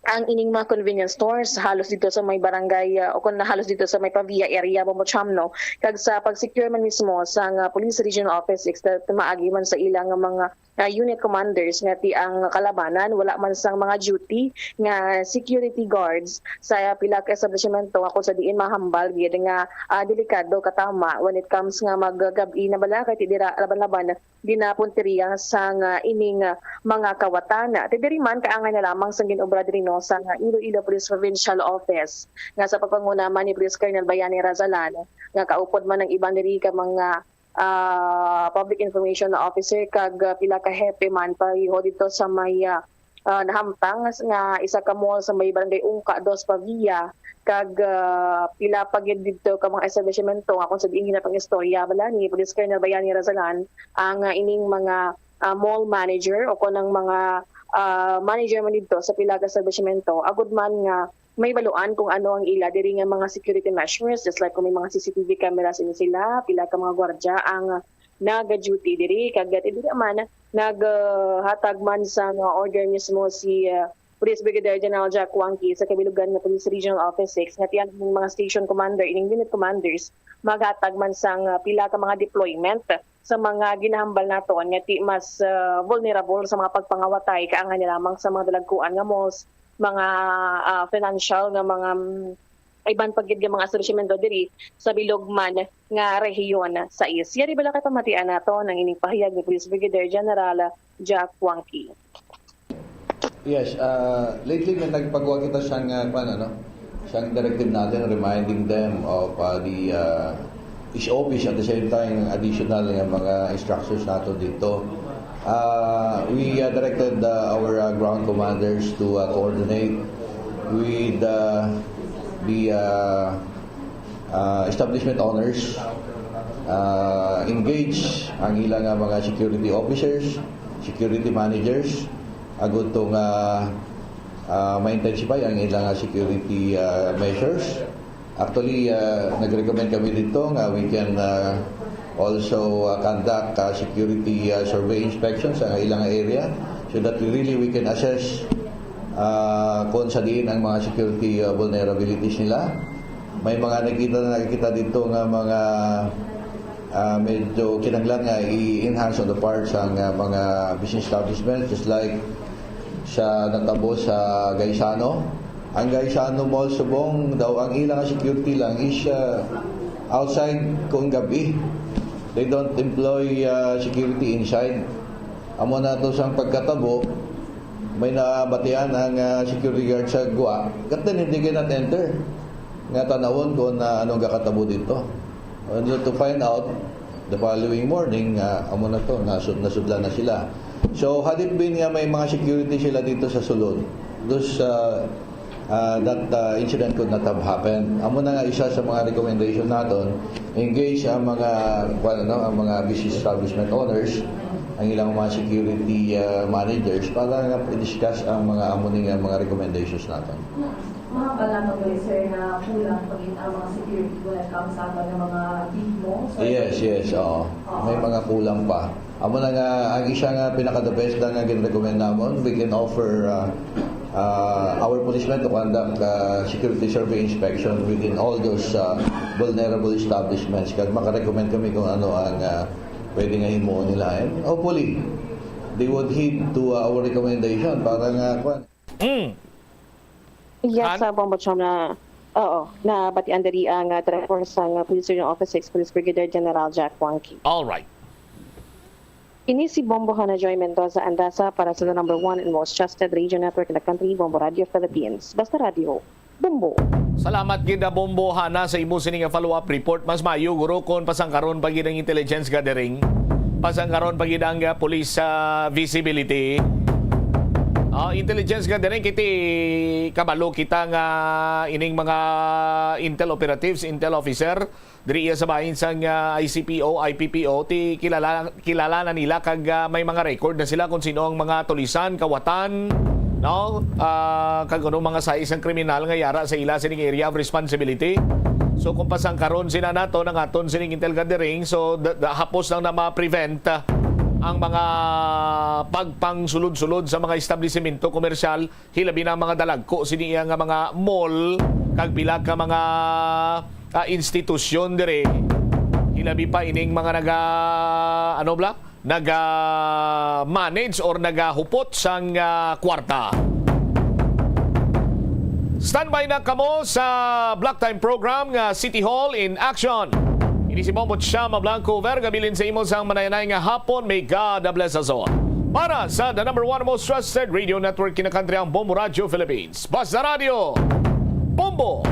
ang ining mga convenience stores halos dito sa may barangay, ah, o kon halos dito sa may Pavia area, Bombo Cham, no? Kag sa pag-secure man mismo sang, ah, Police Regional Office six, na maagi man sa ilang mga, ah, unit commanders nga ti ang kalabanan, wala man sang mga duty nga security guards sa pila ka establishmento nga kung sa diin mahambal gid nga, ah, delikado katama when it comes nga maggab-i na bala kay ti dira laban-laban ginapunteriya sang, ah, ining, ah, mga kawatan. Ti diri man kaangay na lamang sang gin-obra diri, no, sang, ah, Iloilo Police Provincial Office, nga sa pagpanguna man ni Police Colonel Bayani Razalan, nga kaupod man ang iban diri ka mga, ah, public information officer kag, ah, pila ka hepe man pareho dito sa may, ah, ah, nahamtang nga isa ka mall sa may Barangay Ungka, Dos Pavia, kag, ah, pila pa gid didto ka mga establishmento nga kung sa diin ginapang-istorya bala ni Police Colonel Bayani Razalan, ang, ah, ining mga, ah, mall manager o kon ang mga, ah, manager man didto sa pila ka establishmento, agud man nga may baluan kung ano ang ila diri nga mga security measures, just like kung may mga C C T V cameras ini sila, pila ka mga gwardya ang naga-duty diri, kag diri man naghatag man sang order mismo si, ah, Police Brigadier General Jack Wangki sa kabilugan nga Police Regional Office six nga ti ang mga station commander, ining unit commanders, maghatag man sang, ah, pila ka mga deployment sa mga ginahambal naton nga ti mas, ah, vulnerable sa mga pagpangawatay, kaangay na lamang sa mga dalagkuan nga malls, mga, ah, financial nga mga, mm, iban pa gid nga mga establishmento diri sa bilog man nga rehiyon sa sais. Yari bala kay pamatian naton ang ining pahayag ni Police Brigadier General Jack Wangki. Yes, ah, lately may nagpagawa kita siyang, ah, kwan, ano, siyang directive natin, reminding them of, ah, the, ah, S O Ps, at the same time additional nga mga instructions nato dito. Ah, we, ah, directed, ah, our, ah, ground commanders to, ah, coordinate with, ah, the, ah, ah, establishment owners, ah, engage ang ilang, ah, mga security officers, security managers, agud to nga, ah, ma-intensify ang ilang, ah, security, ah, measures. Actually, ah, nag-recommend kami dito nga we can, ah, also, ah, conduct, ah, security, ah, survey inspections sa ilang area so that we really we can assess, ah, kung sa diin ang mga security, ah, vulnerabilities nila. May mga nakita na nakikita dito nga mga, ah, medyo kinahanglan nga i-enhance on the part sa nga mga business establishments, just like Sa natabo sa Gaisano, ang Gaisano Mall subong daw ang ila nga security lang is, ah, outside kung gabi. They don't employ, ah, security inside. Amo na to sang pagkatabo, may nabatian ang, ah, security guard sa gwa, "Captain, hindi kayo not enter." Nga tanawon kung, ah, anong gakatabo dito. And to find out, the following morning, ah, amo na to, nasud-, nasudlan na sila. So, had it been nga may mga security sila dito sa sulod, those, ah, ah, that, ah, incident could not have happened. Amo na nga isa sa mga recommendation naton, engage ang mga, kuwan, ano, ang mga business establishment owners, ang ilang mga security, ah, managers para nga i-discuss ang mga amo ni nga mga recommendations naton. Mga bala to, sir, nga kulang pa gid ang mga security when it comes sa mga big malls? Yes, yes, oo. Oo. May mga kulang pa. Amo na nga, ang isa nga pinaka-the best na nga gin-recommend namon, we can offer, uh, uh, our policemen to conduct, uh, security survey inspection within all those, uh, vulnerable establishments. Kag makarecommend kami kung ano ang, uh, pwede nga himuon nila. And hopefully, they would heed to, uh, our recommendation para nga, kwan. Mm. Yes, Han? Sa Bombo Cham na, oo, nabatian diri ang, ah, Director sang, ah, Police Regional Office six, Police Brigadier General Jack Wangki. All right. Ini si Bombo Hana Joy Mendoza Andasa para sa the number one and most trusted radio network in the country, Bombo Radio Philippines. Basta Radio, Bombo. Salamat gid na Bombo Hana sa imo sini nga follow-up report. Mas maayo guro kung pasangkaron pa gid ang intelligence gathering. Pasangkaron pa gid ang, ah, police, ah, visibility. Ah, intelligence gathering, kiti kabalo kita nga ining mga intel operatives, intel officer, diri iya sa bahin sang, ah, I C P O, I P P O, ti kilala, kilala na nila kag, ah, may mga record na sila kung sino ang mga tulisan, kawatan, no? Ah, kag ano mga size ang kriminal nga yara sa ila sining area of responsibility. So kung pasangkaron sila nato nang aton sining intel gathering, so da, da, hapos lang na ma-prevent, ah, ang mga pagpangsulod-sulod sa mga establisimento komersyal, hilabi na ang mga dalagko sini iya nga mga mall kag pila ka mga, ah, institusyon diri. Hilabi pa ining mga naga, ano bla? Naga-manage or nagahupot sang, ah, kwarta. Standby na kamo sa Block Time program nga City Hall in Action. Ini si Bombo Chama Blanco Verga, bilin sa imo sang manayanay nga hapon. May God bless us all. Para sa the number one most trusted radio network in the country, ang Bombo Radio Philippines. Basta Radio, Bombo!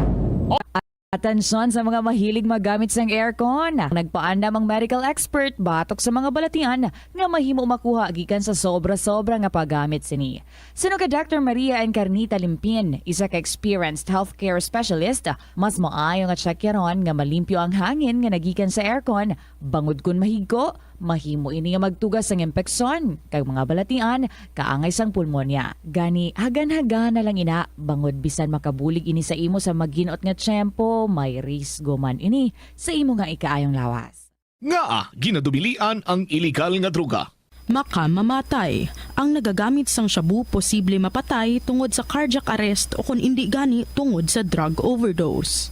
Atensyon sa mga mahilig maggamit sang aircon. Nagpaandam ang medical expert batok sa mga balatian nga mahimo makuha gikan sa sobra-sobra nga paggamit sini. Suno kay Doctor Maria Encarnita Limpin, isa ka experienced healthcare specialist, mas maayo nga tsakyaron nga malimpyo ang hangin nga nagikan sa aircon, bangod kon mahigko, mahimo ini nga magtugas sang impeksyon kag mga balatian kaangay sang pulmonya. Gani, hagan-hagan na lang ina, bangod bisan makabulig ini sa imo sa magin-ot nga tiyempo, may risgo man ini sa imo nga ikaayong lawas. Ngaa ginadubilian ang iligal nga droga? Makamamatay. Ang nagagamit sang shabu posible mapatay tungod sa cardiac arrest o kon indi gani tungod sa drug overdose.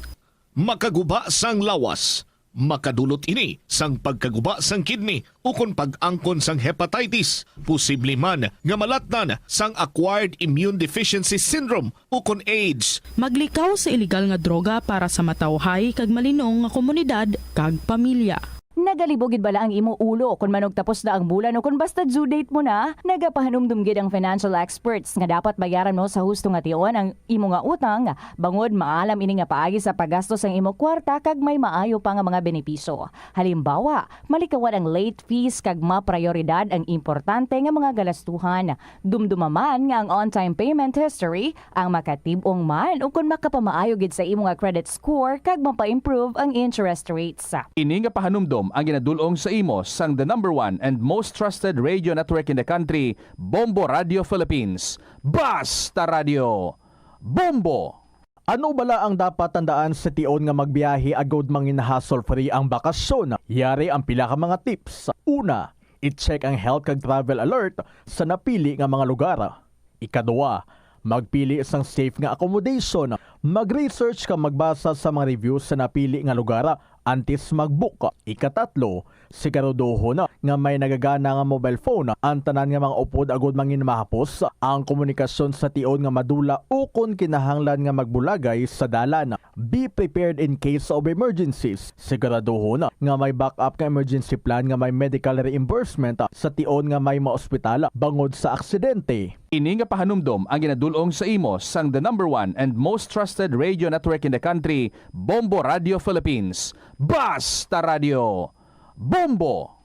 Makaguba sang lawas. Makadulot ini sang pagkaguba sang kidney ukon pag-angkon sang hepatitis, posible man nga malatnan sang acquired immune deficiency syndrome ukon AIDS. Maglikaw sa iligal nga droga para sa matawhay kag malinong nga komunidad kag pamilya. Nagalibog gid bala ang imo ulo kon manugtapos na ang bulan o kon basta due date mo na? Nagapahanumdom gid ang financial experts nga dapat bayaran mo sa husto nga tion ang imo nga utang, bangod maalam ini nga paagi sa paggasto sang imo kwarta kag may maayo pa nga mga benepisyo. Halimbawa, malikawan ang late fees kag maprayoridad ang importante nga mga galastuhan. Dumduma man nga ang on-time payment history ang makatib-ong man ukon makapamaayo gid sa imo nga credit score kag mapa-improve ang interest rates. Ini nga pahanumdom ang ginadul-ong sa imo sang the number one and most trusted radio network in the country, Bombo Radio Philippines. Basta Radio, Bombo! Ano bala ang dapat tandaan sa tion nga magbiyahe agod mangin hassle-free ang bakasyon? Yari ang pila ka mga tips. Una, i-check ang health kag travel alert sa napili nga mga lugar. Ikaduha, magpili sang safe nga accommodation. Mag-research kag magbasa sa mga reviews sa napili nga lugar Antes mag-book, ikatatlo, siguraduhon nga may nagagana nga mobile phone ang tanan nga mga upod agud manginmahapos ang komunikasyon sa tion nga madula ukon kinahanglan nga magbulagay sa dalan. Be prepared in case of emergencies. Siguraduhon nga may backup nga emergency plan nga may medical reimbursement sa tion nga may maospital bangod sa aksidente. Ini nga pahanumdom ang ginadul-ong sa imo sang the number one and most trusted radio network in the country, Bombo Radio Philippines. Basta Radio, Bombo!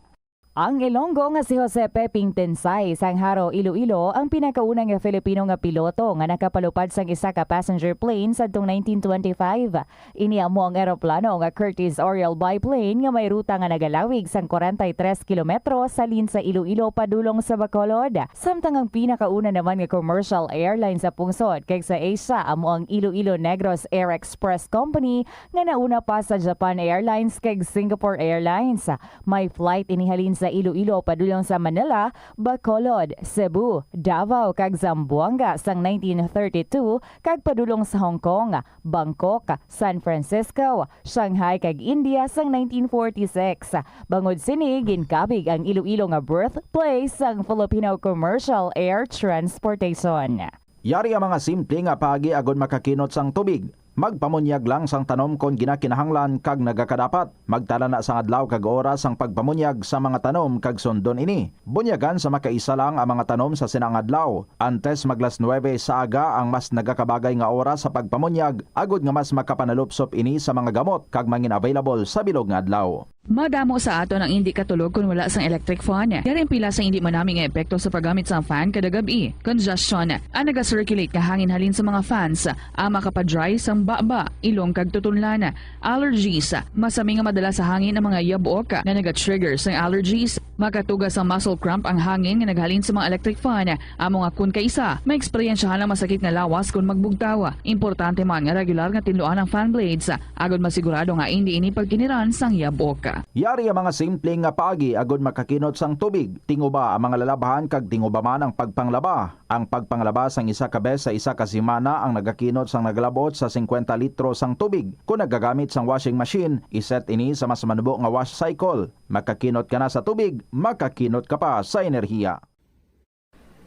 Ang Ilonggo nga si Jose Peping Tensay sang Jaro, Iloilo, ang pinakauna nga Filipino nga piloto nga nakapalupad sang isa ka passenger plane sadtong nineteen twenty-five. Ini amo ang eroplano nga Curtiss Oriole biplane nga may ruta nga nagalawig sang kwarenta y tres kilometro sa halin sa Iloilo padulong sa Bacolod. Samtang ang pinakauna naman nga commercial airline sa pungsod kag sa Asia amo ang Iloilo Negros Air Express Company nga nauna pa sa Japan Airlines kag Singapore Airlines. May flight ini halin sa Iloilo padulong sa Manila, Bacolod, Cebu, Davao, kag Zamboanga sang nineteen thirty-two kag padulong sa Hong Kong, Bangkok, San Francisco, Shanghai, kag India sang nineteen forty-six. Bangod sini, ginkabig ang Iloilo nga birthplace sang Filipino commercial air transportation. Yari ang mga simple nga paagi agod makakinot sang tubig. Magpamunyag lang sang tanom kon ginakinahanglan kag nagakadapat. Magtala na sang adlaw kag oras sang pagpamunyag sa mga tanom kag sundon ini. Bunyagan sa makaisa lang ang mga tanom sa sina nga adlaw. Antes maglas nuwebe sa aga ang mas nagakabagay nga oras sa pagpamunyag, agod nga mas makapanalupsop ini sa mga gamot kag mangin-available sa bilog nga adlaw. Madamo sa aton ang indi katulog kon wala sang electric fan. Yari ang pila sang indi manami nga epekto sa paggamit sang fan kada gab-i. Congestion, ang naga-circulate nga hangin halin sa mga fans, ang makapa-dry sang baba, ilong kag tutunlan. Allergies, masami nga madala sa hangin ang mga yabok nga naga-trigger sang allergies. Makatuga sang muscle cramp ang hangin nga naghalin sa mga electric fan. Amo nga kon kaisa, maeksperiensyahan ang masakit nga lawas kon magbugtaw. Importante man nga regular nga tinluan ang fan blades, agod masigurado nga indi ini pagkiniran sang yabok. Yari ang mga simple nga paagi agod makakinot sang tubig. Tinguba ang mga lalabhan kag tinguba man ang pagpanglaba. Ang pagpanglaba sang isa ka bes sa isa ka semana ang nagakinot sang nagalabot sa singkwenta litro sang tubig. Kon nagagamit sang washing machine, iset ini sa mas manubo nga wash cycle. Makakinot ka na sa tubig, makakinot ka pa sa enerhiya.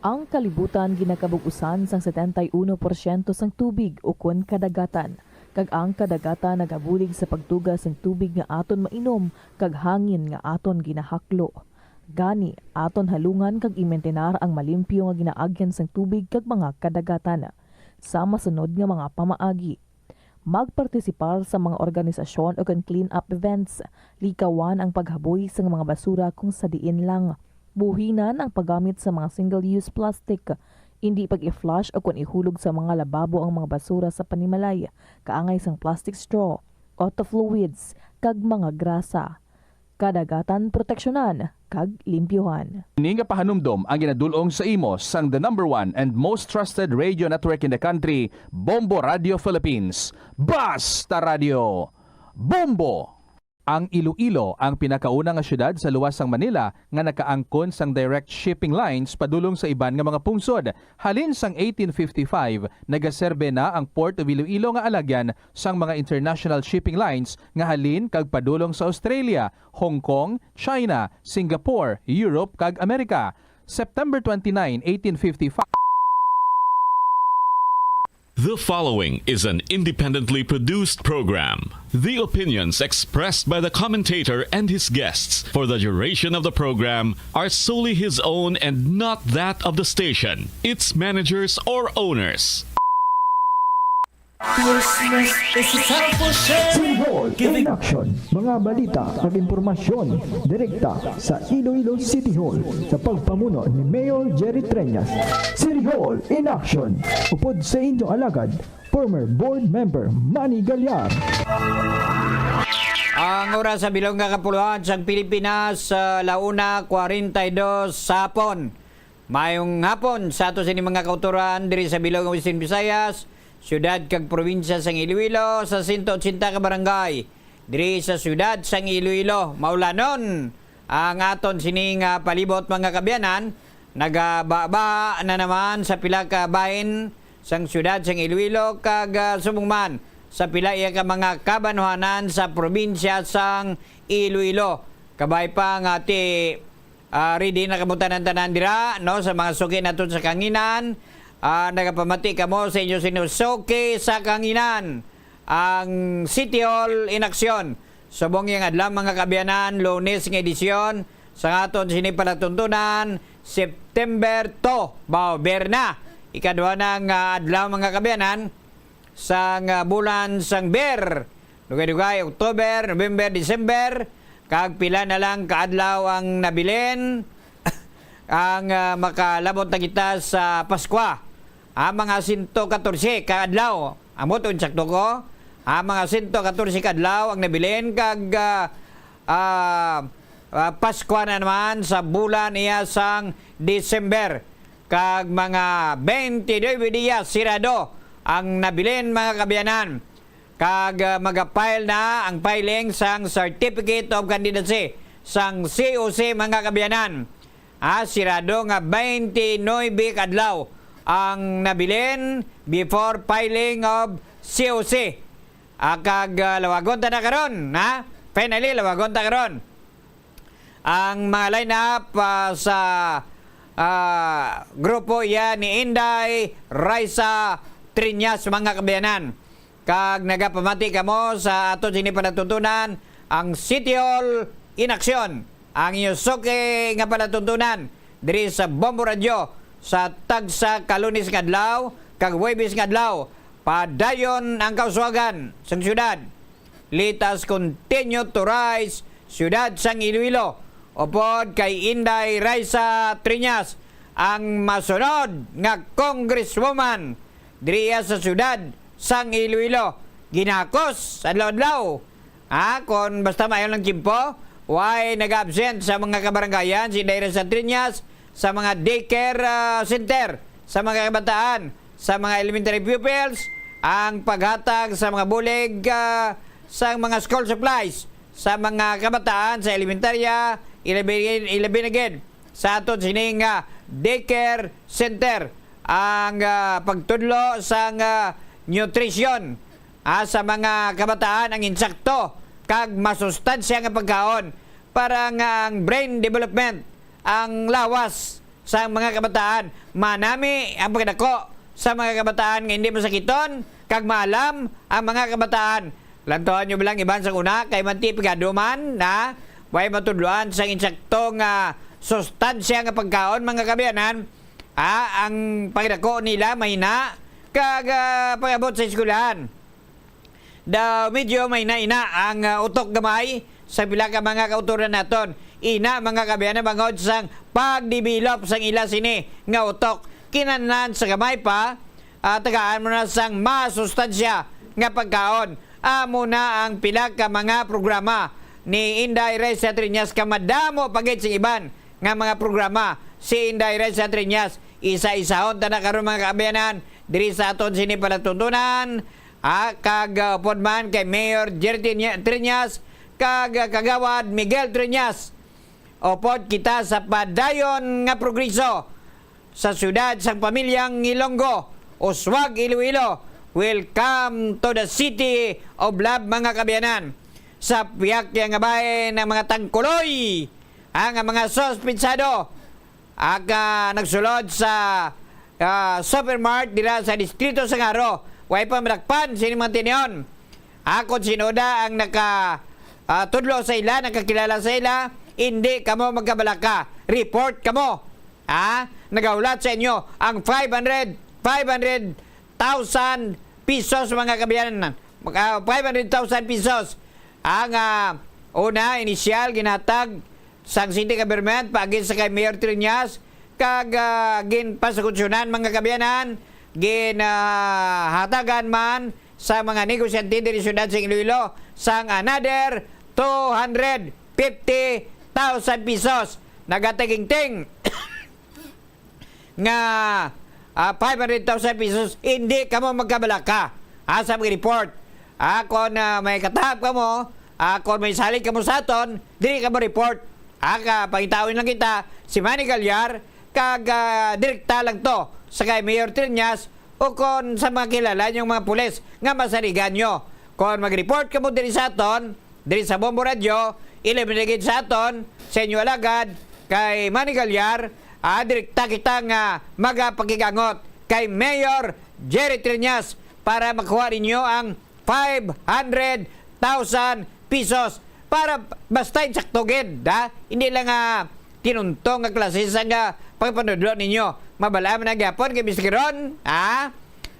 Ang kalibutan ginakabug-usan sang setenta y uno porsyento sang tubig ukon kadagatan, kag ang kadagatan nagabulig sa pagtuga sang tubig nga aton mainom kag hangin nga aton ginahaklo. Gani, aton halungan kag imintinar ang malimpyo nga ginaagyan sang tubig kag mga kadagatan. Sa masunod nga mga pamaagi, magpartisipar sa mga organisasyon ukon clean-up events. Likawan ang paghaboy sang mga basura kung sa diin lang. Buhinan ang paggamit sa mga single-use plastic. Indi pag-i-flush ukon ihulog sa mga lababo ang mga basura sa panimalay, kaangay sang plastic straw, auto fluids, kag mga grasa. Kadagatan proteksyonan kag limpyuhan. Ini nga pahanumdom ang ginadul-ong sa imo sang the number one and most trusted radio network in the country, Bombo Radio Philippines. Basta Radio, Bombo! Ang Iloilo ang pinakauna nga siyudad sa luwas sang Manila nga nakaangkon sang direct shipping lines padulong sa iban nga mga pungsod. Halin sang eighteen fifty-five, nagaserbe na ang Port of Iloilo nga alagyan sang mga international shipping lines nga halin kag padulong sa Australia, Hong Kong, China, Singapore, Europe, kag Amerika. September twenty-nine, eighteen fifty-five. The following is an independently produced program. The opinions expressed by the commentator and his guests for the duration of the program are solely his own and not that of the station, its managers, or owners. City Hall in Action. Mga balita kag impormasyon direkta sa Iloilo City Hall sa pagpamuno ni Mayor Jerry Treñas. City Hall in Action. Upod sa inyong alagad, former board member Manny Gallar. Ang oras sa bilog nga kapuluhan sa Pilipinas, ah, la una cuarenta y dos sa hapon. Maayong hapon sa ato sini mga kautoran diri sa bilog nga Western Visayas, siyudad kag probinsya sang Iloilo, sa sento ochenta ka barangay diri sa siyudad sang Iloilo. Maulanon ang aton sini nga palibot, mga kaabyanan. Nagabaha na naman sa pila ka bahin sang siyudad sang Iloilo kag, ah, subong man sa pila iya ka mga kabanwahanan sa probinsya sang Iloilo. Kabay pa nga ti, ah, ready na kamo tanan-tanan dira, no, sa mga suki naton sa kanginan. Ah, nagapamati kamo sa inyo sini suki sa kanginan, ang City Hall in Action. Subong yang adlaw, mga kaabyanan, Lunes nga edisyon sa aton sini palatuntunan, September two, Bawber na. Ikadwa na nga adlaw, mga kaabyanan, sang, ah, bulan sang Ber. Dugay-dugay, October, November, December, kag pila na lang ka adlaw ang nabilin, ang, ah, makalabot na kita sa Paskwa. Ang mga sento katorse ka adlaw, ambot, insakto ko, ang mga sento katorse ka adlaw ang nabilin, kag, ah, ah, ah, Paskwa na naman sa bulan iya sang December. Kag mga twenty-nine diya sirado ang nabilin, mga kaabyanan. Kag, ah, magapile na ang filing sang Certificate of Candidacy sang C O C, mga kaabyanan. Ah, sirado nga twenty-nine ka adlaw ang nabilin before filing of C O C. Ah, kag, ah, lawagon ta na karon, ha? Finally, lawagon ta karon. Ang mga lineup, ah, sa, ah, grupo iya ni Inday Raisa Triñas, mga kaabyanan. Kag nagapamati kamo sa aton sini palatuntunan, ang City Hall in Action, ang inyo suki nga palatuntunan diri sa Bombo Radyo sa tagsa ka Lunes nga adlaw kag Huwebes nga adlaw. Padayon ang kauswagan sang syudad. Let us continue to rise, siyudad sang Iloilo. Upod kay Inday Raisa Triñas, ang masunod nga congresswoman diriya sa siyudad sang Iloilo. Ginakos adlaw-adlaw. Ha, kon basta maayo lang tiyempo, way nag-absent sa mga kabarangayan si Inday Raisa Triñas, sa mga daycare, ah, center, sa mga kabataan, sa mga elementary pupils, ang paghatag sa mga bulig, ah, sa mga school supplies sa mga kabataan sa elementarya, ilabi, ilabi na gid sa aton sining, ah, daycare center, ang, ah, pagtudlo sang, ah, nutrition, ah, sa mga kabataan, ang insakto kag masustansya nga pagkaon para nga ang brain development, ang lawas sa mga kabataan, manami ang pagdako sa mga kabataan nga hindi masakiton kag maalam ang mga kabataan. Lantaw-an nyo ba lang iban sa una, kay manti pigado man na way matudloan sang insakto nga sustansya nga pagkaon, mga kaabyanan, ah, ang pagdako nila mahina kag, ah, pag-abot sa eskwelahan. Daw medyo may naina ang, ah, utok gamay sa pila ka mga kautoran naton. Ina, mga kaabyanan, bangod sang pag-develop sang ila sini nga utok, kinahanglan sa gamay pa, ah, tagaan mo na sang masustansya nga pagkaon. Amo na ang pila ka mga programa ni Inday Raisa Triñas, ka madamo pa gid sing iban nga mga programa si Inday Raisa Triñas. Isa-isahon ta na karon, mga kaabyanan, diri sa aton sini palatuntunan. Ah, kag, ah, upod man kay Mayor Jerry Triña-, Triñas, kag, ah, Kagawad Miguel Triñas. Upod kita sa padayon nga progreso sa siyudad sang pamilyang Ngilonggo, Uswag, Iloilo. Welcome to the city of love, mga kaabyanan. Sa piyakya nga bahin ang mga tangkuloy, ang mga suspitsado, ag, ah, nagsulod sa, ah, supermart dira sa distrito sa Ngaro. Way pa madakpan sini mga tinion. Akon sinuda ang naka, ah, tudlo sa ila, nakakilala sa ila, hindi kamo magkabalaka. Report kamo. Ha? Nagahulat sa inyo ang five hundred, five hundred thousand pesos, mga kaabyanan. Maka-, five hundred thousand pesos. Ang, ah, una, inisyal, ginhatag sang city government paagi sa kay Mayor Triñas, kag, ah, ginpasagutsunan, mga kaabyanan, ginhatagan man sa mga negosyante diri sa siyudad sa Iloilo sang another two hundred fifty thousand pesos. Nagataginting nga, ah, five hundred thousand pesos, hindi kamo magkabalaka, ah, sa mga report. Ah, kung, ah, may katahap kamo, ah, kung may salig kamo sa aton, dili kamo report. Ah, ka, pangitawin lang kita, si Manny Galyar, kag, ah, direkta lang to sa kay Mayor Triñas, o kon sa mga kilala niyong mga pulis nga masaligan nyo. Kon mag-report kamo diri sa aton, diri sa Bombo Radio, ilabi na gid sa aton, sa inyo alagad, kay Manny Galyar, ah, direkta kita nga magapakig-angot kay Mayor Jerry Triñas para makuha ninyo ang five hundred thousand pesos. Para basta insakto gid, ha? Hindi lang, ah, tinunto nga klase sa nga pagpanudlo ninyo. Mabala man na gyapon kay imbestigaron, ha?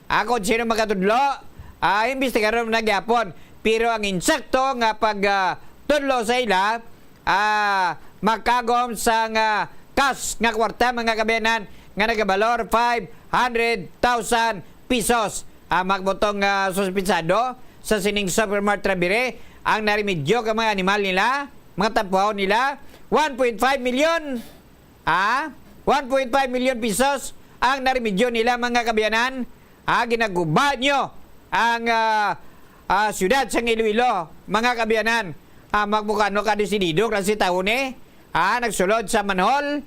Ah, kung sino makatudlo, ah, imbestigaron man na gyapon. Pero ang insakto nga pag, ah, tudlo sa ila, ah, makagom sa nga cash nga kwarta, mga kabayanan, nga nagabalor five hundred thousand pesos. Ang mga butong, ah, suspensado sa sining Supermart Rabire ang naremedyo ka mga animal nila, mga tapuhaw nila, one point five million. Ah, one point five million pesos ang naremedyo nila, mga kabayanan. Ah, ginaguba nyo ang, ah, ah, siyudad sang Iloilo, mga kabayanan. Ah, magmukha no ka desidido klase tawo ni. Ah, nagsulod sa manhole.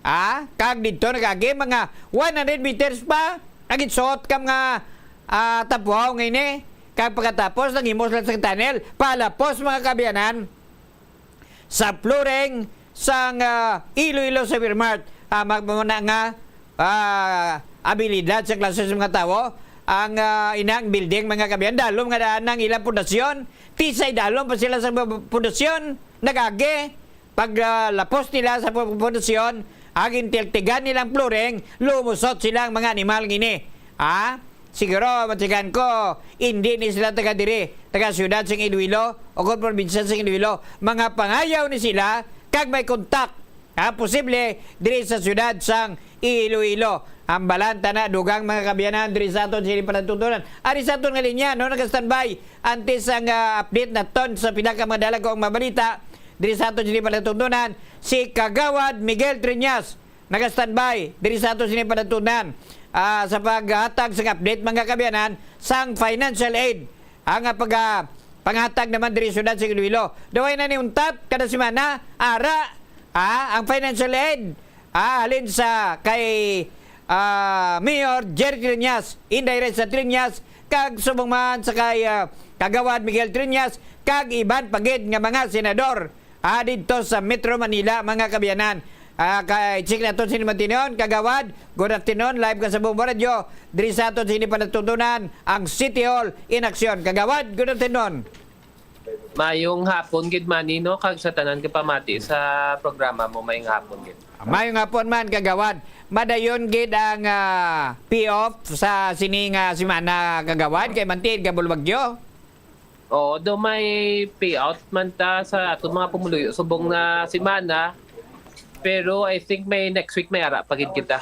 Ah, kag didto nagagi mga one hundred meters pa. Nagitsuot ka mga, ah, tapuhaw nga ini. Kag pagkatapos, naghimo sila sa tunnel. Palapos, mga kabayanan, sa flooring sang, ah, Iloilo Supermart. Ah, mag-, muna nga, ah, abilidad sa klase sa mga tawo. Ang, ah, inang building, mga kabayan, dalom nga daan ang ilang pundasyon. Tisay dalom pa sila sa bu-, pundasyon. Nagagi, pag, ah, lapos nila sa pu-, pundasyon, ang intiltigan nilang flooring, lumusot sila ang mga animal ngini. Ah? Siguro, matigan ko, hindi ni sila taga diri, taga siyudad sing Iloilo, o kon probinsya sing Iloilo. Mga pangayaw ni sila, kag may kontak, ah, posible, diri sa siyudad sang Iloilo. Ang balanta na, dugang mga kabayanan, diri sa aton sini palatuntunan. Ari sa aton nga linya, no, naka-standby. Antes ang, ah, update naton sa pila ka mga dalaga nga mga balita, diri sa aton sini palatuntunan, si Kagawad Miguel Triñas, naka-standby diri sa ato sini palatuntunan, ah, sa paghatag sa update, mga kabayanan, sang financial aid. Ang, ah, pag, ah, panghatag naman diri sa siyudad sa Iloilo. Daway na ni untat kada semana, ara, ah, ang financial aid, ah, halin sa kay, ah, Mayor Jerry Triñas, Inday Ressa Triñas, kag subong man sa kay, ah, Kagawad Miguel Triñas, kag iban pa gid nga mga senador. Ah, didto sa Metro Manila, mga kabayanan. Ah, kay check naton sini magtinon, Kagawad, good afternoon, live ka sa Bombo Radio. Diri sa aton sini palatuntunan, ang City Hall in Action. Kagawad, good afternoon. Mayong hapon gid, Manny, no? Kag sa tanan ka pamati sa programa mo, mayong hapon gid. Mayong hapon man, Kagawad. Madayon gid ang, ah, payoff sa sini nga semana, Kagawad, kay mantiid ka bulwagyo. Oo, do may payout man ta sa aton mga pumuluyo subong na semana. Pero I think may next week may ara pa gid kita.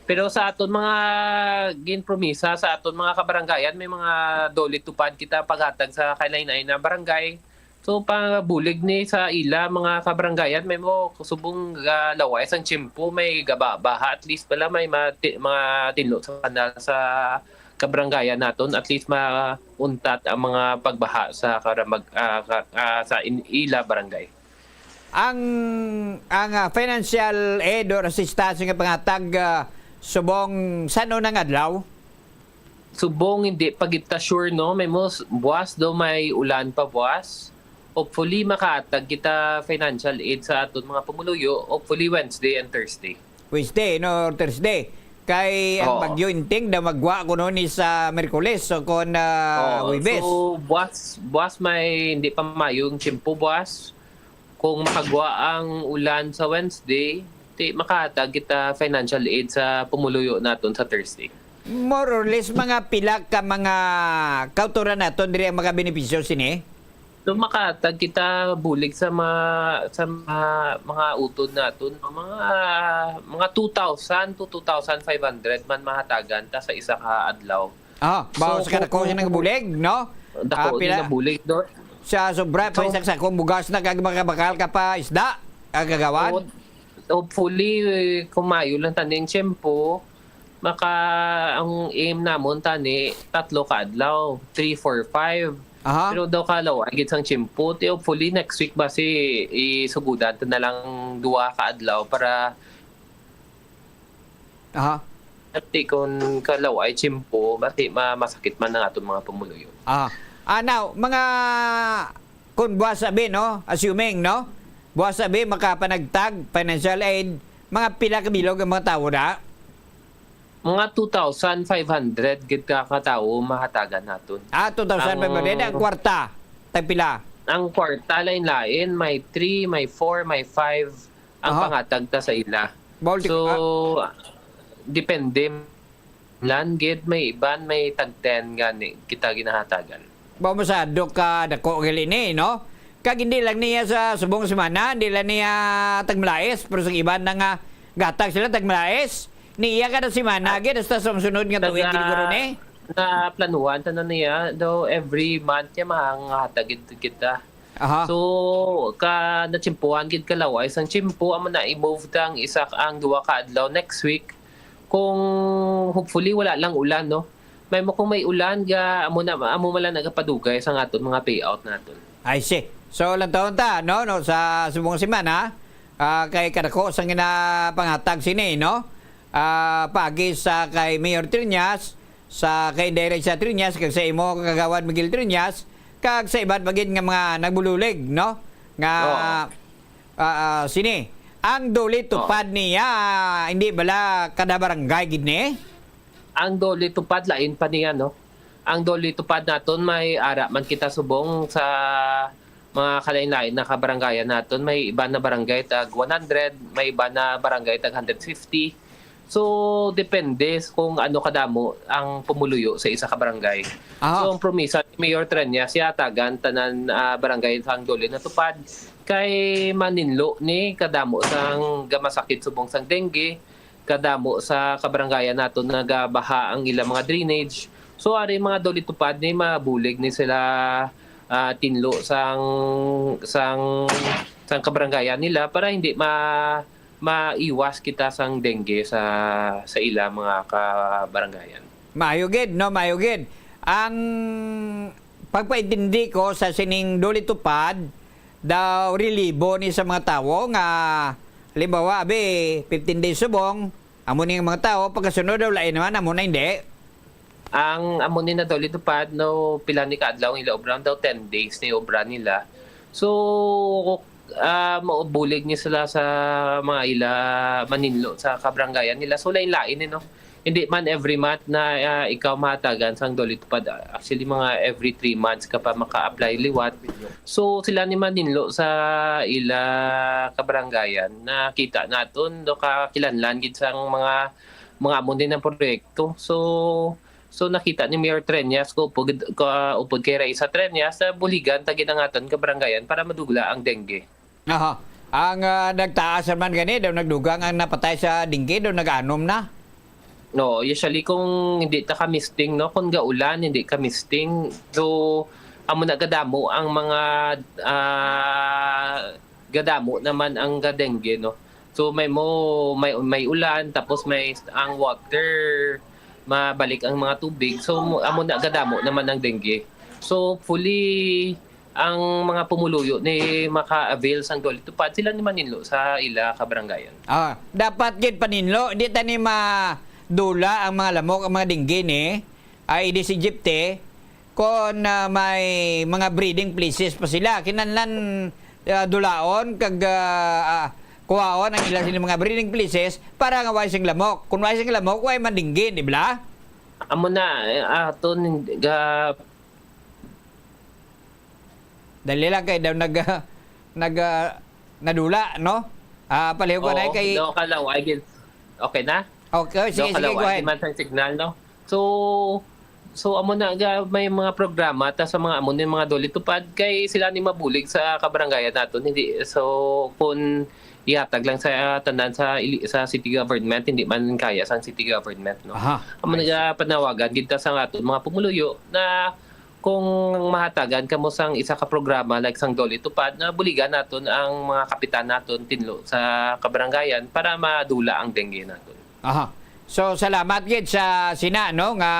Pero sa aton mga ginpromisa sa aton mga kabarangayan, may mga dole tupad kita paghatag sa kalain-lain na barangay. So, pabulig ni sa ila mga kabarangayan, may mo subong galaway sang tiyempo, may gababaha, at least pala may mati-, mga tinlo sa kanal sa kabarangayan naton, at least mauntat ang mga pagbaha sa karamag-, ah, ka-, ah, sa in-, ila barangay. Ang, ang, ah, financial aid or assistance nga pangatag, ah, subong san-o nang adlaw? Subong hindi pa kita sure, no? May mo s-, buwas daw may ulan pa buwas. Hopefully, makaatag kita financial aid sa aton mga pumuluyo. Hopefully, Wednesday and Thursday. Wednesday, no, or Thursday. Kay ang Oo. Bagyo Inting daw magwa kuno ni sa Miyerkules o kon, ah, Oo. Huwebes. So, buwas, buwas may hindi pa maayong tiyempo buwas. Kung makagwa ang ulan sa Wednesday, ti makahatag kita financial aid sa pumuluyo naton sa Thursday. More or less, mga pila ka mga kautoran naton diri ang makabenepisyo sini? So, makahatag kita bulig sa mga, sa mga, mga utod naton, mga, mga two thousand to two thousand five hundred man mahatagan ta sa isa ka adlaw. Ah, bawo So, sa kadako kung, siya nang bulig, no? Dako Ah, pila? Din ang bulig, no? Sa sobra pa So, isang sakong bugas na kag makabakal ka pa isda, ang kagawad? Oo. Hopefully, eh, kung maayo lang tani ang tiyempo, maka-, ang aim namon tani, tatlo ka adlaw, three, four, five. Aha. Pero daw kalaw, agit sang tiyempo, ti hopefully next week ba si isugudan ta na lang duha ka adlaw para Aha. Ati kon kalaw-ay tiyempo, basi ma-, masakit man ang aton mga pumuluyo. Ah, ah, now, mga, kung buwas abi, no? Assuming, no? Buwas abi, makapanagtag, financial aid, mga pila ka bilog ang mga tawo na? Mga two thousand five hundred gid ka, ka tawo mahatagan naton. Ah, two thousand five hundred. Ang Ang kwarta, tagpila? Ang kwarta, lain-lain. May three, may four, may five ang Aha. pangatag ta sa ila. Bawal ti-, So, ah. depende. Lan gid, may iban, may tag ten gani kita ginahatagan. Ba, masyado ka dako gali ni, no? Kag hindi lang niya sa subong semana, hindi lang niya tagmalais, pero sa iban na nga gatag sila tagmalais. Niya kada semana, Ah, gid, hasta sa sunod nga tuig, taga-, siguro ni. Naplanuhan ta na niya, though every month niya mahangatag gid kita. Aha. So, ka natsimpuhan gid ka laway sang tsimpo, amo na i-move tang isa ang duha ka adlaw next week. Kung hopefully wala lang ulan, no? May mo kung may ulan, ga, amo na, amo man lang nagapadugay sang aton mga payout naton. I see. So, lantawon ta, no, no, sa subong semana, ah, kay kadako sang ginapangatag sini, no? Ah, paagi sa kay Mayor Triñas, sa kay Inday Raisa Triñas, kag sa imo, Kagawad Miguel Triñas, kag sa iban pa gid nga mga nagbubulig, no? Nga, Oo. ah, ah, sini, ang duli Oo. tupad niya, hindi bala kada barangay gid ni? Ang duli tupad, lain pa niya, no? Ang duli tupad naton, may ara man kita subong sa mga kalain-lain na kabarangayan naton. May iban na barangay tag one hundred, may iban na barangay tag hundred fifty. So, depende kung ano kadamo ang pumuluyo sa isa ka barangay. Aha. So, ang promisa ni Mayor Treñas, siya tagan tanan, ah, barangay sang duli natupad kay maninlo ni kadamo sang gamasakit subong sang dengue, kadamo sa kabarangayan naton nagabaha ang ilang mga drainage. So, ari mga duli tupad ni mabulig ni sila, ah, tinlo sang, sang, sang kabarangayan nila para hindi ma-, maiwas kita sang dengue sa, sa ila mga kabarangayan. Maayo gid, no? Maayo gid. Ang pagpaintindi ko sa sining duli tupad, daw relibo ni sa mga tawo nga, halimbawa, abi, fifteen days subong, amo ni nga mga tawo, pagkasunod daw, lain naman, amo na hindi. Ang amo ni na duli tupad, no, pila ni ka adlaw ang ila obra, daw ten days ni obra nila. So, ah, mabulig ni sila sa mga ila maninlo sa kabarangayan nila. So, lain-lain, eh, no? Hindi man every month na, ah, ikaw mahatagan sang duli tupad. Actually, mga every three months ka pa maka-apply liwat. So, sila ni maninlo sa ila kabarangayan. Nakita naton, do, kakilanlan gid sang mga, mga amo din ang proyekto. So, so nakita ni Mayor Treñas, ko upod, ko, ah, upod kay Raisa Treñas, sa buligan ta gid ang aton kabarangayan para madula ang dengue. Aha. Ang, ah, nagtaas naman gani, daw nagdugang ang napatay sa dengue, daw nag-anom na. No, usually kung hindi ta kamisting, no, kung gaulan, hindi kamisting, so, amo na gadamo ang mga, ah, gadamo naman ang ga-dengue, no. So, may mo, may, may ulan, tapos may ang water, mabalik ang mga tubig. So, mo-, amo na gadamo naman ang dengue. So, hopefully, ang mga pumuluyo ni maka-avail sang duli tupad, sila ni maninlo sa ila kabarangayan. Ah, dapat gid paninlo, di ta ni madula ang mga lamok, ang mga dengue ni Aedes aegypti, kon, ah, may mga breeding places pa sila. Kinahanglan, ah, dulaon kag, ah, ah, kuhaon ang ila sini mga breeding places para nga way sing lamok. Kung way sing lamok, way man dengue, di ba? Amo na, eh, aton ga- Dali lang kay daw nag-, nag-, ah, nadula, no? Ah, palihog ko na Oo, kay daw kalaw, I guess. Okay na? Okay, sige, Daw sige, kalaw, go I ahead. Demand sang signal, no? So, so amo na ga, may mga programa ta sa mga amo ni mga duli tupad kay sila ni mabulig sa kabarangayan naton, hindi, so, kung ihatag lang sa, ah, tanan sa ili-, sa city government, hindi man kaya sang city government, no? Aha. Amo na ga panawagan gid ta sa aton mga pumuluyo na kung mahatagan kamo sang isa ka programa like sang duli tupad, na buligan naton ang mga kapitan naton tinlo sa kabarangayan para madula ang dengue naton. Aha. So, salamat gid sa sina, no, nga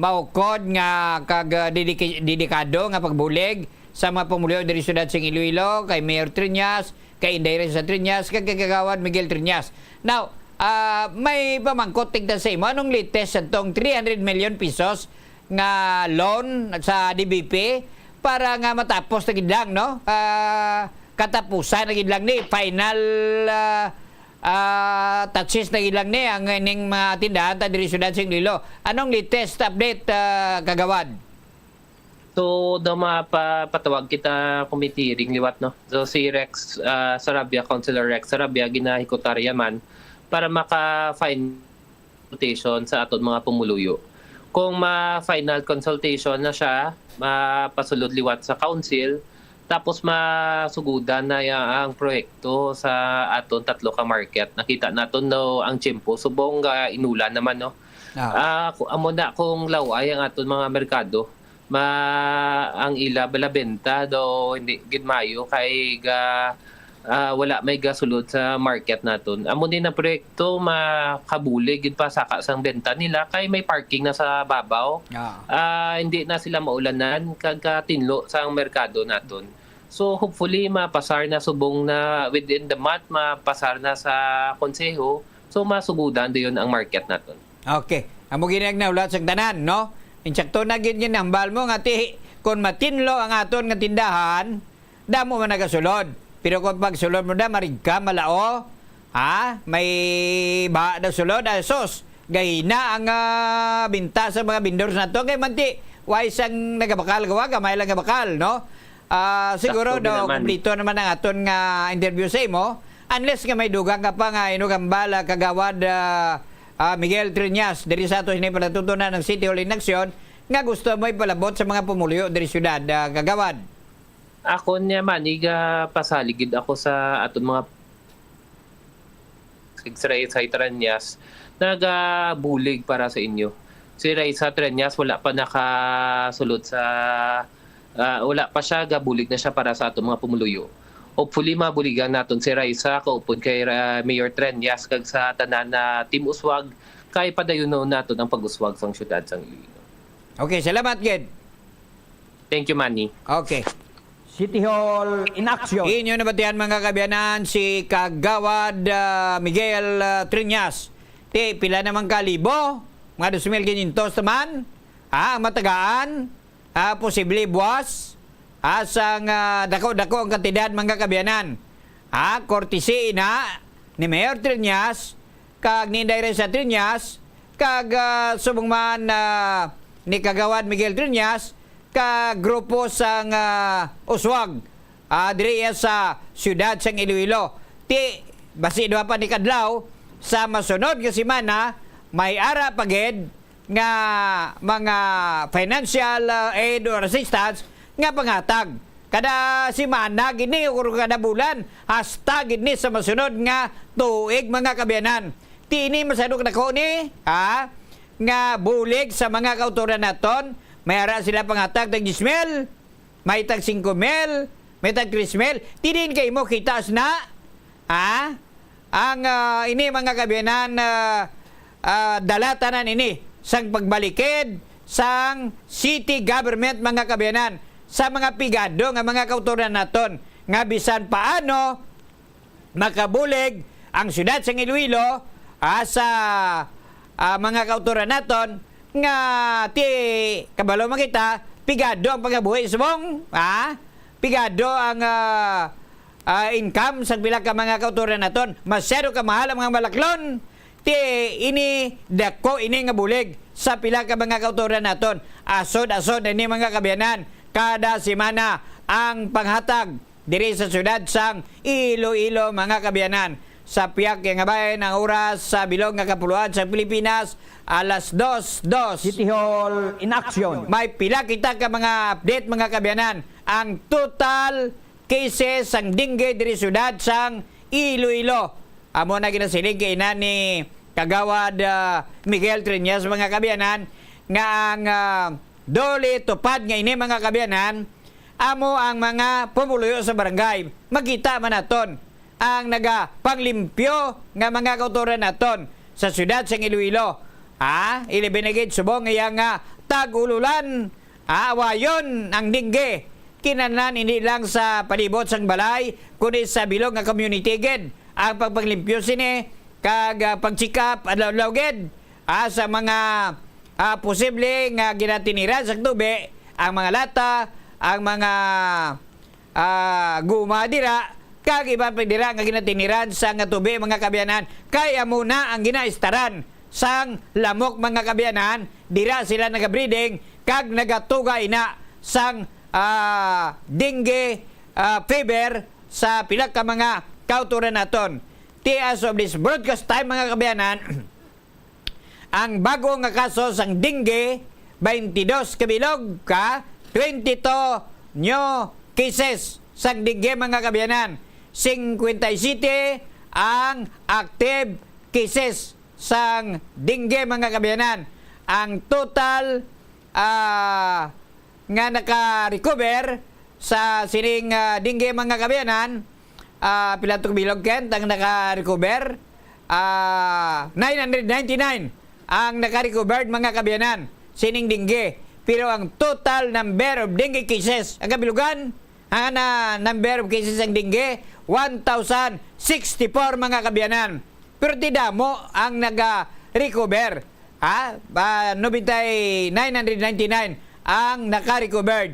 maukod nga kag, ah, dediki-, dedikado nga pagbulig sa mga pumuluyo diri sa siyudad sing Iloilo, kay Mayor Triñas, kay Inday Raisa Triñas, kag kay Kagawad Miguel Triñas. Now, Ah, may pamangkot tigda sa imo, anong latest sa tong three hundred million pesos nga loan sa D B P para nga matapos na gid lang, no? Ah, katapusan na gid lang ni, final, ah, ah, touches na gid lang ni ang ining mga tindahan ta diri sa syudad sa Iloilo. Anong latest update, ah, Kagawad? So, daw mapatawag kita committee hearing liwat, no? So, si Rex ah, Sarabia, Councilor Rex Sarabia, ginahikutarya man para maka-final consultation sa aton mga pumuluyo. Kung ma-final consultation na siya, mapasulod liwat sa council, tapos masugudan na ya ang proyekto sa aton tatlo ka market. Nakita naton, no, ang tiyempo subong ga inulan naman, no. Ah, ku- amo na kung laway ang aton mga merkado, ma ang ila bala benta daw hindi gid maayo kay ga ah, wala may gasulod sa market naton. Amo ni na proyekto makabulig gid pa saka sang benta nila kay may parking na sa babaw. Ah. Ah, hindi na sila maulanan kag katinlo sang merkado naton. So hopefully mapasar na subong na within the month mapasar na sa konseho. So masugudan dayon ang market naton. Okay. Amo gid ang nahulat sa tanan, no? Insakto na gid nga nahambal mo nga ti kung matinlo ang aton nga tindahan, damo man nagasulod. Pero kung pagsulod mo na, marigka, malao, ha? May ba na sulod, ay sus, gahina ang ah, binta sa mga vendors nato. Kay manti, why sang nagabakal gawa, gamay lang gabakal, no? Ah, siguro Sakto do naman. Kumpleto naman ang aton nga interview sa imo. Unless nga may dugang ka pa nga inugambala, Kagawad ah, ah, Miguel Triñas, diri sa ato sini palatutunan ng City Hall in Action, nga gusto mo ipalabot sa mga pumuluyo diri syudad, ah, Kagawad. Ako niya man, iga pasaligid ako sa aton mga Raisa Treñas, nagabulig para sa inyo. Si Raisa Treñas wala pa nakasulod sa ah, wala pa siya, gabulig na siya para sa aton mga pumuluyo. Hopefully mabuligan naton si Raisa kaupod kay ah, Mayor Treñas kag sa tanan na Team Uswag kay padayunon naton ang pag-uswag sang syudad sang Iloilo. Okay, salamat gid. Thank you, Manny. Okay. City Hall in action. Inyo nabatian, mga kaabyanan, si Kagawad ah, Miguel ah, Triñas. Ti, pila naman ka libo? Mga dos mil quinientos naman? Ha, ang matagaan? Ha, posible buwas? Ha, sang ah, dako-dako ang kantidad, mga kaabyanan. Ha, courtesy na ni Mayor Triñas, kag ni Inday Raisa Triñas, kag ah, subong man ah, ni Kagawad Miguel Triñas, ka grupo sang ah, Uswag, ah, diri iya sa siyudad sang Iloilo. Ti, basi duha pa ni kadlaw, sa masunod nga semana, may ara pa gid nga mga financial ah, aid or assistance nga pangatag. Kada semana gid ni o kada bulan, hasta gid ni sa masunod nga tuig, mga kaabyanan. Ti ini masyado kadako ni, ha? Nga bulig sa mga kautoran naton, may ara sila pangatag tag diyes mil, may tag singko mil, may tag tres mil. Ti diin kay mo kita na, ha? Ang ah, ini, mga kaabyanan, ah, ah, dala tanan ini sang pagbalikid sang city government, mga kaabyanan, sa mga pigado nga mga kautoran naton nga bisan paano makabulig ang siyudad sang Iloilo ah, sa ah, mga kautoran naton nga ti kabalo man kita, pigado ang pangabuhi subong, ha? Pigado ang ah, ah, income sang pila ka mga kautoran naton. Masyado ka mahal ang mga malaklon. Ti ini dako ini nga bulig sa pila ka mga kautoran naton. Asod-asod ini, mga kaabyanan, kada semana ang panghatag diri sa siyudad sang Iloilo, mga kaabyanan. Sa piyak nga bahin, ang oras sa bilog nga kapuluan sa Pilipinas, alas dos, dos. City Hall in action. May pila kita ka mga update, mga kaabyanan. Ang total cases sang dengue diri siyudad sang Iloilo. Amo na ginasiling kay ina ni Kagawad ah, Miguel Triñas, mga kaabyanan, nga ang ah, dole tupad nga ini, mga kaabyanan, amo ang mga pumuluyo sa barangay. Makita man naton ang nagapanglimpyo nga mga kautoran naton sa siyudad sang Iloilo. Ha? Ilabi na gid subong iya nga tag-ululan, ha? Awayon ang dengue. Kinahanglan hindi lang sa palibot sang balay, kundi sa bilog nga community gid ang pagpanglimpyo sini. kag, ah, pag-check up adlaw-adlaw gid, ah, sa mga, ah, posible nga ginatiniran sa tubi, ang mga lata, ang mga, ah, guma dira, kag iban pa dira nga ginatiniran sa nga tubi, mga kaabyanan, kay amo na ang ginaistaran sang lamok, mga kaabyanan. Dira sila nagabreeding kag nagatuga ina sang, ah, dengue, ah, fever sa pila ka mga kautoran naton. Ti as of this broadcast time, mga kaabyanan, ang bago nga kaso sang dengue, twenty-two ka bilog, ka twenty-two new cases sang dengue, mga kaabyanan. Cincuenta y siete ang active cases sang dengue, mga kaabyanan. Ang total, ah, nga naka-recover sa sining, ah, dengue, mga kaabyanan, ah, pila to ka bilog, Kent, ang naka-recover? Ah, nine hundred ninety-nine ang naka-recovered, mga kaabyanan, sining dengue. Pero ang total number of dengue cases, ang kabilugan, ang, ah, number of cases ang dengue, one thousand sixty-four, mga kaabyanan. Pero ti damo ang naga-recover. Ha? Ah, nobentay, nine hundred ninety-nine ang naka-recovered.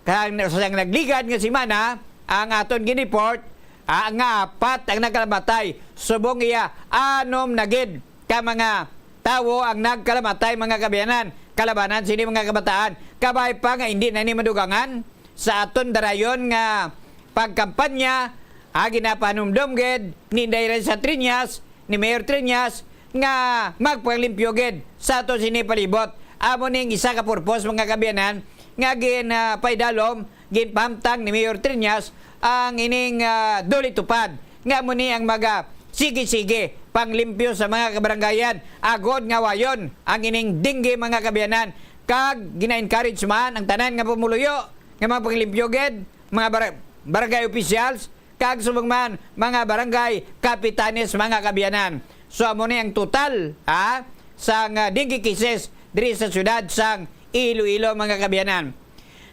Kag sa nagligad nga semana, ang aton gin-report, ah, nga apat ang nagkalamatay. Subong iya, anom na gid ka mga tawo ang nagkalamatay, mga kaabyanan, kalabanan sini mga kabataan. Kabay pa nga hindi na ni madugangan sa aton darayon nga pagkampanya, ah, ginapanumdom gid ni Inday Raisa Triñas, ni Mayor Triñas, nga magpanglimpyo gid sa ato sini palibot. Amo ning isa ka purpose, mga kaabyanan, nga gin, ah, paidalom, ginpahamtang ni Mayor Triñas ang ining, ah, duli tupad, nga amo ni ang maga sige-sige panglimpyo sa mga kabarangayan, agod nga wayon ang ining dengue, mga kaabyanan. Kag gina-encourage man ang tanan nga pumuluyo nga magpanglimpyo gid, mga bar-, barangay officials, kag subong man mga barangay kapitanes, mga kaabyanan. So, amo ni ang total, ha, sang, ah, dengue cases diri sa siyudad sang Iloilo, mga kaabyanan.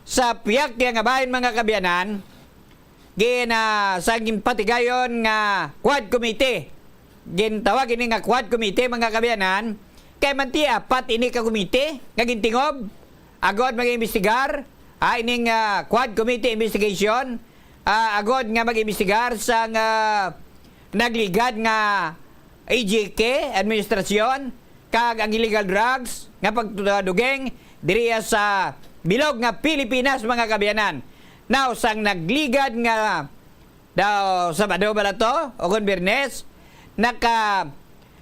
Sa pihak niya nga bahin, mga kaabyanan, gin, ah, sa ginpatigayon nga Quad Committee, gintawag ini nga Quad Committee, mga kaabyanan, kay manti apat ini ka komite nga gintingob agod mag-imbestigar, ah, ining, ah, Quad Committee Investigation, ah, agod nga mag-imbestigar sang, ah, nagligad nga A G K administrasyon kag ang illegal drugs nga pagdugeng diri sa bilog nga Pilipinas, mga kaabyanan. Now, sang nagligad nga daw Sabado bala to o kon Biyernes, naka,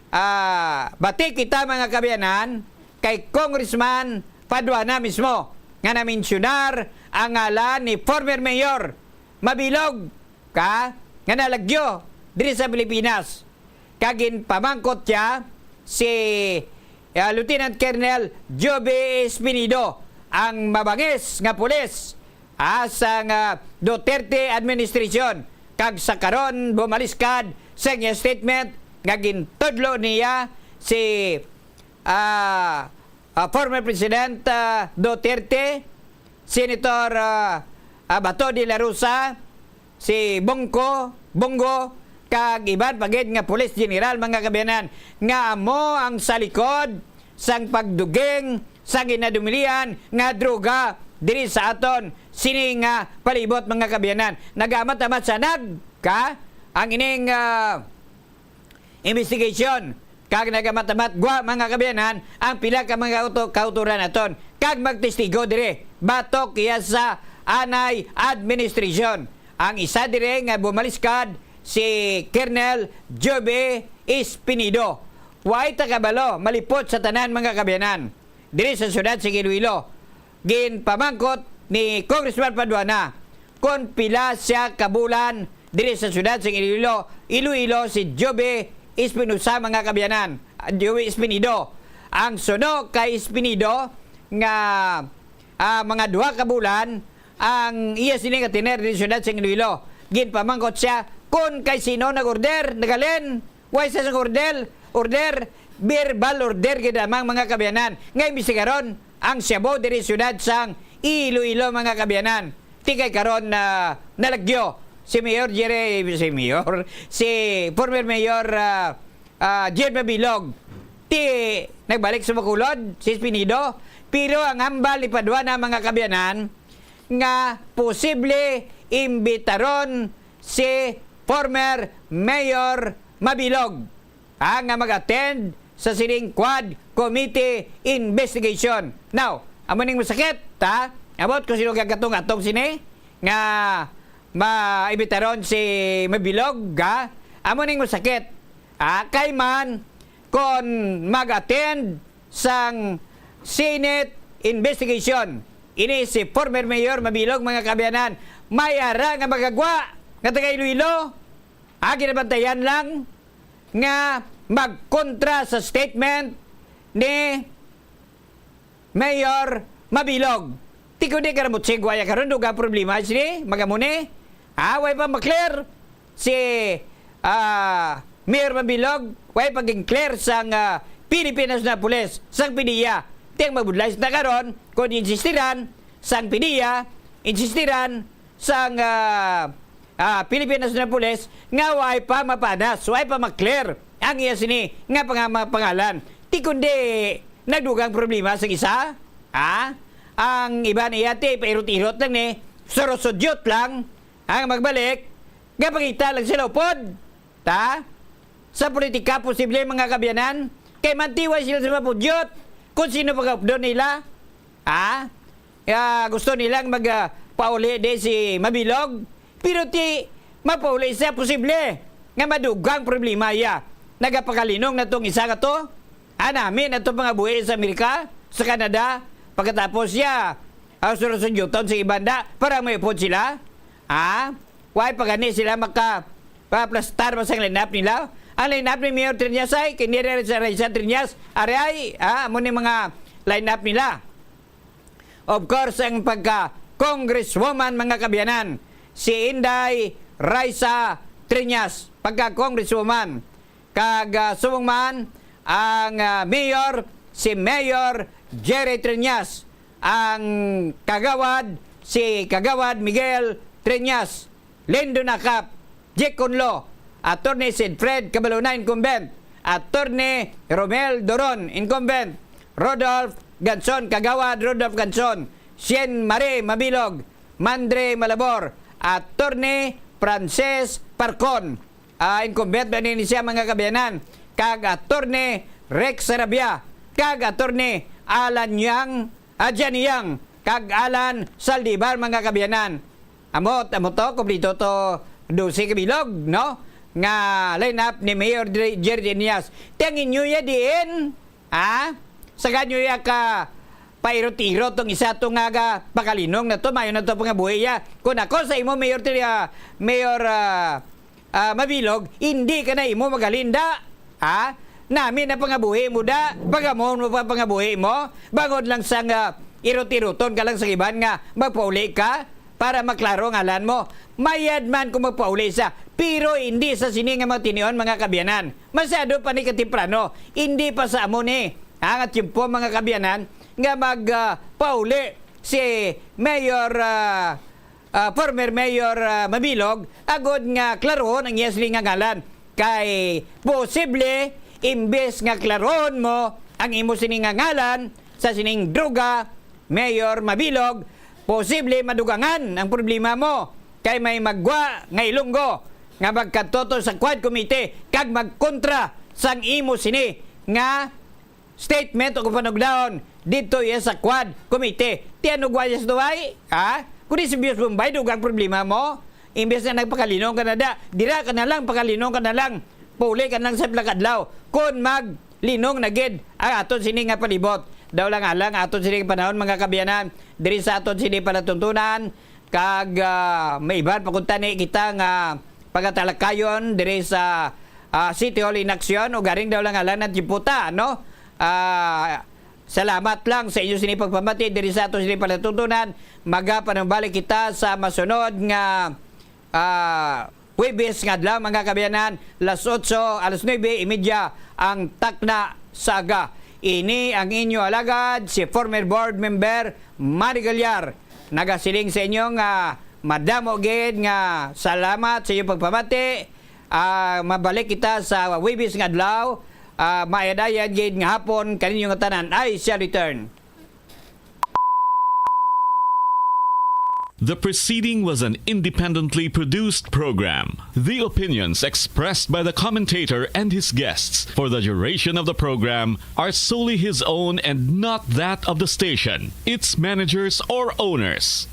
ah, bati kita, mga kaabyanan, kay Congressman Paduana mismo nga namensyunar ang ngalan ni former Mayor Mabilog ka nga nalagyo diri sa Pilipinas. Kag ginpamangkot siya si, ah, Lieutenant Colonel Joby Espinido, ang mabangis nga pulis, ah, sang, ah, Duterte administration. Kag sa karon, bumaliskad sa iya statement nga gintudlo niya si, ah, ah, former President, ah, Duterte, Senator, ah, ah, Bato de la Rosa, si Bongko, Bongo, kag iban pa gid nga Police General, mga kaabyanan, nga amo ang sa likod sang pagdugeng sang ginadumilian nga droga diri sa aton sini nga palibot, mga kaabyanan. Nagaamat-amat sa nag-, ka ang ining, ah, investigation, kag nagaamat-amat gwa, mga kaabyanan, ang pila ka mga auto-, kautoran naton kag magtestigo diri batok iya sa anay administration. Ang isa diri nga bumaliskad si Colonel Joby Espinido. Way ta kabalo malipot sa tanan, mga kaabyanan, diri sa siyudad sa Iloilo. Ginpamangkot ni Congressman Paduana kon pila siya ka bulan diri sa siyudad sa Iloilo, Iloilo si Joby Espinosa, mga kaabyanan, ah, Joby Espinido. Ang suno kay Espinido nga, ah, mga duha ka bulan ang iya sini nga tener diri sa siyudad sa Iloilo. Ginpamangkot siya kon kay sino nag-order, nagalin, Way sa sang order, order, verbal order gid lamang, mga kaabyanan, nga imbestigaron ang shabu diri siyudad sang Iloilo, mga kaabyanan. Ti kay karon na nalagyo si Mayor Jerry, si Mayor, si former Mayor, ah, ah, Jed Mabilog. Ti, nagbalik sa Bacolod, si Espinido. Pero ang hambal ni Paduana, mga kaabyanan, nga posible imbitaron si former Mayor Mabilog, ah, nga mag-attend sa sining Quad Committee Investigation. Now, amo ning masakit, ha? About kung sino gagatong-atong sini nga maimbitaron si Mabilog, ha? Amo ning masakit. Ah, kay man, kon mag-attend sang Senate investigation, ini si former Mayor Mabilog, mga kaabyanan, may ara nga magagwa nga taga Iloilo. Ah, ginabantayan lang nga magkontra sa statement ni Mayor Mabilog. Ti kundi karamutsig, waya karon, dugang problema sini, magamuni. Ah, way pa maklear si, ah, Mayor Mabilog, way pa gin-clear sang, ah, Philippine National Police, sang PDEA. Ti ang mabudlay na karon, kung insistiran sang PDEA, insistiran sang, ah, ah, Philippine National Police nga way pa mapanas, way pa maklear ang iya sini nga panga-, mga pangalan. Ti kundi nagdugang problema sa isa, ha? Ang iba niya, ti, pairot-irot lang ni, surusudyot lang ang magbalik, nga pangita lang sila upod, ta? Sa politika, posible, mga kaabyanan, kay mantiway sila sa mapudyot kung sino pag-updo nila, ha? Ah, gusto nilang mag, ah, pauli di si Mabilog, pero ti mapauli siya, posible nga madugang problema iya. Nagapakalinong na tong isa ka to. Anami na to pangabuhi sa Amerika, sa Canada, pagkatapos siya, ah, surusudyuton sa iban da para may upod sila. Ah, why pa gani sila maka paplastar ba sa line-up nila? Ang line-up ni Mayor Triñas ay, kay ni Risa, Risa Triñas, ari ay, ah, amo ni mga line-up nila. Of course, ang pagka-congresswoman, mga kaabyanan, si Inday Raisa Triñas, pagka-congresswoman. Kag, ah, subong man, ang, ah, mayor, si Mayor Jerry Triñas. Ang kagawad, si Kagawad Miguel Triñas. Lindo Nakap, Jake Conlo, Attorney Sid Fred Cabaluna, incumbent, Attorney Romel Doron, incumbent, Rodolph Ganson, Kagawad Rodolph Ganson, Shen Marie Mabilog, Mandre Malabor, Attorney Frances Parcon, ah, incumbent ba ni siya, mga kaabyanan, kag Attorney Rex Sarabia, kag Attorney Alan Yang, ah, Johnny Yang, kag Alan Saldivar, mga kaabyanan. Amo, amo to, kumplito to, dose ka bilog, no? Nga line-up ni Mayor Dre-, Jerry Triñas. Ti ang inyo ya diin, ha? Sa ganyo ya ka pairot-irot tong isa to nga ga pakalinong na to, mayo na to pangabuhi ya. Kung ako sa imo, Mayor Tri-, ah, Mayor, ah, ah, Mabilog, hindi ka na imo magalinda. Ha? Nami na pangabuhi mo da, pagamon mo pa pangabuhi mo, bangod lang sang, ah, irot-iroton ka lang sa iban nga magpauli ka para maklaro ang ngalan mo. Mayad man kung magpauli sa, pero hindi sa sini nga mga tinion, mga kaabyanan. Masyado pa ni katemprano, hindi pa sa amo ni, ha, nga tiyempo, mga kaabyanan, nga mag, ah, pauli si Mayor, ah, ah, former Mayor, ah, Mabilog, agod nga klarohon ang iya sini nga ngalan. Kay posible, imbes nga klarohon mo ang imo sini nga ngalan sa sining droga, Mayor Mabilog, posible madugangan ang problema mo kay may magwa nga Ilonggo nga magkadto to sa Quad Committee kag magkontra sang imo sini nga statement o panugdaon didto iya sa Quad Committee. Ti ano, Guayas, Duway? Ha? Kung di si Bios Bombay, dugang problema mo. Imbes na nagpakalinong ka na da, dira ka na lang, pakalinong ka na lang. Pauli ka na lang sa pila ka adlaw. Kung maglinong na gid ang aton sini nga palibot. Daw lang alang aton sini nga panahon, mga kaabyanan, diri sa aton sini palatuntunan, kag, ah, may iban pa kuntani kita nga pagatalakayon diri sa, ah, City Hall in Action, ug garing daw lang alang ng Chiputa, no? Ah, salamat lang sa inyo sini pagpamati diri sa ato sini palatuntunan. Magapanumbalik kita sa masunod nga, ah, Huwebes nga adlaw, mga kaabyanan, las otso, alas nuebe y media ang takna sa aga. Ini ang inyo alagad, si former board member Manny Galyar. Nagasiling sa inyo nga madamo gid nga salamat sa inyong pagpamati. Ah, mabalik kita sa Huwebes nga adlaw. Ah, maayad-ayad gid nga hapon kaninyo nga tanan. I shall return. The preceding was an independently produced program. The opinions expressed by the commentator and his guests for the duration of the program are solely his own and not that of the station, its managers, or owners.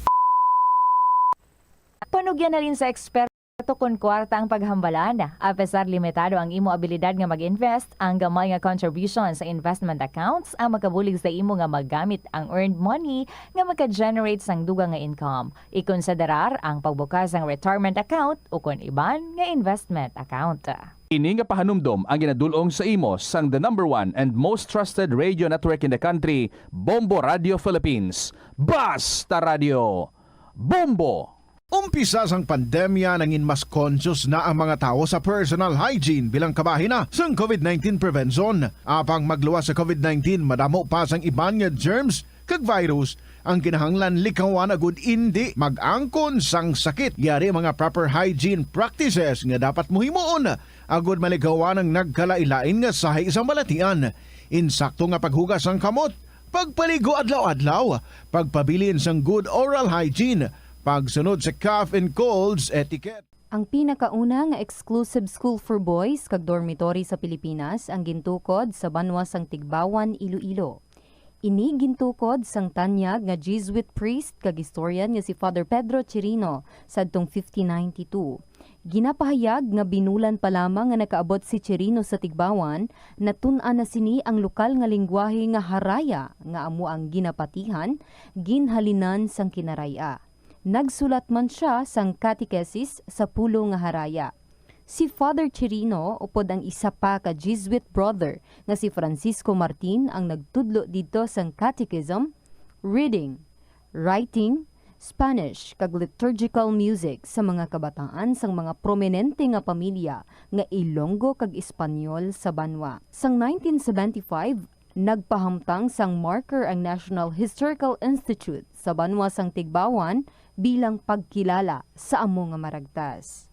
Panugyan na rin sa eksperto kon kwarta ang paghambalan. Apesar limitado ang imo abilidad nga mag-invest, ang gamay nga contribution sa investment accounts ang makabulig sa imo nga magamit ang earned money nga maka-generate sang dugang nga income. Ikonsiderar ang pagbukas sang retirement account ukon iban nga investment account. Ini nga pahanumdom ang ginadul-ong sa imo sang the number one and most trusted radio network in the country, Bombo Radio Philippines. Basta Radio! Bombo! Umpisa sang pandemya, nangin mas conscious na ang mga tawo sa personal hygiene bilang kabahin na sang COVID nineteen prevention. Apang magluwas sa COVID nineteen, madamo pa sang iban nga germs kag virus ang kinahanglan likawan agud indi mag-angkon sang sakit. Yari ang mga proper hygiene practices nga dapat mo himuon agud malikawan ang nagkalain-lain nga sahi sang balatian. Insakto nga paghugas sang kamot, pagpaligo adlaw-adlaw, pagpabilin sang good oral hygiene, pagsunod sa cough and colds etiquette. Ang pinakauna nga exclusive school for boys kag dormitory sa Pilipinas ang gintukod sa banwa sang Tigbawan, Iloilo. Ini gintukod sang tanyag nga Jesuit priest kag historian nga si Father Pedro Chirino sadtong fifteen ninety-two. Ginapahayag nga binulan pa lamang nga nakaabot si Chirino sa Tigbawan, natun-an na sini ang lokal nga linggwahe nga Haraya nga amo ang ginapatihan, ginhalinan sang Kinaray-a. Nagsulat man sia sang catechesis sa pulo nga Haraya. Si Father Chirino upod ang isa pa ka Jesuit brother nga si Francisco Martin ang nagtudlo didto sang catechism, reading, writing, Spanish, kag liturgical music sa mga kabataan sang mga prominente nga pamilya nga Ilonggo kag Espanyol sa banwa. Sang nineteen seventy-five, nagpahamtang sang marker ang National Historical Institute sa banwa sang Tigbawan bilang pagkilala sa amo nga maragtas.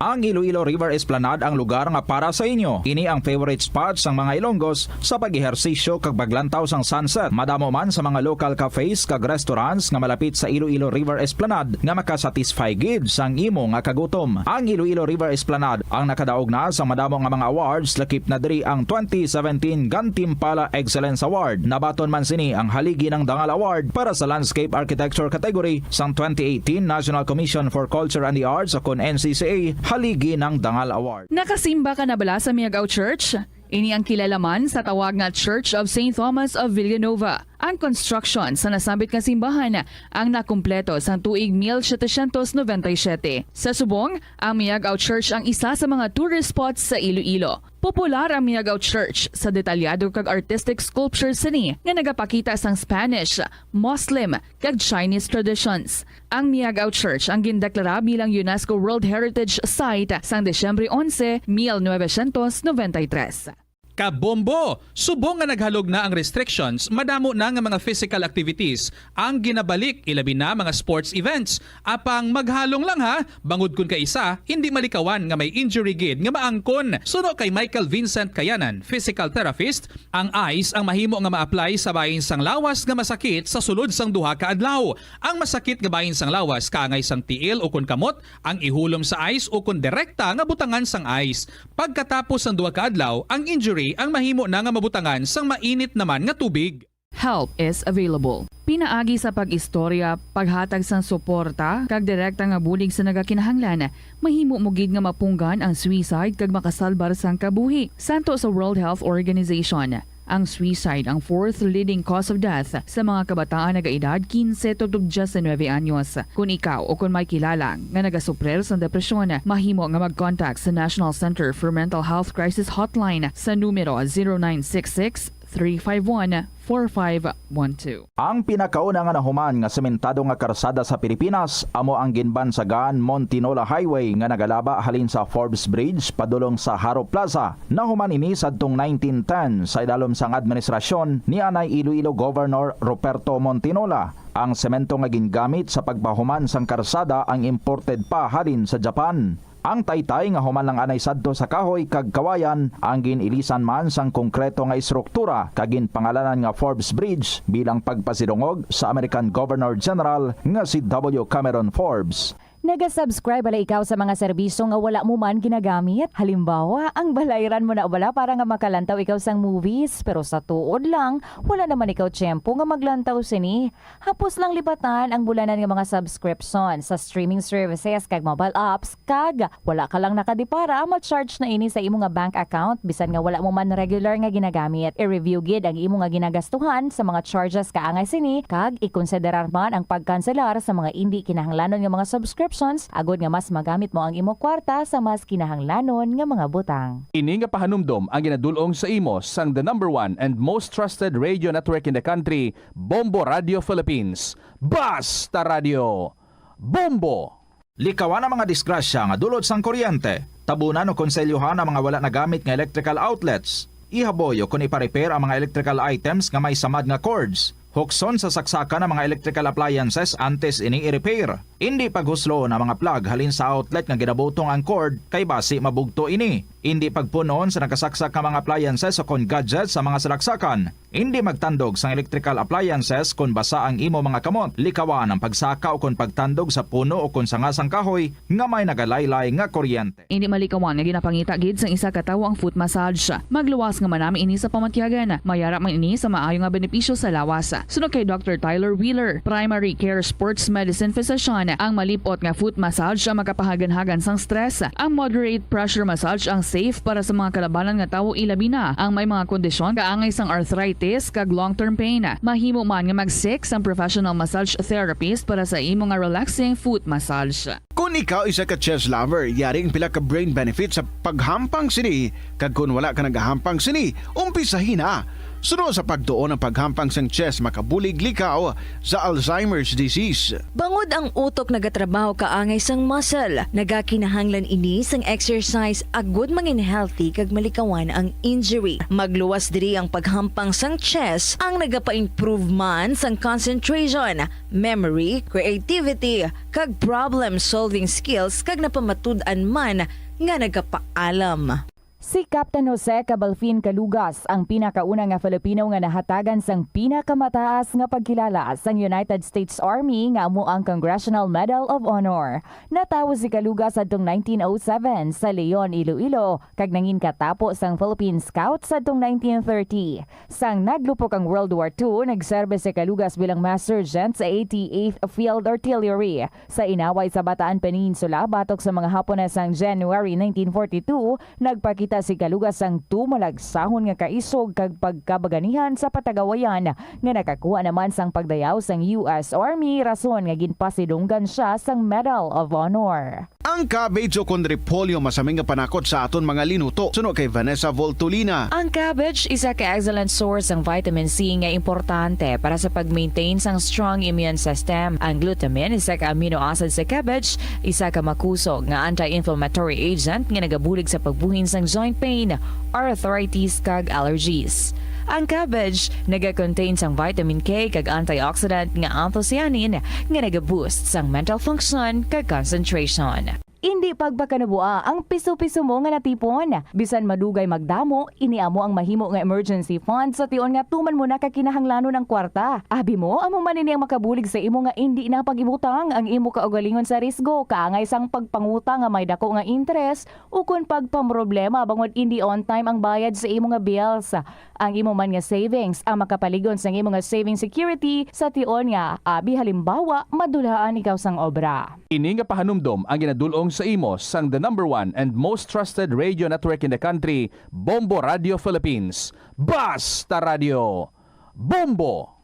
Ang Iloilo River Esplanade ang lugar nga para sa inyo. Ini ang favorite spot sang mga Ilonggos sa pag-ehersisyo kag paglantaw sang sunset. Madamo man sa mga local cafes kag restaurants nga malapit sa Iloilo River Esplanade nga makasatisfy gid sang imo nga kagutom. Ang Iloilo River Esplanade ang nakadaog na sang madamo nga mga awards, lakip na diri ang twenty seventeen Gantimpala Excellence Award. Nabaton man sini ang Haligi ng Dangal Award para sa Landscape Architecture category sang twenty eighteen National Commission for Culture and the Arts, o kon N C C A, Haligi ng Dangal Award. Nakasimba ka na bala sa Miagao Church? Ini ang kilala man sa tawag nga Church of Saint Thomas of Villanova. Ang construction sa nasambit nga simbahan ang nakumpleto sang tuig mil setecientos noventa y siete. Sa subong, ang Miagao Church ang isa sa mga tourist spots sa Iloilo. Popular ang Miagao Church sa detalyado kag artistic sculptures sini nga nagapakita sang Spanish, Muslim, kag Chinese traditions. Ang Miagao Church ang gindeklara bilang UNESCO World Heritage Site sang Disyembre onse, mil novecientos noventa y tres. Kabombo! Subong nga naghalog na ang restrictions, madamo na nga mga physical activities ang ginabalik, ilabi na mga sports events. Apang maghalong lang ha, bangod kun kaisa hindi malikawan nga may injury gid nga maangkon. Suno kay Michael Vincent Kayanan, physical therapist, ang ice ang mahimo nga ma-apply sa bahin sang lawas nga masakit sa sulod sang duha ka adlaw. Ang masakit nga bahin sang lawas kaangay sang tiil ukon kamot, ang ihulom sa ice ukon direkta nga butangan sang ice. Pagkatapos sang duha ka adlaw, ang injury ang mahimo na nga mabutangan sang mainit naman nga tubig. Help is available. Pinaagi sa pag-istorya, paghatag sang suporta, kag direkta nga bulig sa nagakinahanglan, mahimo mo gid nga mapunggan ang suicide kag makasalbar sang kabuhi. Santo sa World Health Organization, ang suicide ang fourth leading cause of death sa mga kabataan nagaedad kinse tubtob diyesinuebe anyos. Kon ikaw o kon may kilala nga nagasuprir sang depresyon, mahimo nga mag-contact sa National Center for Mental Health Crisis Hotline sa numero zero nine six six, three five one, four five one two. Ang pinakauna nga nahuman nga sementado nga karsada sa Pilipinas amo ang ginbansagan Montinola Highway nga nagalaba halin sa Forbes Bridge padulong sa Jaro Plaza. Nahuman ini sadtong nineteen ten sa idalom sang administrasyon ni anay Iloilo Governor Ruperto Montinola. Ang semento nga gingamit sa pagpahuman sang karsada ang imported pa halin sa Japan. Ang taytay nga human lang anay sadto sa kahoy kag kawayan ang gin-ilisan man sang konkreto nga estruktura kag ginpangalanan nga Forbes Bridge bilang pagpasidungog sa American Governor General nga si W. Cameron Forbes. Naga-subscribe bala ikaw sa mga serbisyo nga wala mo man ginagamit? Halimbawa, ang balayran mo na bala para nga makalantaw ikaw sang movies, pero sa tuod lang, wala naman ikaw tiyempo nga maglantaw sini. Hapos lang lipatan ang bulanan nga mga subscription sa streaming services kag mobile apps, kag wala ka lang nakadipara, ma-charge na ini sa imo nga bank account bisan nga wala mo man regular nga ginagamit. I-review gid ang imo nga ginagastuhan sa mga charges kaangay sini, kag ikonsiderar man ang pagkanselar sa mga indi kinahanglanon nga mga subscriptions agod nga mas magamit mo ang imo kwarta sa mas kinahanglanon nga mga butang. Ini nga pahanumdom ang ginadul-ong sa imo sang the number one and most trusted radio network in the country, Bombo Radio Philippines. Basta Radio, Bombo! Likawan ang mga disgrasya nga dulot sang kuryente. Tabunan o konselyuhan ang mga wala nagamit nga electrical outlets. Ihaboy o kon ipa-repair ang mga electrical items nga may samad nga cords. Hukson sa saksakan ang mga electrical appliances antes ini i-repair. Indi paghusloon ang mga plug halin sa outlet nga ginabutong ang cord, kay basi mabugto ini. Indi pagpun-on sa nakasaksak nga mga appliances o kon gadgets sa mga salaksakan. Indi magtandog sang electrical appliances kon basa ang imo mga kamot. Likawan ang pagsaka o kon pagtandog sa puno o kon sanga sang kahoy nga may nagalaylay nga kuryente. Indi malikawan nga ginapangita gid sang isa ka tawo ang foot massage. Magluwas nga manami ini sa pamatyagan. Mayara man ini sa maayo nga benepisyo sa lawas. Suno kay Doctor Tyler Wheeler, primary care sports medicine physician, ang malip-ot nga foot massage ang makapahaganhagan sang stress. Ang moderate pressure massage ang safe para sa mga kalabanan nga tawo, ilabi na ang may mga kondisyon kaangay sang arthritis kag long-term pain. Mahimo man nga mag-seek sang professional massage therapist para sa imo nga relaxing foot massage. Kon ikaw isa ka chess lover, yari ang pila ka brain benefits sa paghampang sini, kag kon wala ka nagahampang sini, umpisahi na. Suno sa pagtuon, ang paghampang sang chess makabulig likaw sa Alzheimer's disease. Bangod ang utok nagatrabaho kaangay sang muscle, nagakinahanglan ini sang exercise agud mangin healthy kag malikawan ang injury. Magluwas diri ang paghampang sang chess, ang nagapa-improve man sang concentration, memory, creativity, kag problem-solving skills, kag napamatud-an man nga nagapaalam. Si Captain Jose Cabalfin Calugas ang pinakauna nga Filipino nga nahatagan sang pinakamataas nga pagkilala sang United States Army, nga amo ang Congressional Medal of Honor. Natawo si Calugas sadtong nineteen oh seven sa Leon, Iloilo, kag nangin katapo sang Philippine Scouts sadtong nineteen thirty. Sang naglupok ang World War Two, nagserbi si Calugas bilang mass sergeant sa eighty-eighth Field Artillery. Sa inaway sa Bataan Peninsula, batok sa mga Hapon na sang January nineteen forty-two, nagpakita si Calugas sang tumalagsahon nga kaisog kag pagkabaganihan sa patagawayan nga nakakuha naman sang pagdayaw sang U S Army, rason nga ginpasidunggan sia sang Medal of Honor. Ang cabbage o kon repolyo masami nga panakot sa aton mga linuto, suno kay Vanessa Voltolina. Ang cabbage isa ka excellent source sang vitamin C nga importante para sa pag-maintain sang strong immune system. Ang glutamine, isa ka amino acid sa cabbage, isa ka makusog nga anti-inflammatory agent nga nagabulig sa pagbuhin sang joint pain, arthritis, kag allergies. Ang cabbage naga-contain sang vitamin K kag antioxidant nga anthocyanin nga naga-boost sang mental function kag concentration. Indi pagpakanabua ang piso-piso mo nga natipon. Bisan madugay magdamo, ini amo ang mahimo nga emergency fund sa tion nga tuman mo na ka kinahanglanon ang kwarta. Abi mo, amo man ini ang makabulig sa imo nga indi na pag-ibutang ang imo kaugalingon sa risgo, kaangay sang pagpangutang nga may dako nga interes, ukon pagpamroblema bangod indi on time ang bayad sa imo nga bills. Ang imo man nga savings ang makapalig-on sang imo nga saving security sa tion nga, abi halimbawa, madulhaan ikaw sang obra. Ini nga pahanumdom ang ginadul-ong sa imo sang the number one and most trusted radio network in the country, Bombo Radio Philippines. Basta Radio, Bombo!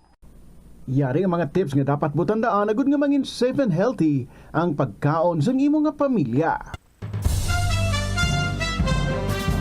Yari ang mga tips nga dapat mo tandaan agud nga mangin safe and healthy ang pagkaon sang imo nga pamilya.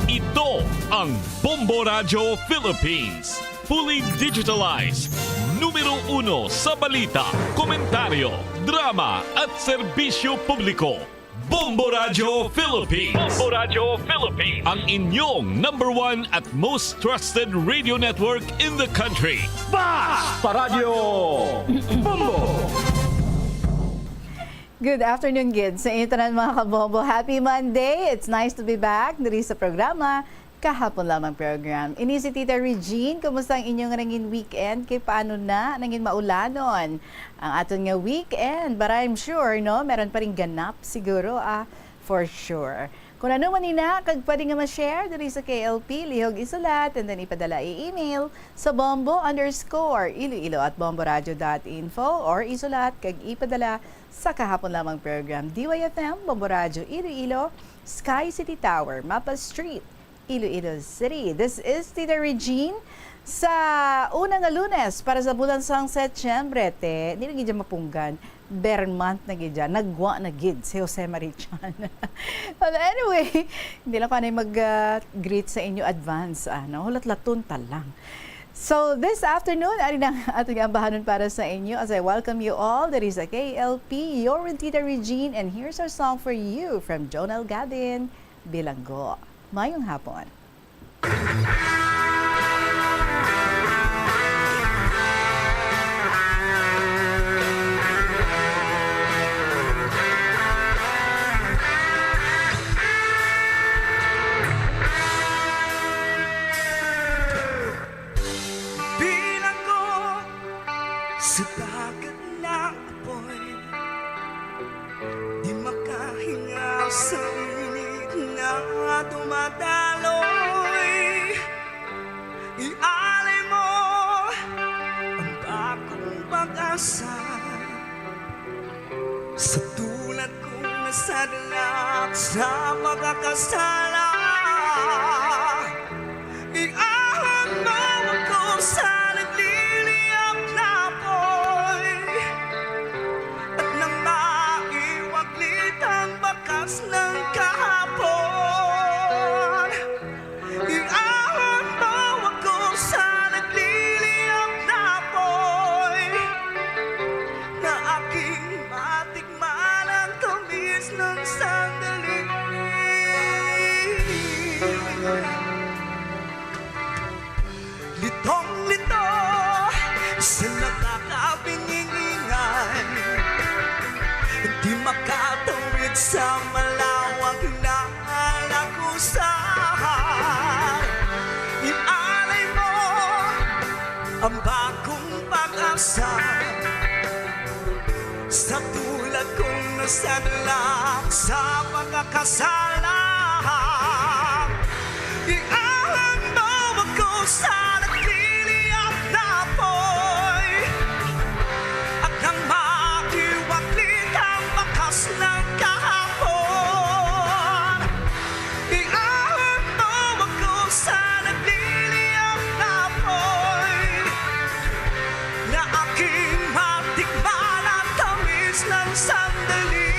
Ito ang Bombo Radyo Philippines. Fully digitalized. Numero uno sa balita, komentaryo, drama at serbisyo publiko. Bombo Radyo Philippines. Bombo Radyo Philippines. Ang inyong number one at most trusted radio network in the country. Basta Radyo Bombo! Good afternoon, gid, sa inyo tanan, mga kabombo. Happy Monday! It's nice to be back diri sa programa, Kahapon Lamang Program. Ini si Tita Regine. Kumusta ang inyo nga nangin weekend? Kay paano na? Nangin maulanon ang aton nga weekend? But I'm sure, no, meron pa ring ganap siguro, ah, for sure. Kung ano man ina, kag pwede nga ma-share diri sa K L P, lihog isulat and then ipadala i-email sa bombo underscore iloilo at bomboradio dot info or isulat kag ipadala sa Kahapon Lamang Program, D Y F M, Bombo Radyo Iloilo, Sky City Tower, Mapa Street, Iloilo City. This is Tita Regine. Sa una nga Lunes para sa bulan sang Setyembre, te, di na gid dyan mapunggan. Ber month na gid dyan. Nagwa na gid si Jose Marichan. But anyway, hindi lang ko anay mag, ah, greet sa inyo advance, ano? Hulat-laton ta lang. So, this afternoon, ari na ang aton ambahanon para sa inyo as I welcome you all diri sa K L P, your Tita Regine, and here's our song for you from Jonel Gavin, Bilanggo. Mayong hapon. Bilanggo sa dagat na apoy, di makahingaw sa init na dumadaloy. Ialay mo ang bagong pag-asa sa tulad kong nasadlak sa pagkakasala. Iahon mo ako sa nagliliyab na apoy at nang maiwaglit ang bakas ng kahapon. Iahon mo ako sa nagliliyab na apoy na aking matikman ang tamis ng sandali. Litong-lito sa nakakabingi-ingay, di makatawid sa malawak na lagusan. Ialay mo ang bagong pag-asa sa tulad kong nasadlak sa pagkakasala. Iahon mo ako sa nagliliyab na apoy at nang maiwaglit ang bakas ng kahapon. Iahon mo ako sa nagliliyab na apoy na aking matikman ang tamis ng sandali.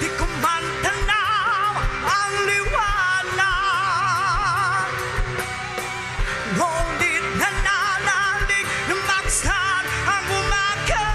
Di ko man tanaw ang liwanag, ngunit nananalig na magsan ang umaga.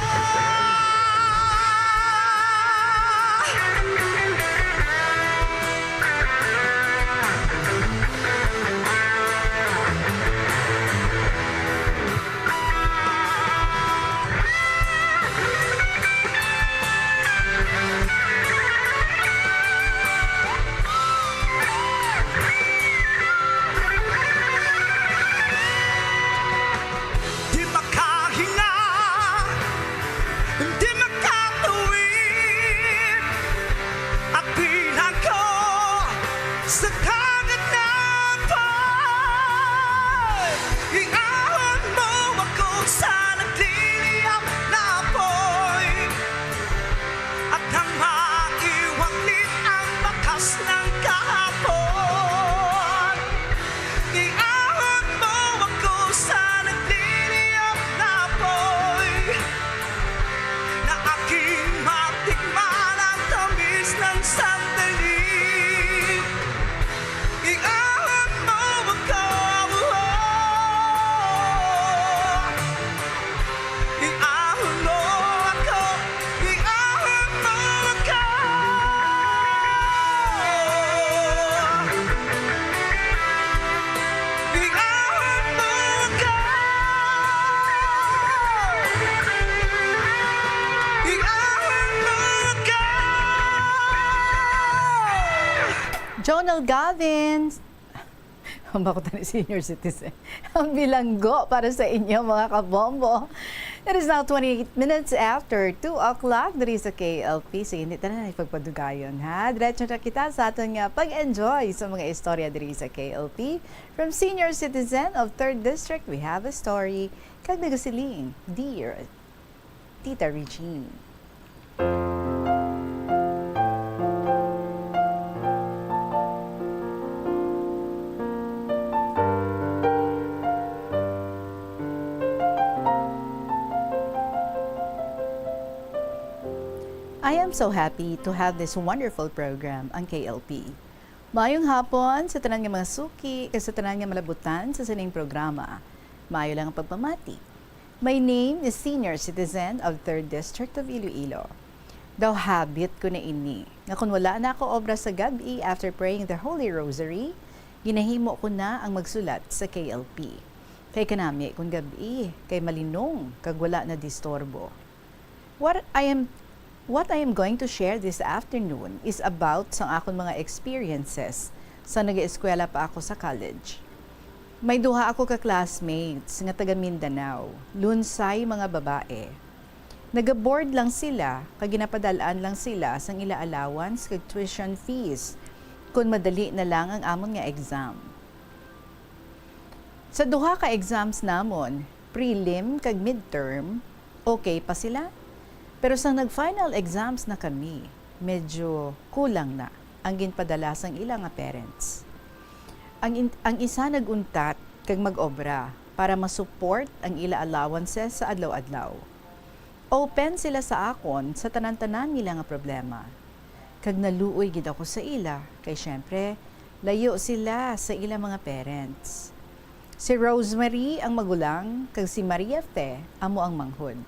Di makahinga, di makatawid, at pinako sa dagat na apoy. Iahon mo ako sa nagliliyab na apoy at nang maiwaglit ang bakas ng kahapon. Iahon mo ako sa nagliliyab na apoy na aking matikman ang tamis ng sandali. Jonel Gavin, ang bako tani senior citizen, ang bilanggo para sa inyo, mga kabombo. It is now twenty-eight minutes after two o'clock diri sa K L P. Sige, hindi ta na ipagpadugayon, ha? Diretso na kita sa aton nga pag-enjoy sa mga istorya diri sa K L P. From senior citizen of third District, we have a story. Kag nagasiling, Dear Tita Regine. I am so happy to have this wonderful program, ang K L P. Maayong hapon sa tanan nga mga suki kag sa tanan nga malabutan sa sining programa. Maayo lang ang pagpamati. My name is Senior Citizen of Third District of Iloilo. Daw habit ko na ini, nga kun wala na ako obra sa gab-i after praying the Holy Rosary, ginahimo ko na ang magsulat sa K L P. Kay kanami kun gab-i, kay malinong kag wala na disturbo. What I am, what I am going to share this afternoon is about sang akon mga experiences sa nag-eskwela pa ako sa college. May duha ako ka classmates nga taga Mindanao, lunsay mga babae. Nagaboard lang sila, kag ginapadal-an lang sila sang ila allowance kag tuition fees kun madali na lang ang amon nga exam. Sa duha ka exams namon, prelim kag midterm, okay pa sila. Pero sang nag-final exams na kami, medyo kulang na ang ginpadala sang ila nga parents. Ang in-, ang isa nag-untat kag mag-obra para ma-support ang ila allowances sa adlaw-adlaw. Open sila sa akon sa tanan-tanan nila nga problema. Kag naluoy gid ako sa ila, kay syempre, layo sila sa ila mga parents. Si Rosemary ang magulang, kag si Maria Fe amo ang manghod.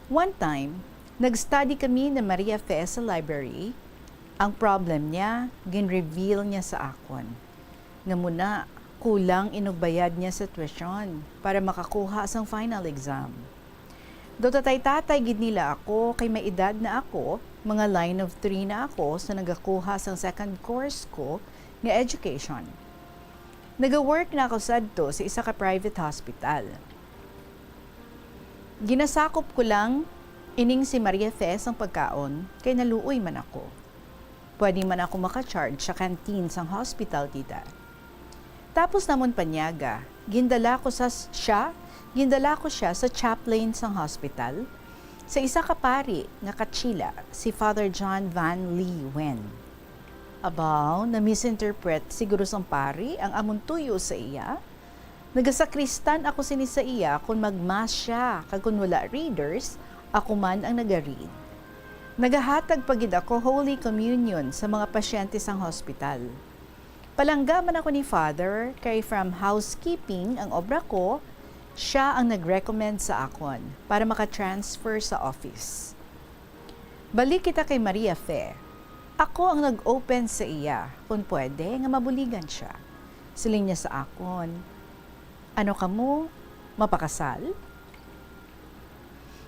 One time, nag-study kami ni Maria Fe sa library. Ang problem niya, gin-reveal niya sa akon nga muna kulang inugbayad niya sa tuition para makakuha sang final exam. Daw tatay-tatay gid nila ako, kay may edad na ako, mga line of three na ako sa nagakuha sang second course ko nga education. Naga-work na ako sadto sa isa ka private hospital. Ginasakop ko lang ining si Maria Fe sang pagkaon, kay naluoy man ako. Pwede man ako maka-charge sa canteen sang hospital, tita. Tapos namon panyaga, gindala ko sa siya, gindala ko siya sa chaplain sang hospital, sa isa ka pari nga kachila, si Father John Van Lee Wen. Abaw, na-misinterpret siguro sang pari ang amon tuyo sa iya. Nagasakristan ako sini sa iya kon mag-mass siya, kag kon wala readers, ako man ang naga-read. Nagahatag pa gid ako Holy Communion sa mga pasyente sang hospital. Palangga man ako ni Father, kay from housekeeping ang obra ko, siya ang nag-recommend sa akon para maka-transfer sa office. Balik kita kay Maria Fe. Ako ang nag-open sa iya, kon pwede, nga mabuligan siya. Siling niya sa akon, "Ano kamo? Mapakasal?"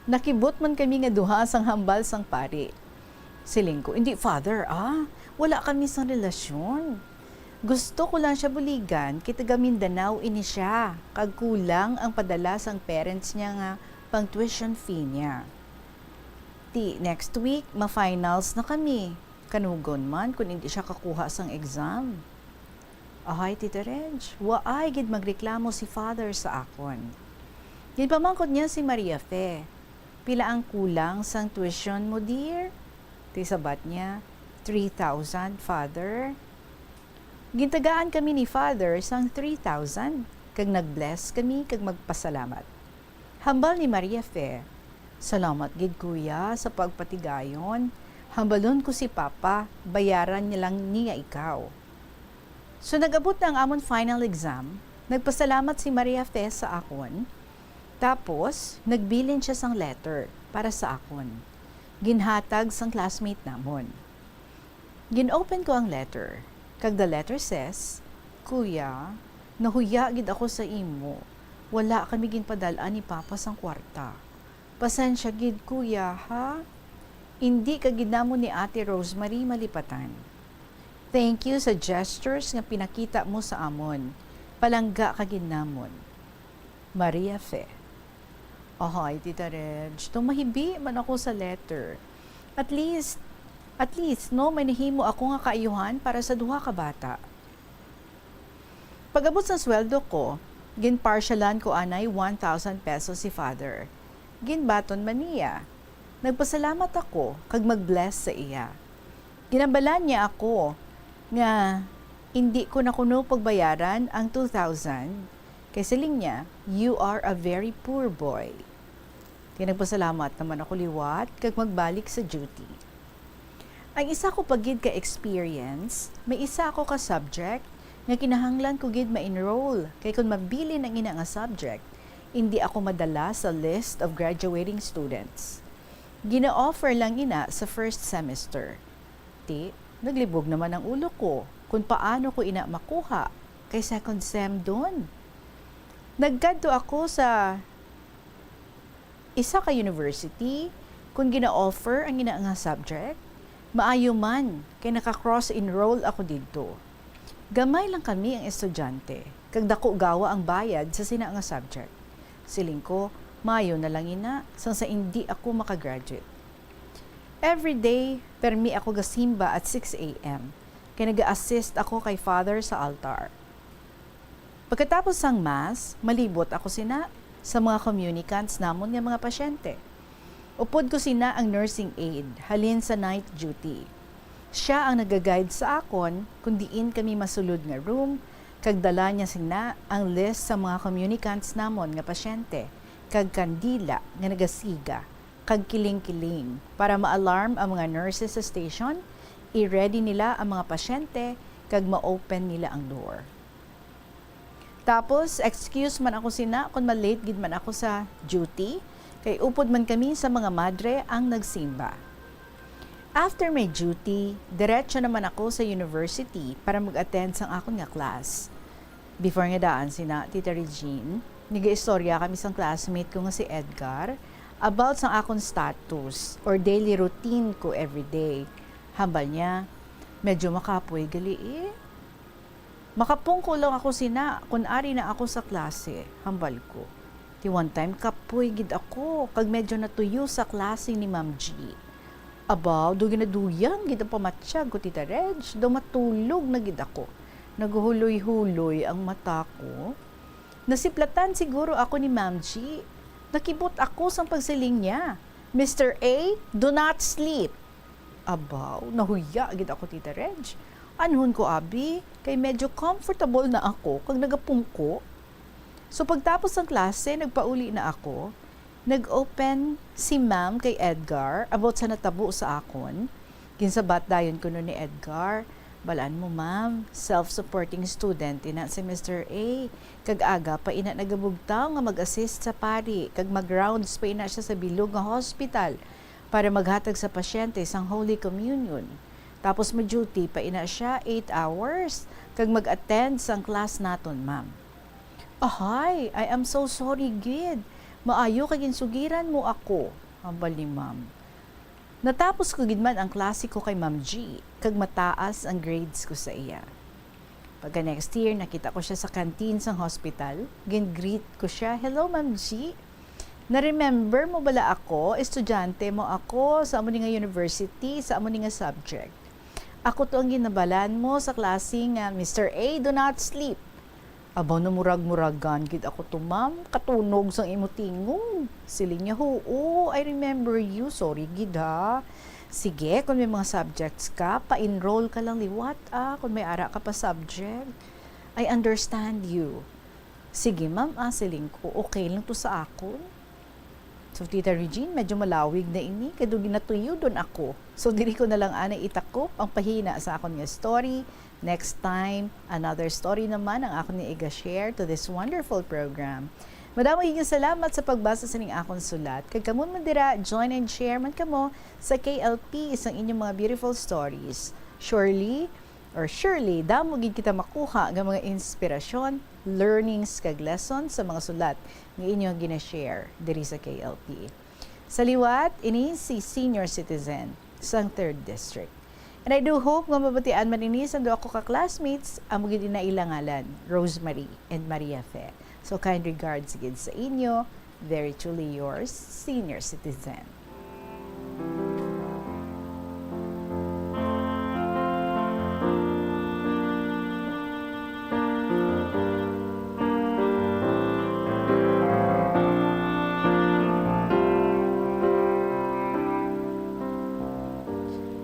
Nakibot man kami nga duha sang hambal sang pari. Siling ko, "Indi, Father, ah. Wala kami sang relasyon. Gusto ko lang siya buligan, kay taga Mindanao ini siya, kag kulang ang padala sang parents niya nga pang tuition fee niya. Ti, next week, ma-finals na kami. Kanugon man kon indi siya kakuha sang exam." Ahay, Tita Reg, waay gid magreklamo si Father sa akon. Ginpamangkot niya si Maria Fe, "Pila ang kulang sang tuition mo, dear?" Ti sabat niya, "Three thousand, Father." Gintagaan kami ni Father sang three thousand, kag nag-bless kami kag magpasalamat. Hambal ni Maria Fe, "Salamat gid, kuya, sa pagpatigayon. Hambalon ko si Papa, bayaran niya lang niya ikaw." So, nag-abot na ang amon final exam, nagpasalamat si Maria Fe sa akon, tapos nagbilin siya sang letter para sa akon. Ginhatag sang classmate namon. Gin-open ko ang letter, kag the letter says, "Kuya, nahuya gid ako sa imo. Wala kami ginpadal-an ni Papa sang kwarta. Pasensya gid, kuya, ha? Indi ka gid namon ni Ate Rosemary malipatan." Thank you sa gestures nga pinakita mo sa amon. Palangga ka gid namon. Maria Fe. Ahay, Tita Reg, daw mahibi man ako sa letter. At least, at least, no, may nahimo ako nga kaayuhan para sa duha ka bata. Pag-abot sang sweldo ko, ginparsyalan ko anay one thousand pesos si Father. Ginbaton man niya. Nagpasalamat ako kag mag-bless sa iya. Ginhambalan niya ako nga indi ko na kuno pagbayaran ang two thousand, kay siling niya, "You are a very poor boy." Kay nagpasalamat naman ako liwat kag magbalik sa duty. Ang isa ko pa gid ka experience, may isa ako ka subject nga kinahanglan ko gid ma-enroll, kay kon mabilin ang ina nga subject, indi ako madala sa list of graduating students. Gina-offer lang ina sa first semester. Ti, naglibog naman ang ulo ko kung paano ko ina makuha kay second sem dun. Nagkadto ako sa isa ka university, kung gina-offer ang ina nga subject, maayo man kay naka-cross enroll ako didto. Gamay lang kami ang estudyante, kag dako gawa ang bayad sa sina nga subject. Siling ko, maayo na lang ina, sang sa indi ako makagraduate. Every day, permi ako gasimba at six a m, kay nag-assist ako kay Father sa altar. Pagkatapos sang Mass, malibot ako sina sa mga communicants namon nga mga pasyente. Upod ko sina ang nursing aide halin sa night duty. Sia ang nagaguide sa akon kon diin kami masulod nga room, kag dala niya sina ang list sa mga communicants namon nga pasyente, kag kandila nga nagasiga, kag kiling-kiling para ma-alarm ang mga nurses sa station, i-ready nila ang mga pasyente, kag ma-open nila ang door. Tapos, excuse man ako sina kon ma-late gid man ako sa duty, kay upod man kami sa mga madre ang nagsimba. After my duty, diretso naman ako sa university para mag-attend sang akon nga class. Before nga daan sina, Tita Regine, nagaistorya kami sang classmate ko nga si Edgar about sang akon status or daily routine ko everyday. Hambal niya, "Medyo makapoy gali eh." "Makapungko lang ako sina kon ari na ako sa klase," hambal ko. Ti one time kapoy gid ako kag medyo natuyo sa klase ni Ma'am G. Abaw, daw ginaduyan gid ang pamatyag ko, Tita Reg, daw matulog na gid ako. Naghuloy-huloy ang mata ko. Nasiplatan siguro ako ni Ma'am G. Nakibot ako sang pagsiling niya, "Mister A, do not sleep." Abaw, nahuya gid ako, Tita Reg. Anhon ko abi, kay medyo comfortable na ako kag nagapungko. So, pagtapos sang klase, nagpauli na ako. Nag-open si Ma'am kay Edgar about sa natabo sa akon. Ginsabat dayon kuno ni Edgar, "Balaan mo, ma'am, self-supporting student ina si Mister A. Kag aga pa ina nagabugtaw nga mag-assist sa pari, kag mag-rounds pa ina sia sa bilog nga hospital para maghatag sa pasyente sang Holy Communion. Tapos mo-duty pa ina sia eight hours, kag mag-attend sang class naton, ma'am." "Ahay, I am so sorry gid. Maayo kay ginsugiran mo ako," hambal ni ma'am. Natapos ko gid man ang klase ko kay Ma'am G, kag mataas ang grades ko sa iya. Pagka next year, nakita ko sia sa canteen sang hospital, gin-greet ko sia, "Hello, Ma'am G. Na-remember mo bala ako? Estudyante mo ako sa amo ni nga university, sa amo ni nga subject. Ako to ang ginabalaan mo sa klase nga, 'Mister A, do not sleep.'" "Abaw, namurag-muragan gid ako to, ma'am. Katunog sang imo tingog." Siling niya, "Huo, I remember you. Sorry gid, ha. Sige, kung may mga subjects ka, pa-enroll ka lang liwat, ah, kung may ara ka pa subject. I understand you." "Sige, ma'am, ah," siling ko. "Okay lang to sa akon." So, Tita Regine, medyo malawig na ini, kay daw ginatuyudan ako. So, diri ko na lang anay itakop ang pahina sa akon nga story. Next time, another story naman ang akon nga iga-share to this wonderful program. Madamo gid nga salamat sa pagbasa sining akon sulat. Kag kamo man dira, join and share man kamo sa K L P sang inyong mga beautiful stories. Surely, or surely, damo gid kita makuha nga mga inspirasyon, learnings, kag lessons sa mga sulat nga inyo gina-share diri sa K L P. Sa liwat, ini si senior citizen sang Third District. And I do hope nga mabatian man ini sang duha ko ka classmates, amo gid ina ila ngalan, Rosemary and Maria Fe. So, kind regards gid sa inyo. Very truly yours, senior citizen.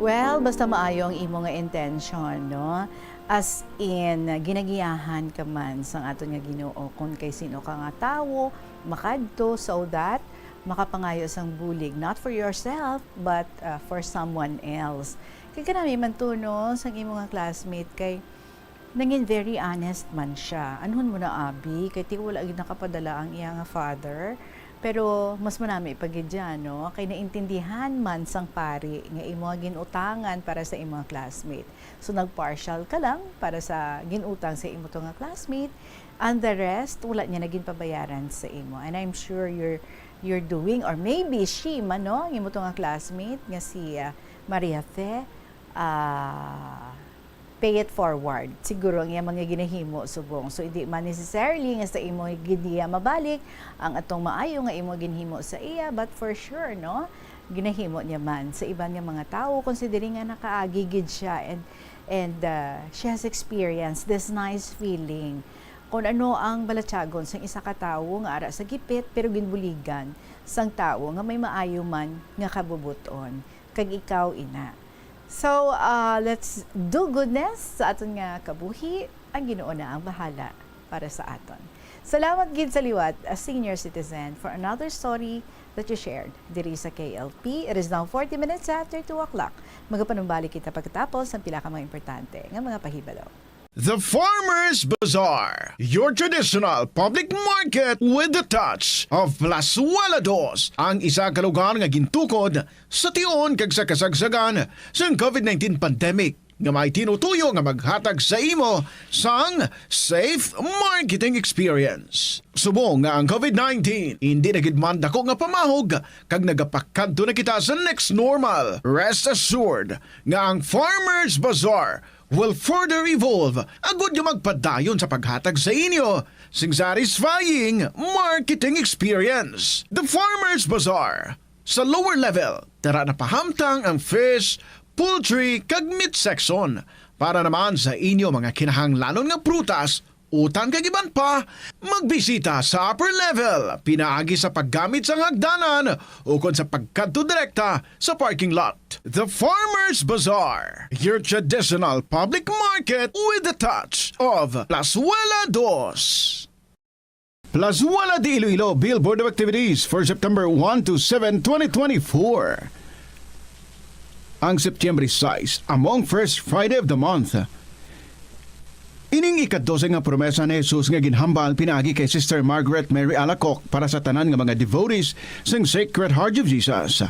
Well, basta maayo ang imo nga intention, no? As in, ginagiyahan ka man sang aton nga Ginoo kon kay sino ka nga tawo makadto, so that makapangayo sang bulig, not for yourself, but, uh, for someone else. Kay kanami man to, no, sang imo nga classmate, kay nangin very honest man siya. Anhon mo na, abi, kay ti wala gid nakapadala ang iya nga father. Pero mas manami pa gid siya, no? Kay naintindihan man sang pari nga imo nga gin-utangan para sa imo nga classmate. So, nag-partial ka lang para sa gin-utang sa imo to nga classmate, and the rest, wala niya na ginpabayaran sa imo. And I'm sure you're, you're doing, or maybe she man, no? Ang imo to nga classmate nga si, ah, Maria Fe, ah, pay it forward. Siguro ang iya mga ginahimo subong. So, hindi man necessarily nga sa imo gid niya mabalik ang atong maayo nga imo ginhimo sa iya, but for sure, no? Ginahimo niya man sa iban nga mga tawo, considering nga nakaagi gid siya and, and, uh, she has experienced this nice feeling. Kung ano ang balatyagon sang isa ka tawo nga ara sa gipit, pero ginbuligan sang tawo nga may maayo man nga kabubot-on. Kag ikaw, ina. So, uh, let's do goodness sa aton nga kabuhi. Ang Ginoo na ang bahala para sa aton. Salamat gid sa liwat, a senior citizen, for another story that you shared diri sa K L P. It is now forty minutes after two o'clock. Magapanumbalik kita pagkatapos sang pila ka mga importante nga mga pahibalo. The Farmers Bazaar, your traditional public market with the touch of Plazuela Dos, ang isa ka lugar nga gintukod sa tion kag sa kasagsagan sang covid nineteen pandemic, nga may tinutuyo nga maghatag sa imo sang safe marketing experience. Subong nga ang covid nineteen indi na gid man dako nga pamahog kag nagapakadto na kita sa next normal, rest assured nga ang Farmers Bazaar will further evolve agud nga magpadayon sa paghatag sa inyo sing satisfying marketing experience. The Farmers Bazaar. Sa lower level, tara na pahamtang ang fish, poultry, kag meat section. Para naman sa inyo mga kinahanglanon nga prutas, utan kag iban pa, magbisita sa upper level pinaagi sa paggamit sang hagdanan ukon sa pagkadto direkta sa parking lot. The Farmers Bazaar, your traditional public market with the touch of Plazuela Dos. Plazuela de Iloilo, Bill Board of Activities for September one to seven, twenty twenty-four. Ang September sais, among first Friday of the month, ining ikadose nga promesa ni Jesus nga ginhambal pinaagi kay Sister Margaret Mary Alacoc para sa tanan nga mga devotees sang Sacred Heart of Jesus.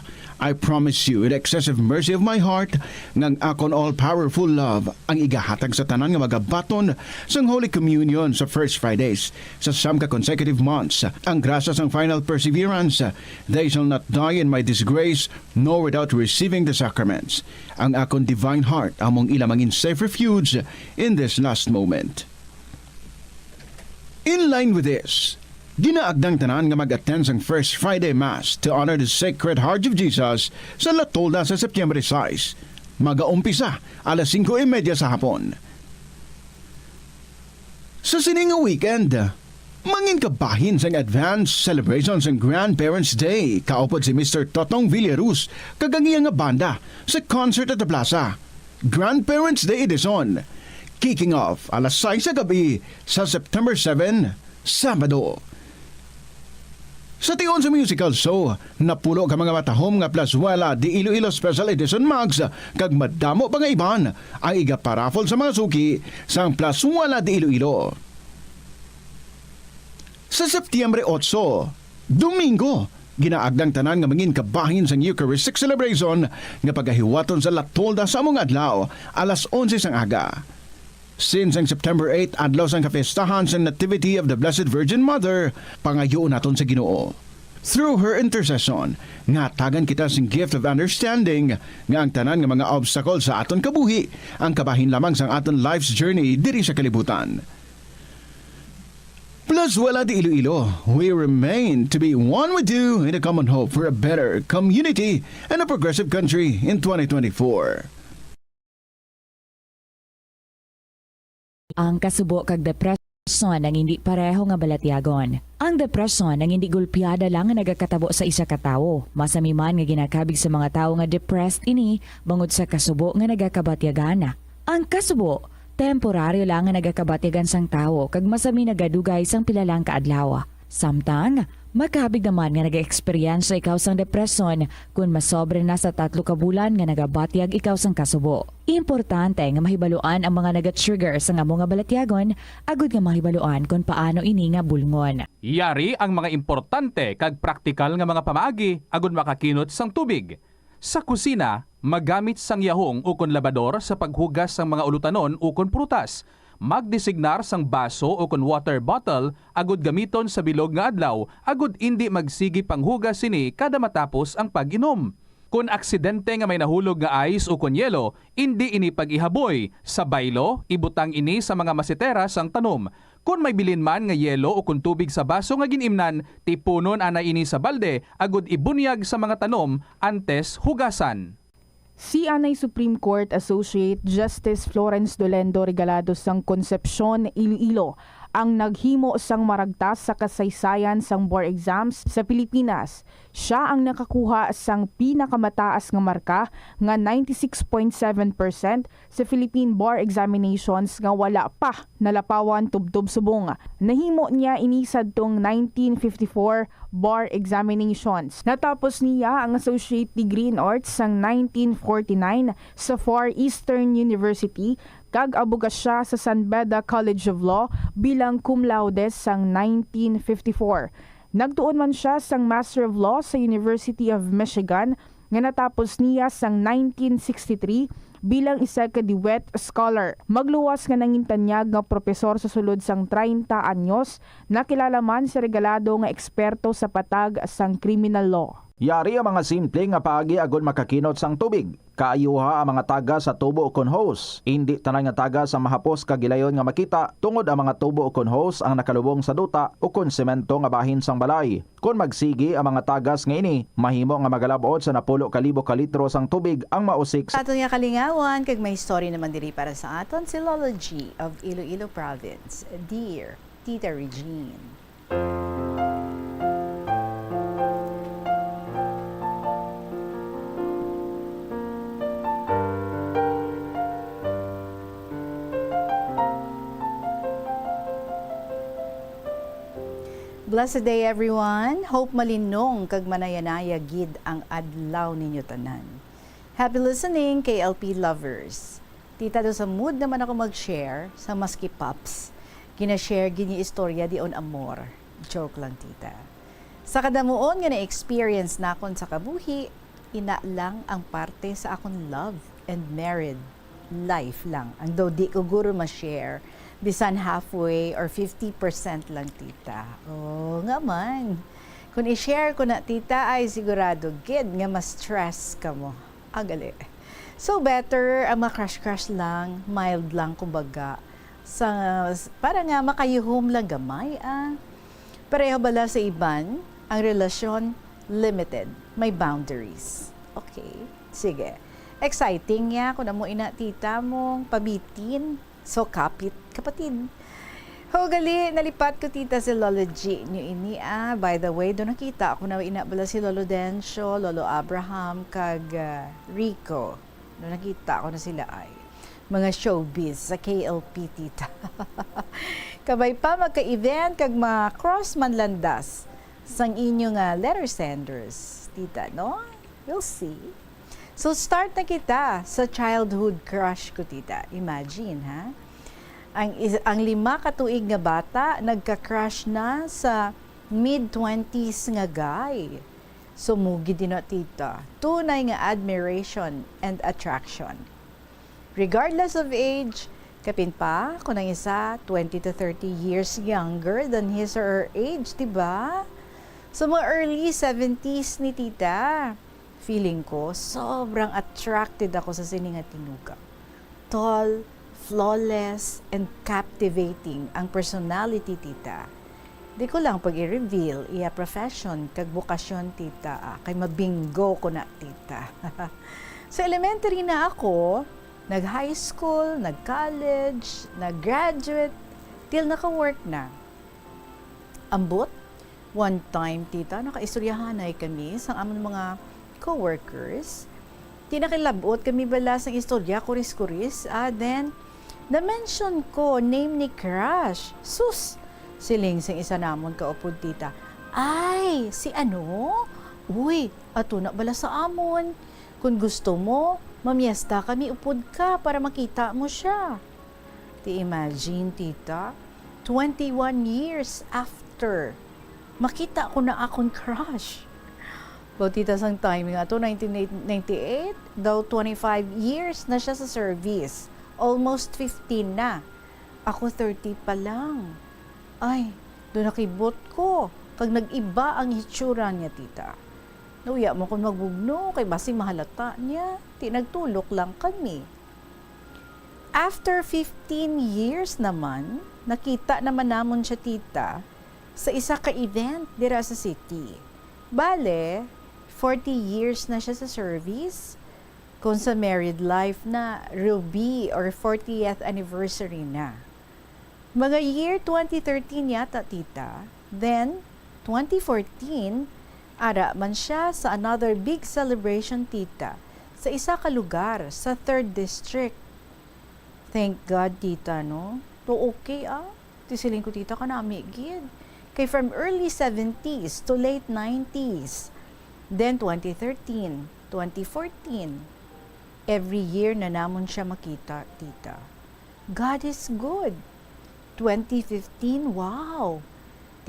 I promise you, in excessive mercy of my heart, nga ang akon all-powerful love ang igahatag sa tanan nga magabaton sang Holy Communion sa First Fridays sa siyam ka consecutive months. Ang grasya sang final perseverance, they shall not die in my disgrace, nor without receiving the sacraments. Ang akon divine heart among ila mangin safe refuge in this last moment. In line with this, ginaagdang tanan nga mag-attend sang First Friday Mass to honor the Sacred Heart of Jesus sa La Tolda sa Septyembre sais. Magaumpisa alas singko y media sa hapon. Sa sini nga weekend, mangin kabahin sang advance celebration sang Grandparents' Day, kaupod si Mister Totong Villarus kag ang iya nga banda sa Concert at the Plaza. Grandparents' Day Edition, kicking off alas sais sa gabi sa September seven, Sabado. Sa tion sa musical show, napulo ka mga matahom nga Plazuela de Iloilo Special Edition mugs kag madamo pa nga iban ang igaparaffle sa mga suki sang Plazuela de Iloilo. Sa Septyembre otso, Domingo, ginaagdang tanan nga mangin kabahin sang Eucharistic celebration nga pagahiwaton sa La Tolda sa amo nga adlaw, alas onse sang aga. Since ang September eight, adlaw sang kapiestahan sang Nativity of the Blessed Virgin Mother, pangayoon naton sa Ginoo. Through her intercession, nahatagan kita sing gift of understanding nga ang tanan nga mga obstacle sa aton kabuhi ang kabahin lamang sang aton life's journey diri sa kalibutan. Plus, wala di Iloilo, we remain to be one with you in a common hope for a better community and a progressive country in twenty twenty-four. Ang kasubo kag depresyon ang hindi pareho nga balatyagon. Ang depresyon ang hindi gulpiada lang nga nagakatabo sa isa ka tawo. Masami man nga ginakabig sa mga tawo nga depressed ini bangod sa kasubo nga nagakabatyagan. Ang kasubo, temporaryo lang nga nagakabatyagan sang tawo kag masami nagadugay sang pila lang ka adlaw. Samtang, makabig naman nga nag-eksperyensya ikaw sang depresyon kon masobra na sa tatlo ka bulan nga nagabatyag ikaw sang kasubo. Importante nga mahibaluan ang mga naga-trigger sang amo nga balatyagon agud nga mahibaluan kon paano ini nga bulngon. Yari ang mga importante kag praktikal nga mga pamaagi agud makakinot sang tubig. Sa kusina, magamit sang yahong ukon labador sa paghugas sang mga ulutanon ukon prutas. Magdesignar sang baso ukon water bottle agud gamiton sa bilog nga adlaw agud indi magsigi panghugas sini kada matapos ang pag-inom. Kon aksidente nga may nahulog nga ice ukon yelo, indi ini pag-ihaboy. Sa baylo, ibutang ini sa mga masetera sang tanom. Kon may bilin man nga yelo ukon tubig sa baso nga gin-imnan, tipunon anay ini sa balde agud ibunyag sa mga tanom antes hugasan. Si anay Supreme Court Associate Justice Florence Dolendo Regalado sang Concepcion, Iloilo, ang naghimo sang maragtas sa kasaysayan sang bar exams sa Pilipinas. Sia ang nakakuha sang pinakamataas nga marka nga ninety-six point seven percent sa Philippine Bar Examinations nga wala pa nalapawan tubtob subong. Nahimo niya ini sadtong nineteen fifty-four Bar Examinations. Natapos niya ang Associate Degree in Arts sang nineteen forty-nine sa Far Eastern University kag abogasya sa San Beda College of Law bilang cum laude sang nineteen fifty-four. Nagtuon man sia sang Master of Law sa University of Michigan nga natapos niya sang nineteen sixty-three bilang isa ka Dewitt Scholar. Magluwas nga nangintanyag nga propesor sa sulod sang treinta anyos, nakilala man si Regalado nga eksperto sa patag sang criminal law. Yari ang mga simple nga paagi agod makakinot sang tubig. Kaayuha ang mga tagas sa tubo ukon hose. Indi tanan nga tagas ang mahapos kag gilayon nga makita, tungod ang mga tubo ukon hose ang nakalubong sa duta ukon semento nga bahin sang balay. Kon magsigi ang mga tagas nga ini, mahimo nga magalab-ot sa napulo ka libo ka litro sang tubig ang mausik sa Aton nga kalingawan, kag may story naman diri para sa aton si Lolo G of Iloilo Province. Dear Tita Regine. Blessed day, everyone. Hope malinong kag manayanaya gid ang adlaw ninyo tanan. Happy listening, K L P lovers. Tita, do sa mood naman ako mag-share sa maski pops. Gina-share gid niya istorya di on amor. Joke lang, tita. Sa kadamuon nga na-experience nakon sa kabuhi, ina lang ang parte sa akon love and married life lang ang daw di ko guro ma-share, bisan halfway or fifty percent lang, tita. Oh, nga man. Kung i-share ko na, tita, ay sigurado gid nga ma-stress kamo. Agali. So better ang mga crush-crush lang, mild lang kumbaga. Sa, para nga makayuhom lang gamay, ah. Pareho bala sa iban, ang relasyon limited, may boundaries. Okay, sige. Exciting ya kung amo ina tita mong pabitin. So, kapit, kapatid. Ho, gali, nalipat ko, tita, si Lolo G nyo ini, ah. By the way, do nakita ko na ina bala si Lolo Dencio, Lolo Abraham, kag, ah, Rico. Do nakita ko na sila ay mga showbiz sa K L P, tita. Kabay pa magka-event kag ma-cross man landas sang inyo nga letter senders, tita, no? We'll see. So, start na kita sa childhood crush ko, tita. Imagine, ha? Ang, is- ang lima ka tuig nga bata, nagka-crush na sa mid-twenties nga guy. So, mugi din na, tita. Tunay nga admiration and attraction. Regardless of age, kapin pa, kung ang isa, twenty to thirty years younger than his or her age, di ba? Sa mga early seventies ni Tita, feeling ko, sobrang attracted ako sa sini nga tinuga. Tall, flawless, and captivating ang personality, Tita. Di ko lang pag i-reveal iya profession kag bokasyon, Tita, ah, kay mabingo ko na, Tita. Sa elementary na ako, nag-high school, nag-college, nag-graduate, till naka-work na. Ambot, one time, Tita, nakaistoryahanay kami sang amon mga coworkers. Di nakilabot kami bala sang istorya, kuris-kuris. Ah, then, na-mention ko name ni crush. Sus! Siling sang isa namon kaupod, Tita, "Ay, si ano? Uy, ato na bala sa amon. Kung gusto mo, mamiesta kami upod ka para makita mo siya." Ti imagine, Tita, twenty-one years after, makita ko na akon crush. Daw, Tita, sang time nga to, nineteen ninety-eight, daw twenty-five years na siya sa service. Almost fifteen na. Ako thirty pa lang. Ay, do nakibot ko, kag nag-iba ang hitsura niya, Tita. Nauya mo kung magbugno, kay basi mahalata niya. Ti nagtulok lang kami. After fifteen years naman, nakita naman namon siya, Tita, sa isa ka event dira sa city. Bale, forty years na siya sa service. Kung sa married life na, ruby or fortieth anniversary na. Mga year twenty thirteen yata, Tita. Then, twenty fourteen, ara man siya sa another big celebration, Tita, sa isa ka lugar sa third district. Thank God, Tita, no? To okay, ah. Ti siling ko, Tita, kanami gid. Kay from early seventies to late nineties, then twenty thirteen, twenty fourteen, every year na namon siya makita, Tita. God is good. Twenty fifteen, wow!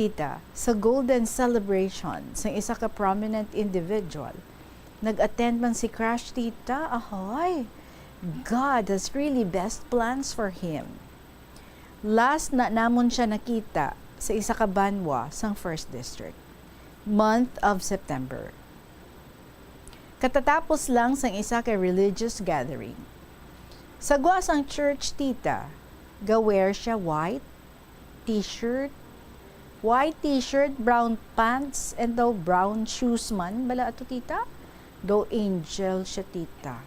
Tita, sa golden celebration sang isa ka prominent individual, nag-attend man si crush, Tita. Ahoy! God has really best plans for him. Last na namon siya nakita sa isa ka banwa sang First District, month of September. Katatapos lang sang isa ka religious gathering. Sa gwa sang church, Tita, ga-wear siya white t-shirt, white t-shirt, brown pants, and daw brown shoes man bala ato, Tita. Daw angel siya, Tita.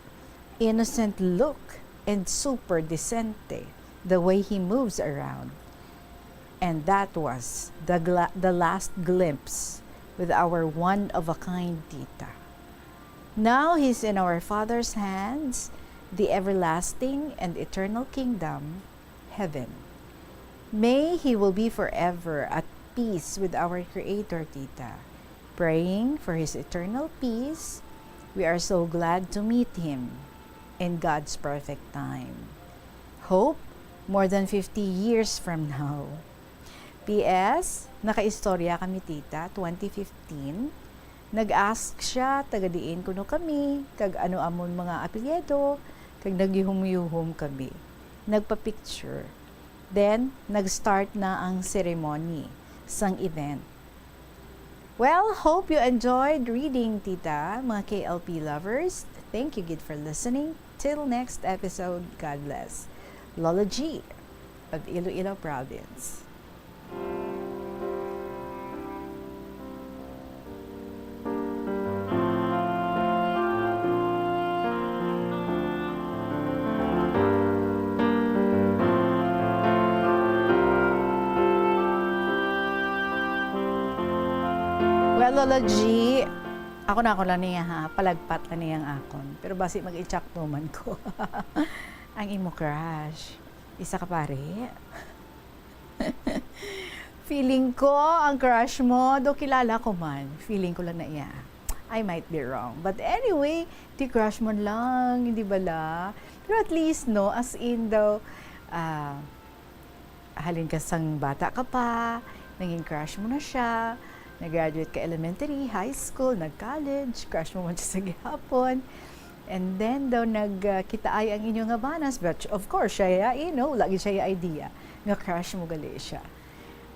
Innocent look and super decente the way he moves around. And that was the gla-, the last glimpse with our one-of-a-kind Tita. Now he's in our Father's hands, the everlasting and eternal kingdom, heaven. May he will be forever at peace with our Creator, Tita. Praying for his eternal peace, we are so glad to meet him in God's perfect time. Hope, more than fifty years from now. P S, nakaistorya kami, Tita, twenty fifteen. Nag-ask siya taga diin kuno kami, kag ano amon mga apelyido, kag nagyuhom-yuhom kami. Nagpa-picture. Then, nag-start na ang ceremony sang event. Well, hope you enjoyed reading, Tita, mga K L P lovers. Thank you gid for listening. Till next episode, God bless. Lola G of Iloilo Province. Well, Lola G, ako na, ako lang niya, ha. Palagpat na niya ang akon. Pero basi mag-i-check naman ko. Ang imo crush, isa ka pare? Feeling ko, ang crush mo, do kilala ko man. Feeling ko lang na iya. I might be wrong. But anyway, di crush mo lang, hindi bala? Pero at least, no, as in daw, ah, halin ka sang bata ka pa, naging crush mo na siya, nag-graduate ka elementary, high school, nag-college, crush mo man siya sa gihapon. And then daw nagkitaay ang inyo nga banas, but of course, siya ya, you know, lagi siya ya idea nga crush mo gali siya.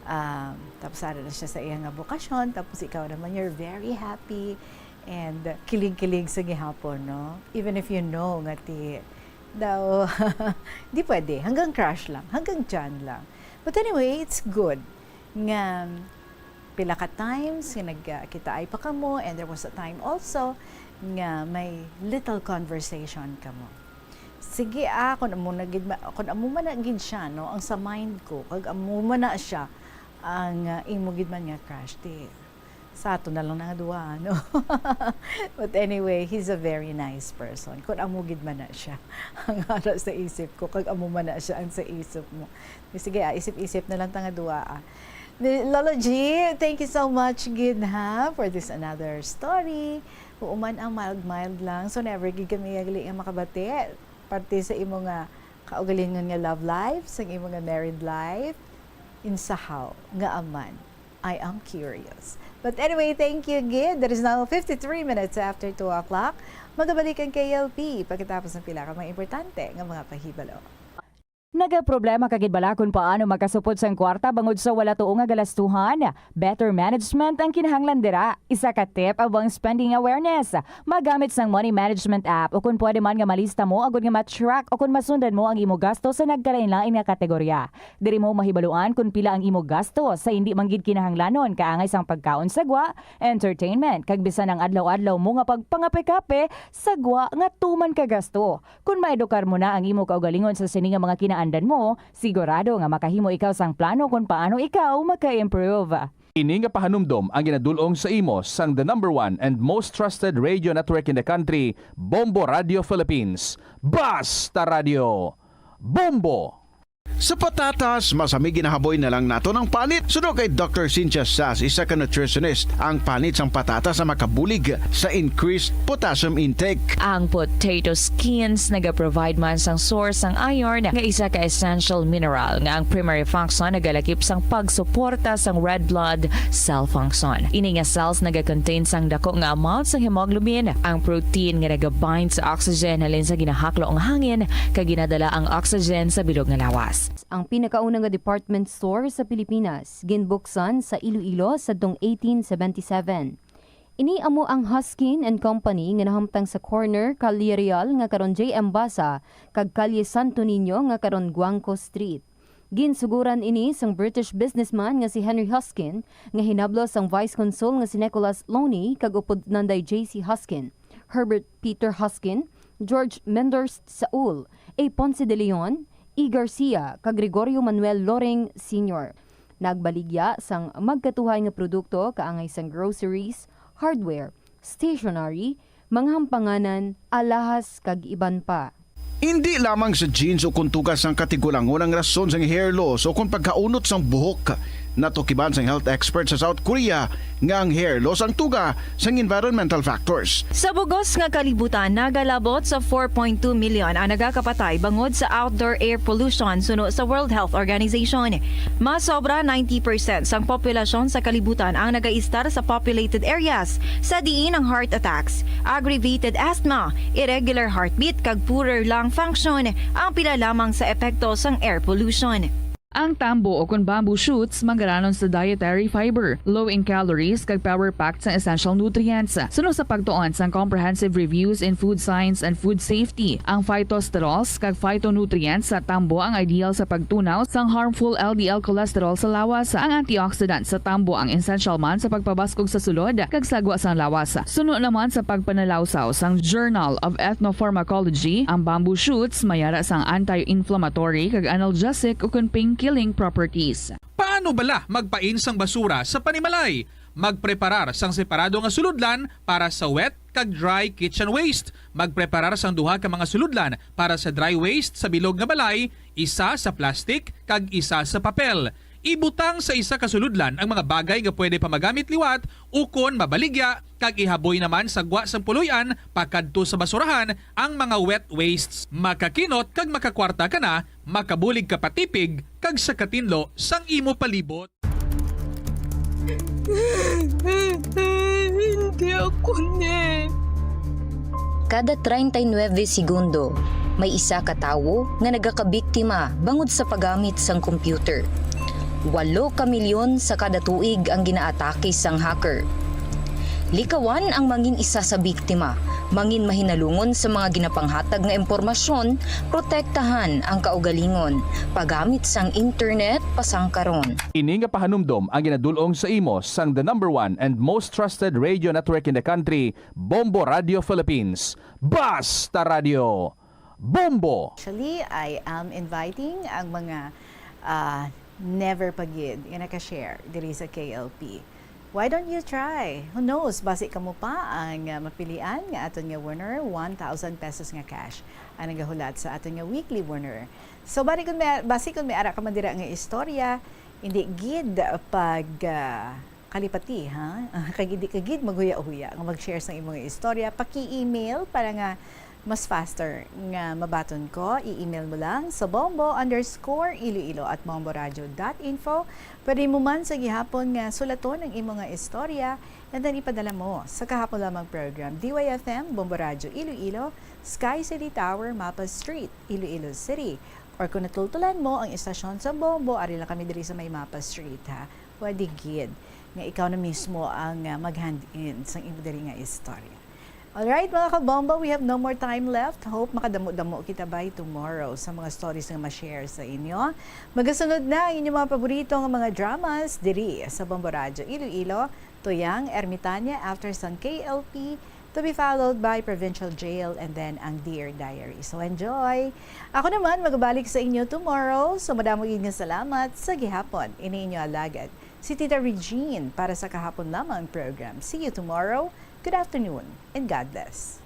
Um, tapos ara na siya sa iya nga bukasyon, tapos ikaw naman, you're very happy and kilig-kilig sa gihapon, no? Even if you know nga ti daw, di pwede. Hanggang crush lang, hanggang tiyan lang. But anyway, it's good nga pila ka times nga nagkita-ay pa kamo, and there was a time also nga may little conversation kamo. Sige, ah, kung amo na gid ma-, kung amo man na gid siya, no, ang sa mind ko, kag amo man na siya ang, ah, imo gid man nga crush, di sa ato na lang nga duha, no? But anyway, he's a very nice person. Kung amo gid man na siya, ang ara sa isip ko, kag amo man na siya ang sa isip mo. Sige, ah, isip-isip na lang ta nga duha, ah. Ni-, Lolo G, thank you so much gid, ha, for this another story. Human ang mild-mild lang. So, never gid kami gali nga makabati parte sa imo nga kaugalingon nga love life, sa imo nga married life. Insahaw nga aman. I am curious. But anyway, thank you gid. It is now fifty-three minutes after two o'clock. Magabalik ang K L P pagkatapos ng pila ka mga importante nga mga pahibalo. Nagaproblema ka gid bala kon paano makasupot sang kwarta bangod sa wala tuo nga galastuhan? Better management ang kinahanglan dira. Isa ka tip about spending awareness. Magamit sang money management app, o kon pwede man nga malista mo agud nga ma-track o kon masundan mo ang imo gasto sa nagkalain-lain nga kategorya. Diri mo mahibaluan kon pila ang imo gasto sa indi man gid kinahanglanon, kaangay sang pagkaon sa gwa, entertainment, kag bisan ang adlaw-adlaw mo nga pagpangape-kape sa gwa nga tuman ka gasto. Kon maedukar mo na ang imo kaugalingon sa sini nga mga kinaandan mo, sigurado nga makahimo ikaw sang plano kon paano ikaw maka-improve. Ini nga pahanumdom ang ginadul-ong sa imo sang the number one and most trusted radio network in the country, Bombo Radio Philippines. Basta Radio, Bombo! Sa patatas, mas hami ginahaboy na lang naton ang panit. Suno kay Doctor Cynthia Sas, isa ka nutritionist, ang panit sang patatas ang makabulig sa increased potassium intake. Ang potato skins nagaprovide man sang source sang iron, nga isa ka essential mineral nga ang primary function nagalakip sang pagsuporta sang red blood cell function. Ini nga cells nagakontain sang dako nga amount sang hemoglobin, ang protein nga nagabind sa oxygen halin sa ginahaklo nga hangin kag ginadala ang oxygen sa bilog nga lawas. Ang pinakauna nga department store sa Pilipinas, ginbuksan sa Iloilo sadtong eighteen seventy-seven. Ini amo ang Huskin and Company nga nahamtang sa corner Calle Real nga karon J M Basa kag Calle Santo Niño nga karon Guangco Street. Ginsuguran ini sang British businessman nga si Henry Huskin, nga hinablos sang Vice Consul nga si Nicholas Loney kag upod Nanday J C Huskin, Herbert Peter Huskin, George Menders Saul, A. Ponce de Leon, E. Garcia, kag Gregorio Manuel Loring Senior. Nagbaligya sang magkatuhay nga produkto kaangay sang groceries, hardware, stationery, mga hampanganan, alahas, kag iban pa. Indi lamang sa genes o kon tuga sang katigulangon ang rason sang hair loss o kon pagkaunot sang buhok. Natukiban sang health expert sa South Korea nga ang hair loss ang tuga sang environmental factors. Sa bugos nga kalibutan, nagalabot sa four point two million ang nagakapatay bangod sa outdoor air pollution, suno sa World Health Organization. Mas sobra ninety percent sang populasyon sa kalibutan ang nagaistar sa populated areas, sa diin ang heart attacks, aggravated asthma, irregular heartbeat, kag poorer lung function ang pila lamang sa epekto sang air pollution. Ang tambo o kon bamboo shoots manggaranon sa dietary fiber, low in calories, kag power-packed sang essential nutrients. Suno sa pagtuon sang Comprehensive Reviews in Food Science and Food Safety, ang phytosterols kag phytonutrients sa tambo ang ideal sa pagtunaw sang harmful L D L cholesterol sa lawas. Ang antioxidant sa tambo ang essential man sa pagpabaskog sa sulod kag sagwa sang lawas. Suno naman sa pagpanalawsaw sang Journal of Ethnopharmacology, ang bamboo shoots may ara sang anti-inflammatory kag analgesic ukon pain-killing properties. Paano bala magpain sang basura sa panimalay? Magpreparar sang separado nga sulodlan para sa wet kag dry kitchen waste. Magpreparar sang duha ka mga sulodlan para sa dry waste sa bilog nga balay, isa sa plastic kag isa sa papel. Ibutang sa isa ka sulodlan ang mga bagay nga pwede pa magamit liwat ukon mabaligya, kag ihaboy naman sa gwa sang puloy-an pakadto sa basurahan ang mga wet wastes. Makakinot kag makakwarta ka na, makabulig ka patipig kag sa katinlo sang imo palibot. Hindi ako ni. Kada treinta y nueve segundo, may isa ka tawo nga nagakabiktima bangod sa paggamit sang computer. Walo ka milyon sa kada tuig ang ginaatake sang hacker. Likawan ang mangin isa sa biktima, mangin mahinalungon sa mga ginapanghatag nga impormasyon, protektahan ang kaugalingon, paggamit sang internet pasangkaron. Ini nga pahanumdom ang ginadul-ong sa imo sang the number one and most trusted radio network in the country, Bombo Radio Philippines. Basta Radio! Bombo! Actually, I am inviting ang mga, ah, never pa gid nga naka-share diri sa K L P. Why don't you try? Who knows, basi kamo pa ang, ah, mapilian nga aton nga winner, one thousand pesos nga cash ang nagahulat sa aton nga weekly winner. So, bari kun may, basi kun may ara ka man dira nga istorya, hindi gid pag, ah, kalipati, ha? Kag hindi ka gid maghuya-huya nga mag-share sang imong istorya, paki-email para nga mas faster nga mabaton ko. I-email mo lang sa bombo underscore iloilo at bomboradio dot info. Pwede mo man sa gihapon nga sulaton ang imo nga istorya and then ipadala mo sa kahapon lamang program, D Y F M, Bombo Radyo Iloilo, Sky City Tower, Mapa Street, Iloilo City. Or kung natultulan mo ang istasyon sa Bombo, ari lang kami diri sa may Mapa Street, ha. Pwede gid nga ikaw na mismo ang, ah, mag-hand in sang imo diri nga istorya. Alright, mga kabombo, we have no more time left. Hope makadamo-damo kita by tomorrow sa mga stories nga ma-share sa inyo. Magasunod na ang inyong mga paborito nga mga dramas diri sa Bombo Radyo Iloilo, Tuyang Ermitanya after sang K L P, to be followed by Provincial Jail and then ang Dear Diary. So enjoy! Ako naman, magabalik sa inyo tomorrow. So madamo gid nga salamat sa gihapon. Ini inyo alagad, si Tita Regine para sa kahapon lamang program. See you tomorrow. Good afternoon and God bless.